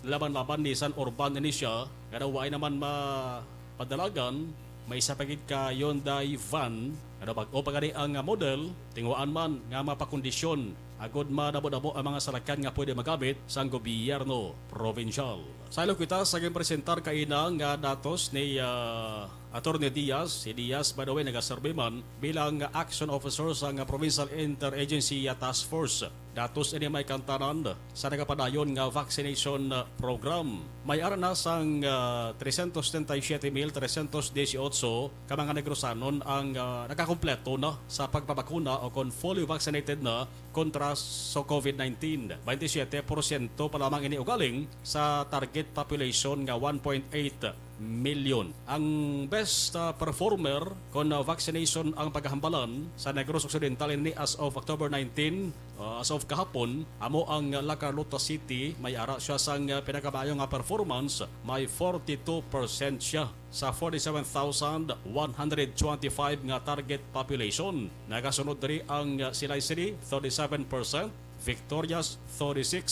laban-laban ni San Urban ini siya, nga daw waay naman mapadalagan, may isa pa gid ka Hyundai van, nga daw bag-o pa gani ang, ah, model, tinguhaan man nga mapakondisyon agod madamo-damo ang mga salakyan nga pwede magamit sang gobyerno probinsyal. Sa ilo kita sa ginpresentar kaina nga datos ni, ah, Attorney Diaz, si Diaz, by the way, nagaserbi man bilang action officer sang Provincial Interagency Task Force. Datos ini may kantanan sa nagapadayon nga vaccination program. May ara na sang, ah, trescientos setenta y siete mil trescientos dieciocho ka mga Negrosanon ang, ah, nakakumpleto na sa pagpabakuna o kon fully vaccinated na kontra sa COVID nineteen. Twenty-seven porsyento pa lamang ini ugaling sa target population nga one point eight million. Ang best, ah, performer kon, ah, vaccination ang paghambalan sa Negros Occidental ini as of October nineteen, ah, as of kahapon, amo ang La Carlota City. May ara siya sang, ah, pinakamaayo nga performance, may forty-two percent siya sa forty-seven thousand one hundred twenty-five nga target population. Nagasunod diri ang, ah, Silay City, thirty-seven percent, Victorias, thirty-six,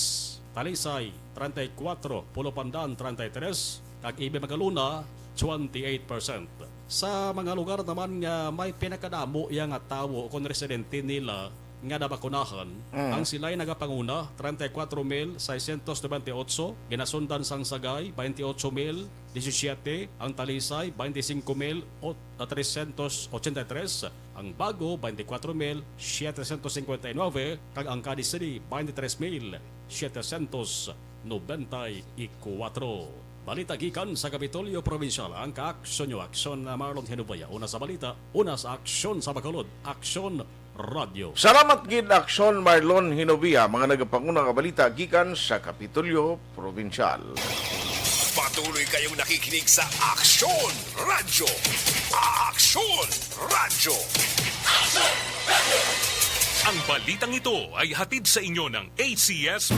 Talisay, treinta y cuatro, Pulo Pandan, treinta y tres, kag Ibe Magalona, twenty-eight percent. Sa mga lugar naman nga may pinakadamo iya nga tawo kon residente nila nga nabakunahan, Mm. ang Silay nagapanguna, treinta y cuatro mil seiscientos noventa y ocho, ginasundan sang Sagay, veintiocho mil diecisiete, ang Talisay, veinticinco mil trescientos ochenta y tres, ang Bago, veinticuatro mil setecientos cincuenta y nueve, kag ang Cadiz City, veintitrés mil setecientos noventa y cuatro. Balita gikan sa Kapitolyo Probinsyal, ang kaaksyon nyo, Aksyon na Marlon Hinubaya. Una sa balita, una sa aksyon sa Bacolod, Aksyon Radyo. Salamat gid, Aksyon Marlon Hinovia, mga nagapanguna nga balita gikan sa Kapitolyo Probinsyal. Patuloy kayong nakikinig sa Aksyon Radyo. Aksyon Radyo. Ang balitang ito ay hatid sa inyo ng A C S.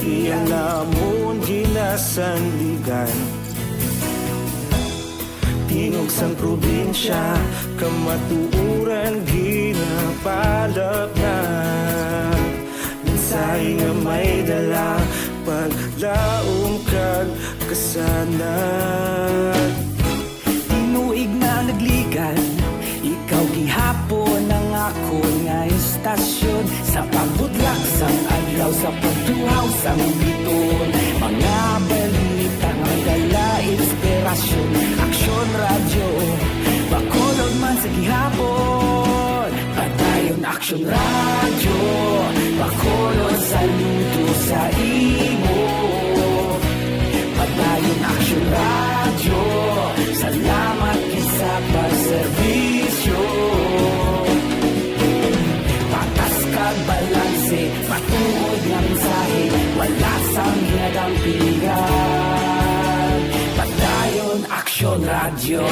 Iya namon ginasandigan. Tingog sang probinsya, kamatuoran ginapalapnag. Mensahe nga may dala, paglaom kag kasanag. Tinuig na nagligan, ikaw gihapon ang akon nga istasyon. Sa pagbutlak sang adlaw, sa pagtuhaw sang biton, mga balita nga may dala inspirasyon. Aksyon Radyo, Bacolod man sa gihapon. Padayon Aksyon Radyo, Bacolod, saludo sa imo. Padayon Aksyon Radyo, salamat gid sa pagserbisyo. Patas kag balanse, matuod nga mensahe, wala sang ginadampigan. Padayon Aksyon Radyo.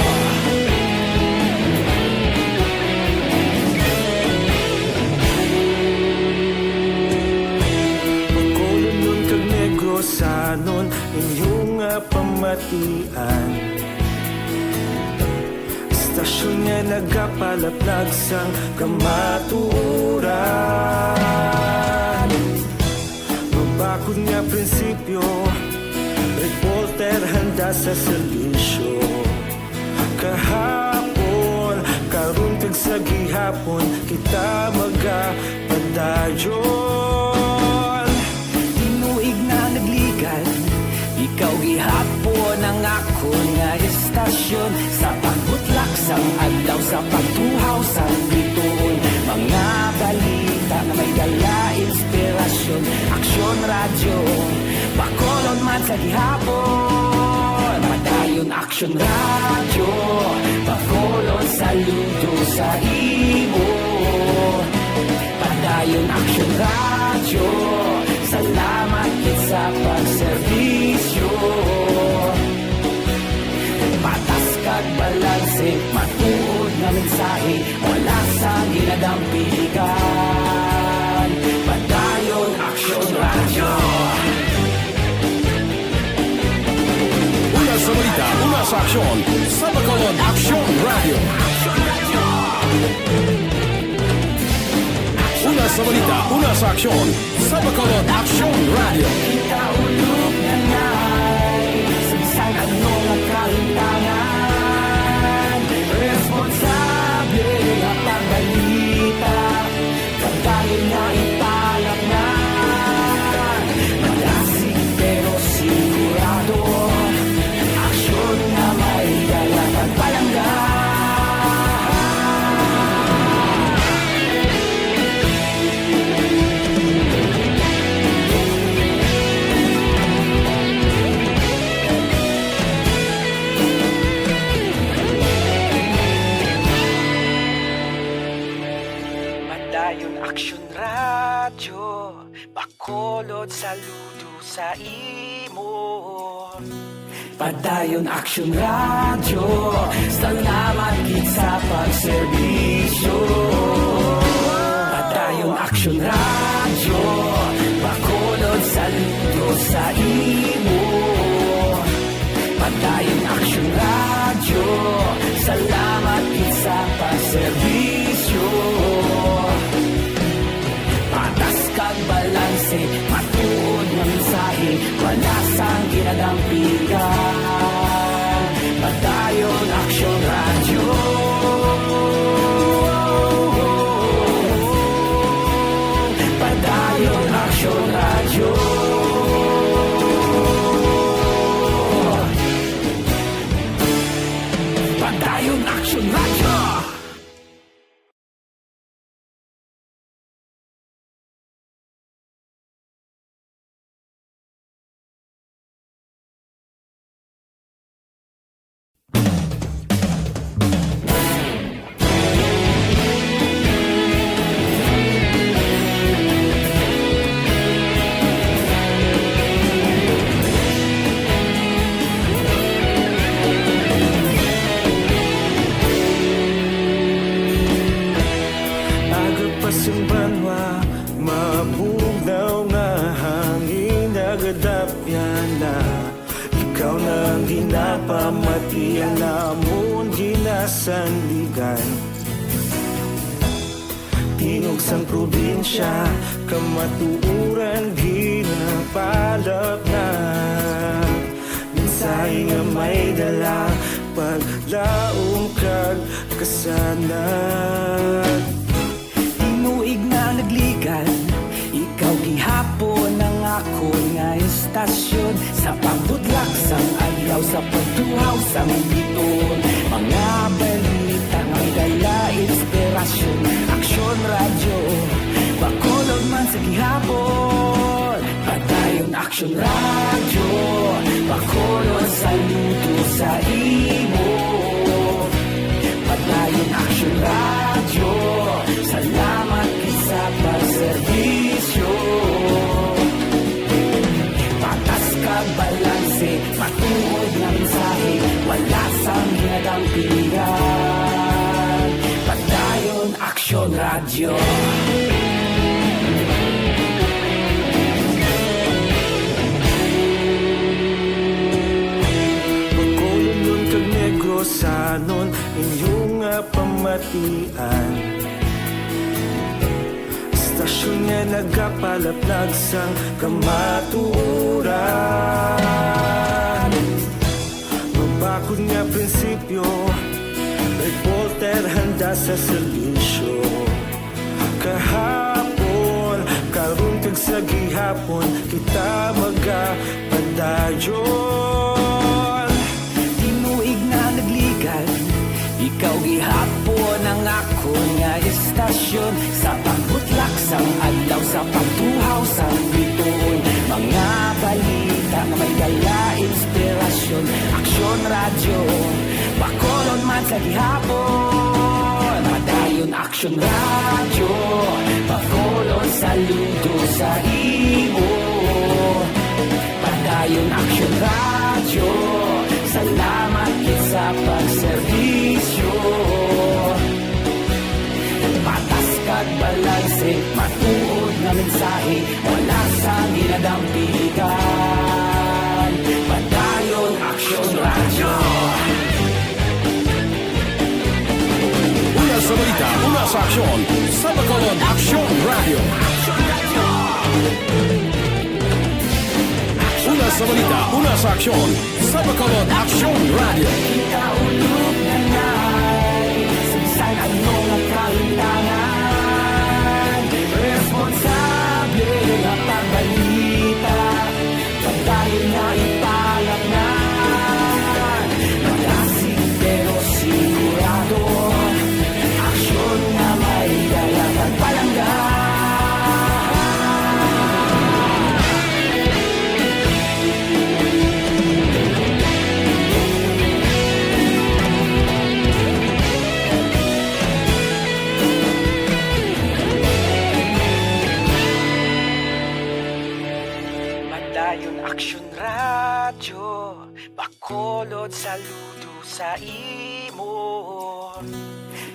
Bacolodnon kag Negrosanon, inyo nga pamatian. Istasyon nga nagapalaplag sang kamatuoran. Mabakod nga prinsipyo, reporter handa sa serbisyo. Kahapon, karon kag sa gihapon, kita magapadayon. Tinuig na nagligan, ikaw gihapon ang akon nga istasyon. Sa pagbutlak sang adlaw, sa pagtuhaw sang bituon, mga balita nga may dala inspirasyon. Aksyon Radyo, Bacolod man sa gihapon. Padayon Aksyon Radyo, Bacolod, saludo sa imo. Padayon Aksyon Radyo, salamat gid sa pagserbisyo. Patas kag balanse, matuod nga mensahe, wala sang ginadampigan. Padayon Aksyon Radyo. Una sa balita, una sa aksyon, sa Bacolod Aksyon Radyo. Una sa balita, una sa aksyon, sa Bacolod Aksyon Radyo. Kita ulog na nay, sa bisan ano nga kahitangan, responsable nga pagbalita, pagdayon nga ipalapnan, malasig pero sigurado, aksyon nga may dala pagpalangga. Padayon Aksyon Radyo, Bacolod, saludo sa imo. Padayon Aksyon Radyo, salamat gid sa pagserbisyo. Padayon Aksyon Radyo, Bacolod, saludo sa imo. Padayon Aksyon Radyo, salamat gid sa pagserbisyo. Patas kag balanse, matuod nga mensahe, wala sang ginadampigan. Padayon Aksyon Radyo. Padayon Aksyon Radyo. Padayon Aksyon Radyo. sandigan. Tingog sang probinsya, kamatuoran ginapalapnag. Mensahe nga may dala, paglaom kag kasanag. Tinuig nga nagligad, ikaw gihapon ang akon nga istasyon. Sa pagbutlak sang adlaw, sa pagtuhaw sang biton, mga balita nga may dala inspirasyon. Aksyon Radyo, Bacolod man sa gihapon. Padayon Aksyon Radyo, Bacolod, saludo sa imo. Padayon Aksyon Radyo, salamat gid sa pagserbisyo. Patas kag balanse, matuod nga mensahe, wala sang ginadampigan. Padayon Aksyon Radyo. Bacolodnon kag Negrosanon, inyo nga pamatian. Istasyon nga nagapalaplag sang kamatuoran. Mabakod nga prinsipyo, reporter handa sa serbisyo. Kahapon, karon kag sa gihapon, kita magapadayon. Tinuig nga nagligad, ikaw gihapon ang akon nga istasyon. Sa pagbutlak sang adlaw, sa pagtuhaw sang bituon, mga balita nga may dala inspirasyon. Aksyon Radyo, Bacolod man sa gihapon. Padayon Aksyon Radyo, Bacolod, saludo sa imo. Padayon Aksyon Radyo, salamat gid sa pagserbisyo. Patas kag balanse, matuod nga mensahe, wala sang ginadampigan. Padayon Aksyon Radyo. Una sa balita, una sa aksyon, sa Bacolod Aksyon Radyo. Una sa balita, una sa aksyon, sa Bacolod Aksyon Radyo. Kita ulog na nai, sa bisan ano nga kahitangan, responsable nga pagbalita, padayon nga ipalapnan. Malasig pero sigurado, aksyon nga may dala kag palangga. Padayon Aksyon Radyo, Bacolod, saludo sa imo.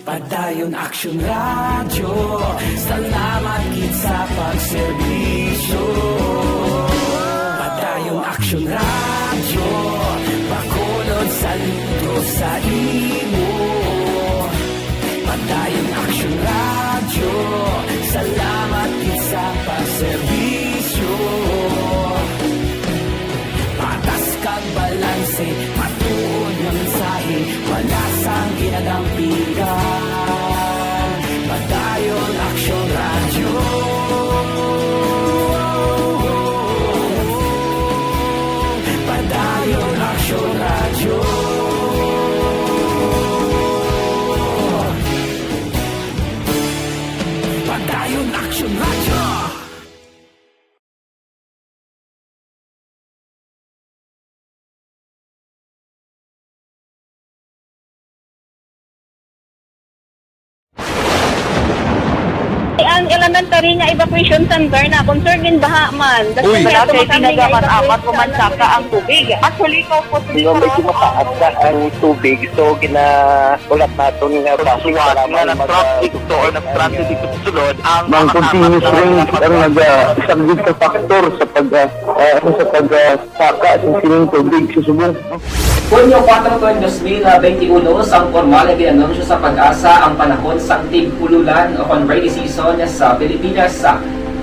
Padayon Aksyon Radyo, salamat gid sa pagserbisyo. Padayon Aksyon Radyo, Bacolod, saludo sa imo. Padayon Aksyon Radyo, salamat gid sa pagserbisyo. Patas kag balanse, matuod nga mensahe, wala sang ginadampigan. Padayon Aksyon Radyo. Padayon Aksyon Radyo. Padayon Aksyon Radyo. Ang elementary nga evacuation center na concern din baha man. Uy. Wala kay tinaga man apat o man saka ang tubig. Actually, ko po. Di ba, medyo mataas na ang tubig, so ginaulat naton nga basi nga nag-traffic to or nag-traffic dito sa sulod ang mga continuous rain ang nagasaglit sa factor sa pag, ah, ah, ano, sa pag, ah, saka sa sining tubig sa subong. Hunyo kuwatro tuig dos mil benti uno, sang pormal nga gin-anunsyo sa PAGASA ang panahon sang tig-ululan o kon rainy season sa Pilipinas.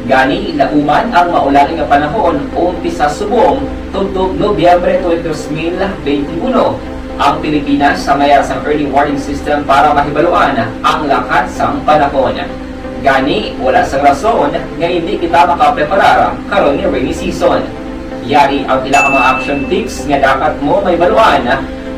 Gani, lauman ang maulan nga panahon umpisa subong tubtob Nobyembre tuig dos mil benti uno. Ang Pilipinas may ara sang early warning system para mahibaluan ang lakat sang panahon. Gani, wala sang rason nga indi kita makapreparar karon nga rainy season. Yari ang pila ka mga action tips nga dapat mo mahibaluan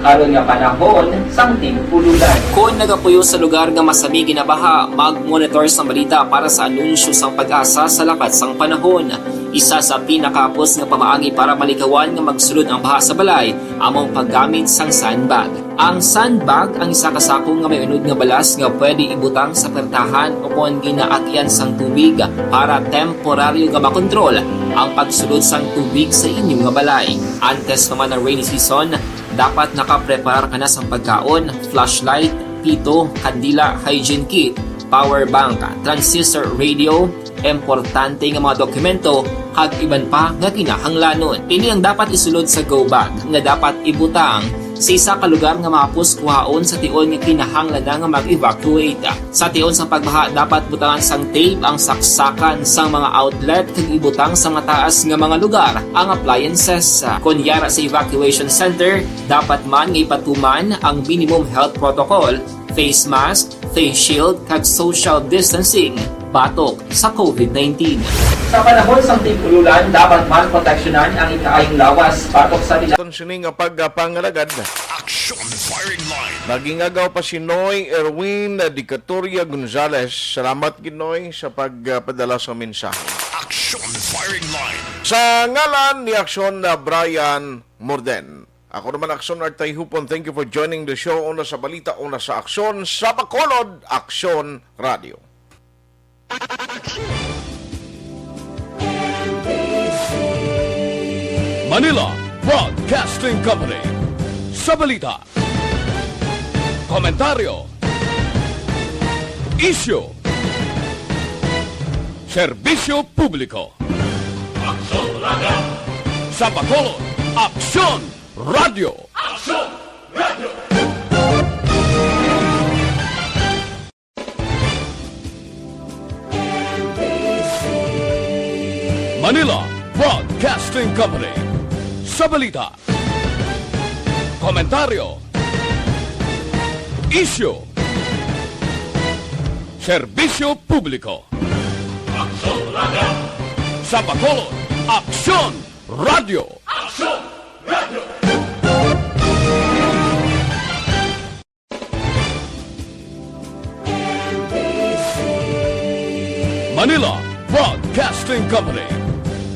karon nga panahon sang tig-ululan. Kon nagapuyo sa lugar nga masami ginabaha, mag-monitor sang balita para sa anunsyo sang PAGASA sa lakat sang panahon. Isa sa pinakahapos nga pamaagi para malikawan nga magsulod ang baha sa balay amo ang paggamit sang sandbag. Ang sandbag ang isa ka sako nga may unod nga balas nga pwede ibutang sa pertahan o kon ginaagyan sang tubig para temporaryo nga makontrol ang pagsulod sang tubig sa inyo nga balay. Antes pa man ang rainy season, dapat nakapreparar ka na sang pagkaon, flashlight, pito, kandila, hygiene kit, power bank, transistor radio, importante nga mga dokumento, kag iban pa nga kinahanglanon. Ini ang dapat isulod sa go bag nga dapat ibutang sa isa ka lugar nga mahapos kuhaon sa tion nga kinahanglan na nga mag-evacuate. Sa tion sang pagbaha, dapat butangan sang tape ang saksakan sang mga outlet kag ibutang sa mataas nga mga lugar ang appliances. Kon yara sa evacuation center, dapat man nga ipatuman ang minimum health protocol, face mask, face shield, kag social distancing batok sa covid nineteen. Sa panahon sang tig-ululan, dapat man proteksyonan ang ikaayong lawas batok sa pila- Kon sini nga pagpangalagad. Action Firing Line. Nagingagaw pa si Noy Erwin Dicatoria Gonzalez. Salamat gid, Noy, sa pagpadala sa mensahe. Action Firing Line. Sa ngalan ni Action na Brian Morden. Ako naman, Action Art Tayhupon. Thank you for joining the show. Una sa balita, una sa aksyon, sa Bacolod, Aksyon Radio. Manila Broadcasting Company. Sa balita, komentaryo, isyu, serbisyo publiko. Aksyon Radio. Sa Bacolod, Aksyon Radio. Aksyon Radio. Manila Broadcasting Company. Sa balita, komentaryo, isyu, serbisyo publiko. Aksyon Radio. Sa Bacolod, Aksyon Radio. Aksyon Radio. Manila Broadcasting Company.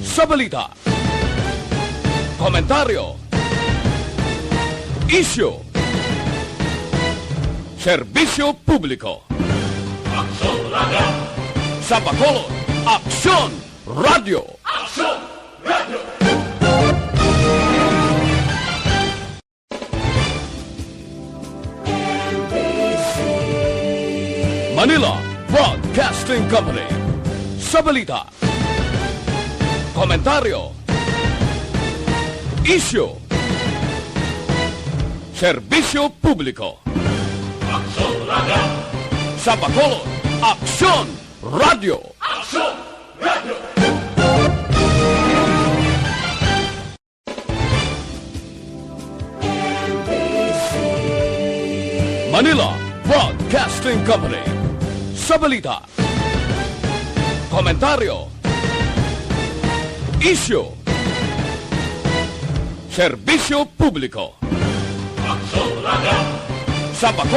Sa balita, komentaryo, isyu, serbisyo publiko. Aksyon Radio. Sa Bacolod, Aksyon Radio. Aksyon Radio. Manila Broadcasting Company. Sa balita, komentaryo, isyu, serbisyo publiko. Aksyon Radio. Sa Bacolod, Aksyon Radio. Aksyon Radio. Manila Broadcasting Company. Sa balita, komentaryo, isyu, serbisyo publiko. Aksyon Radio. Sa Bacolod,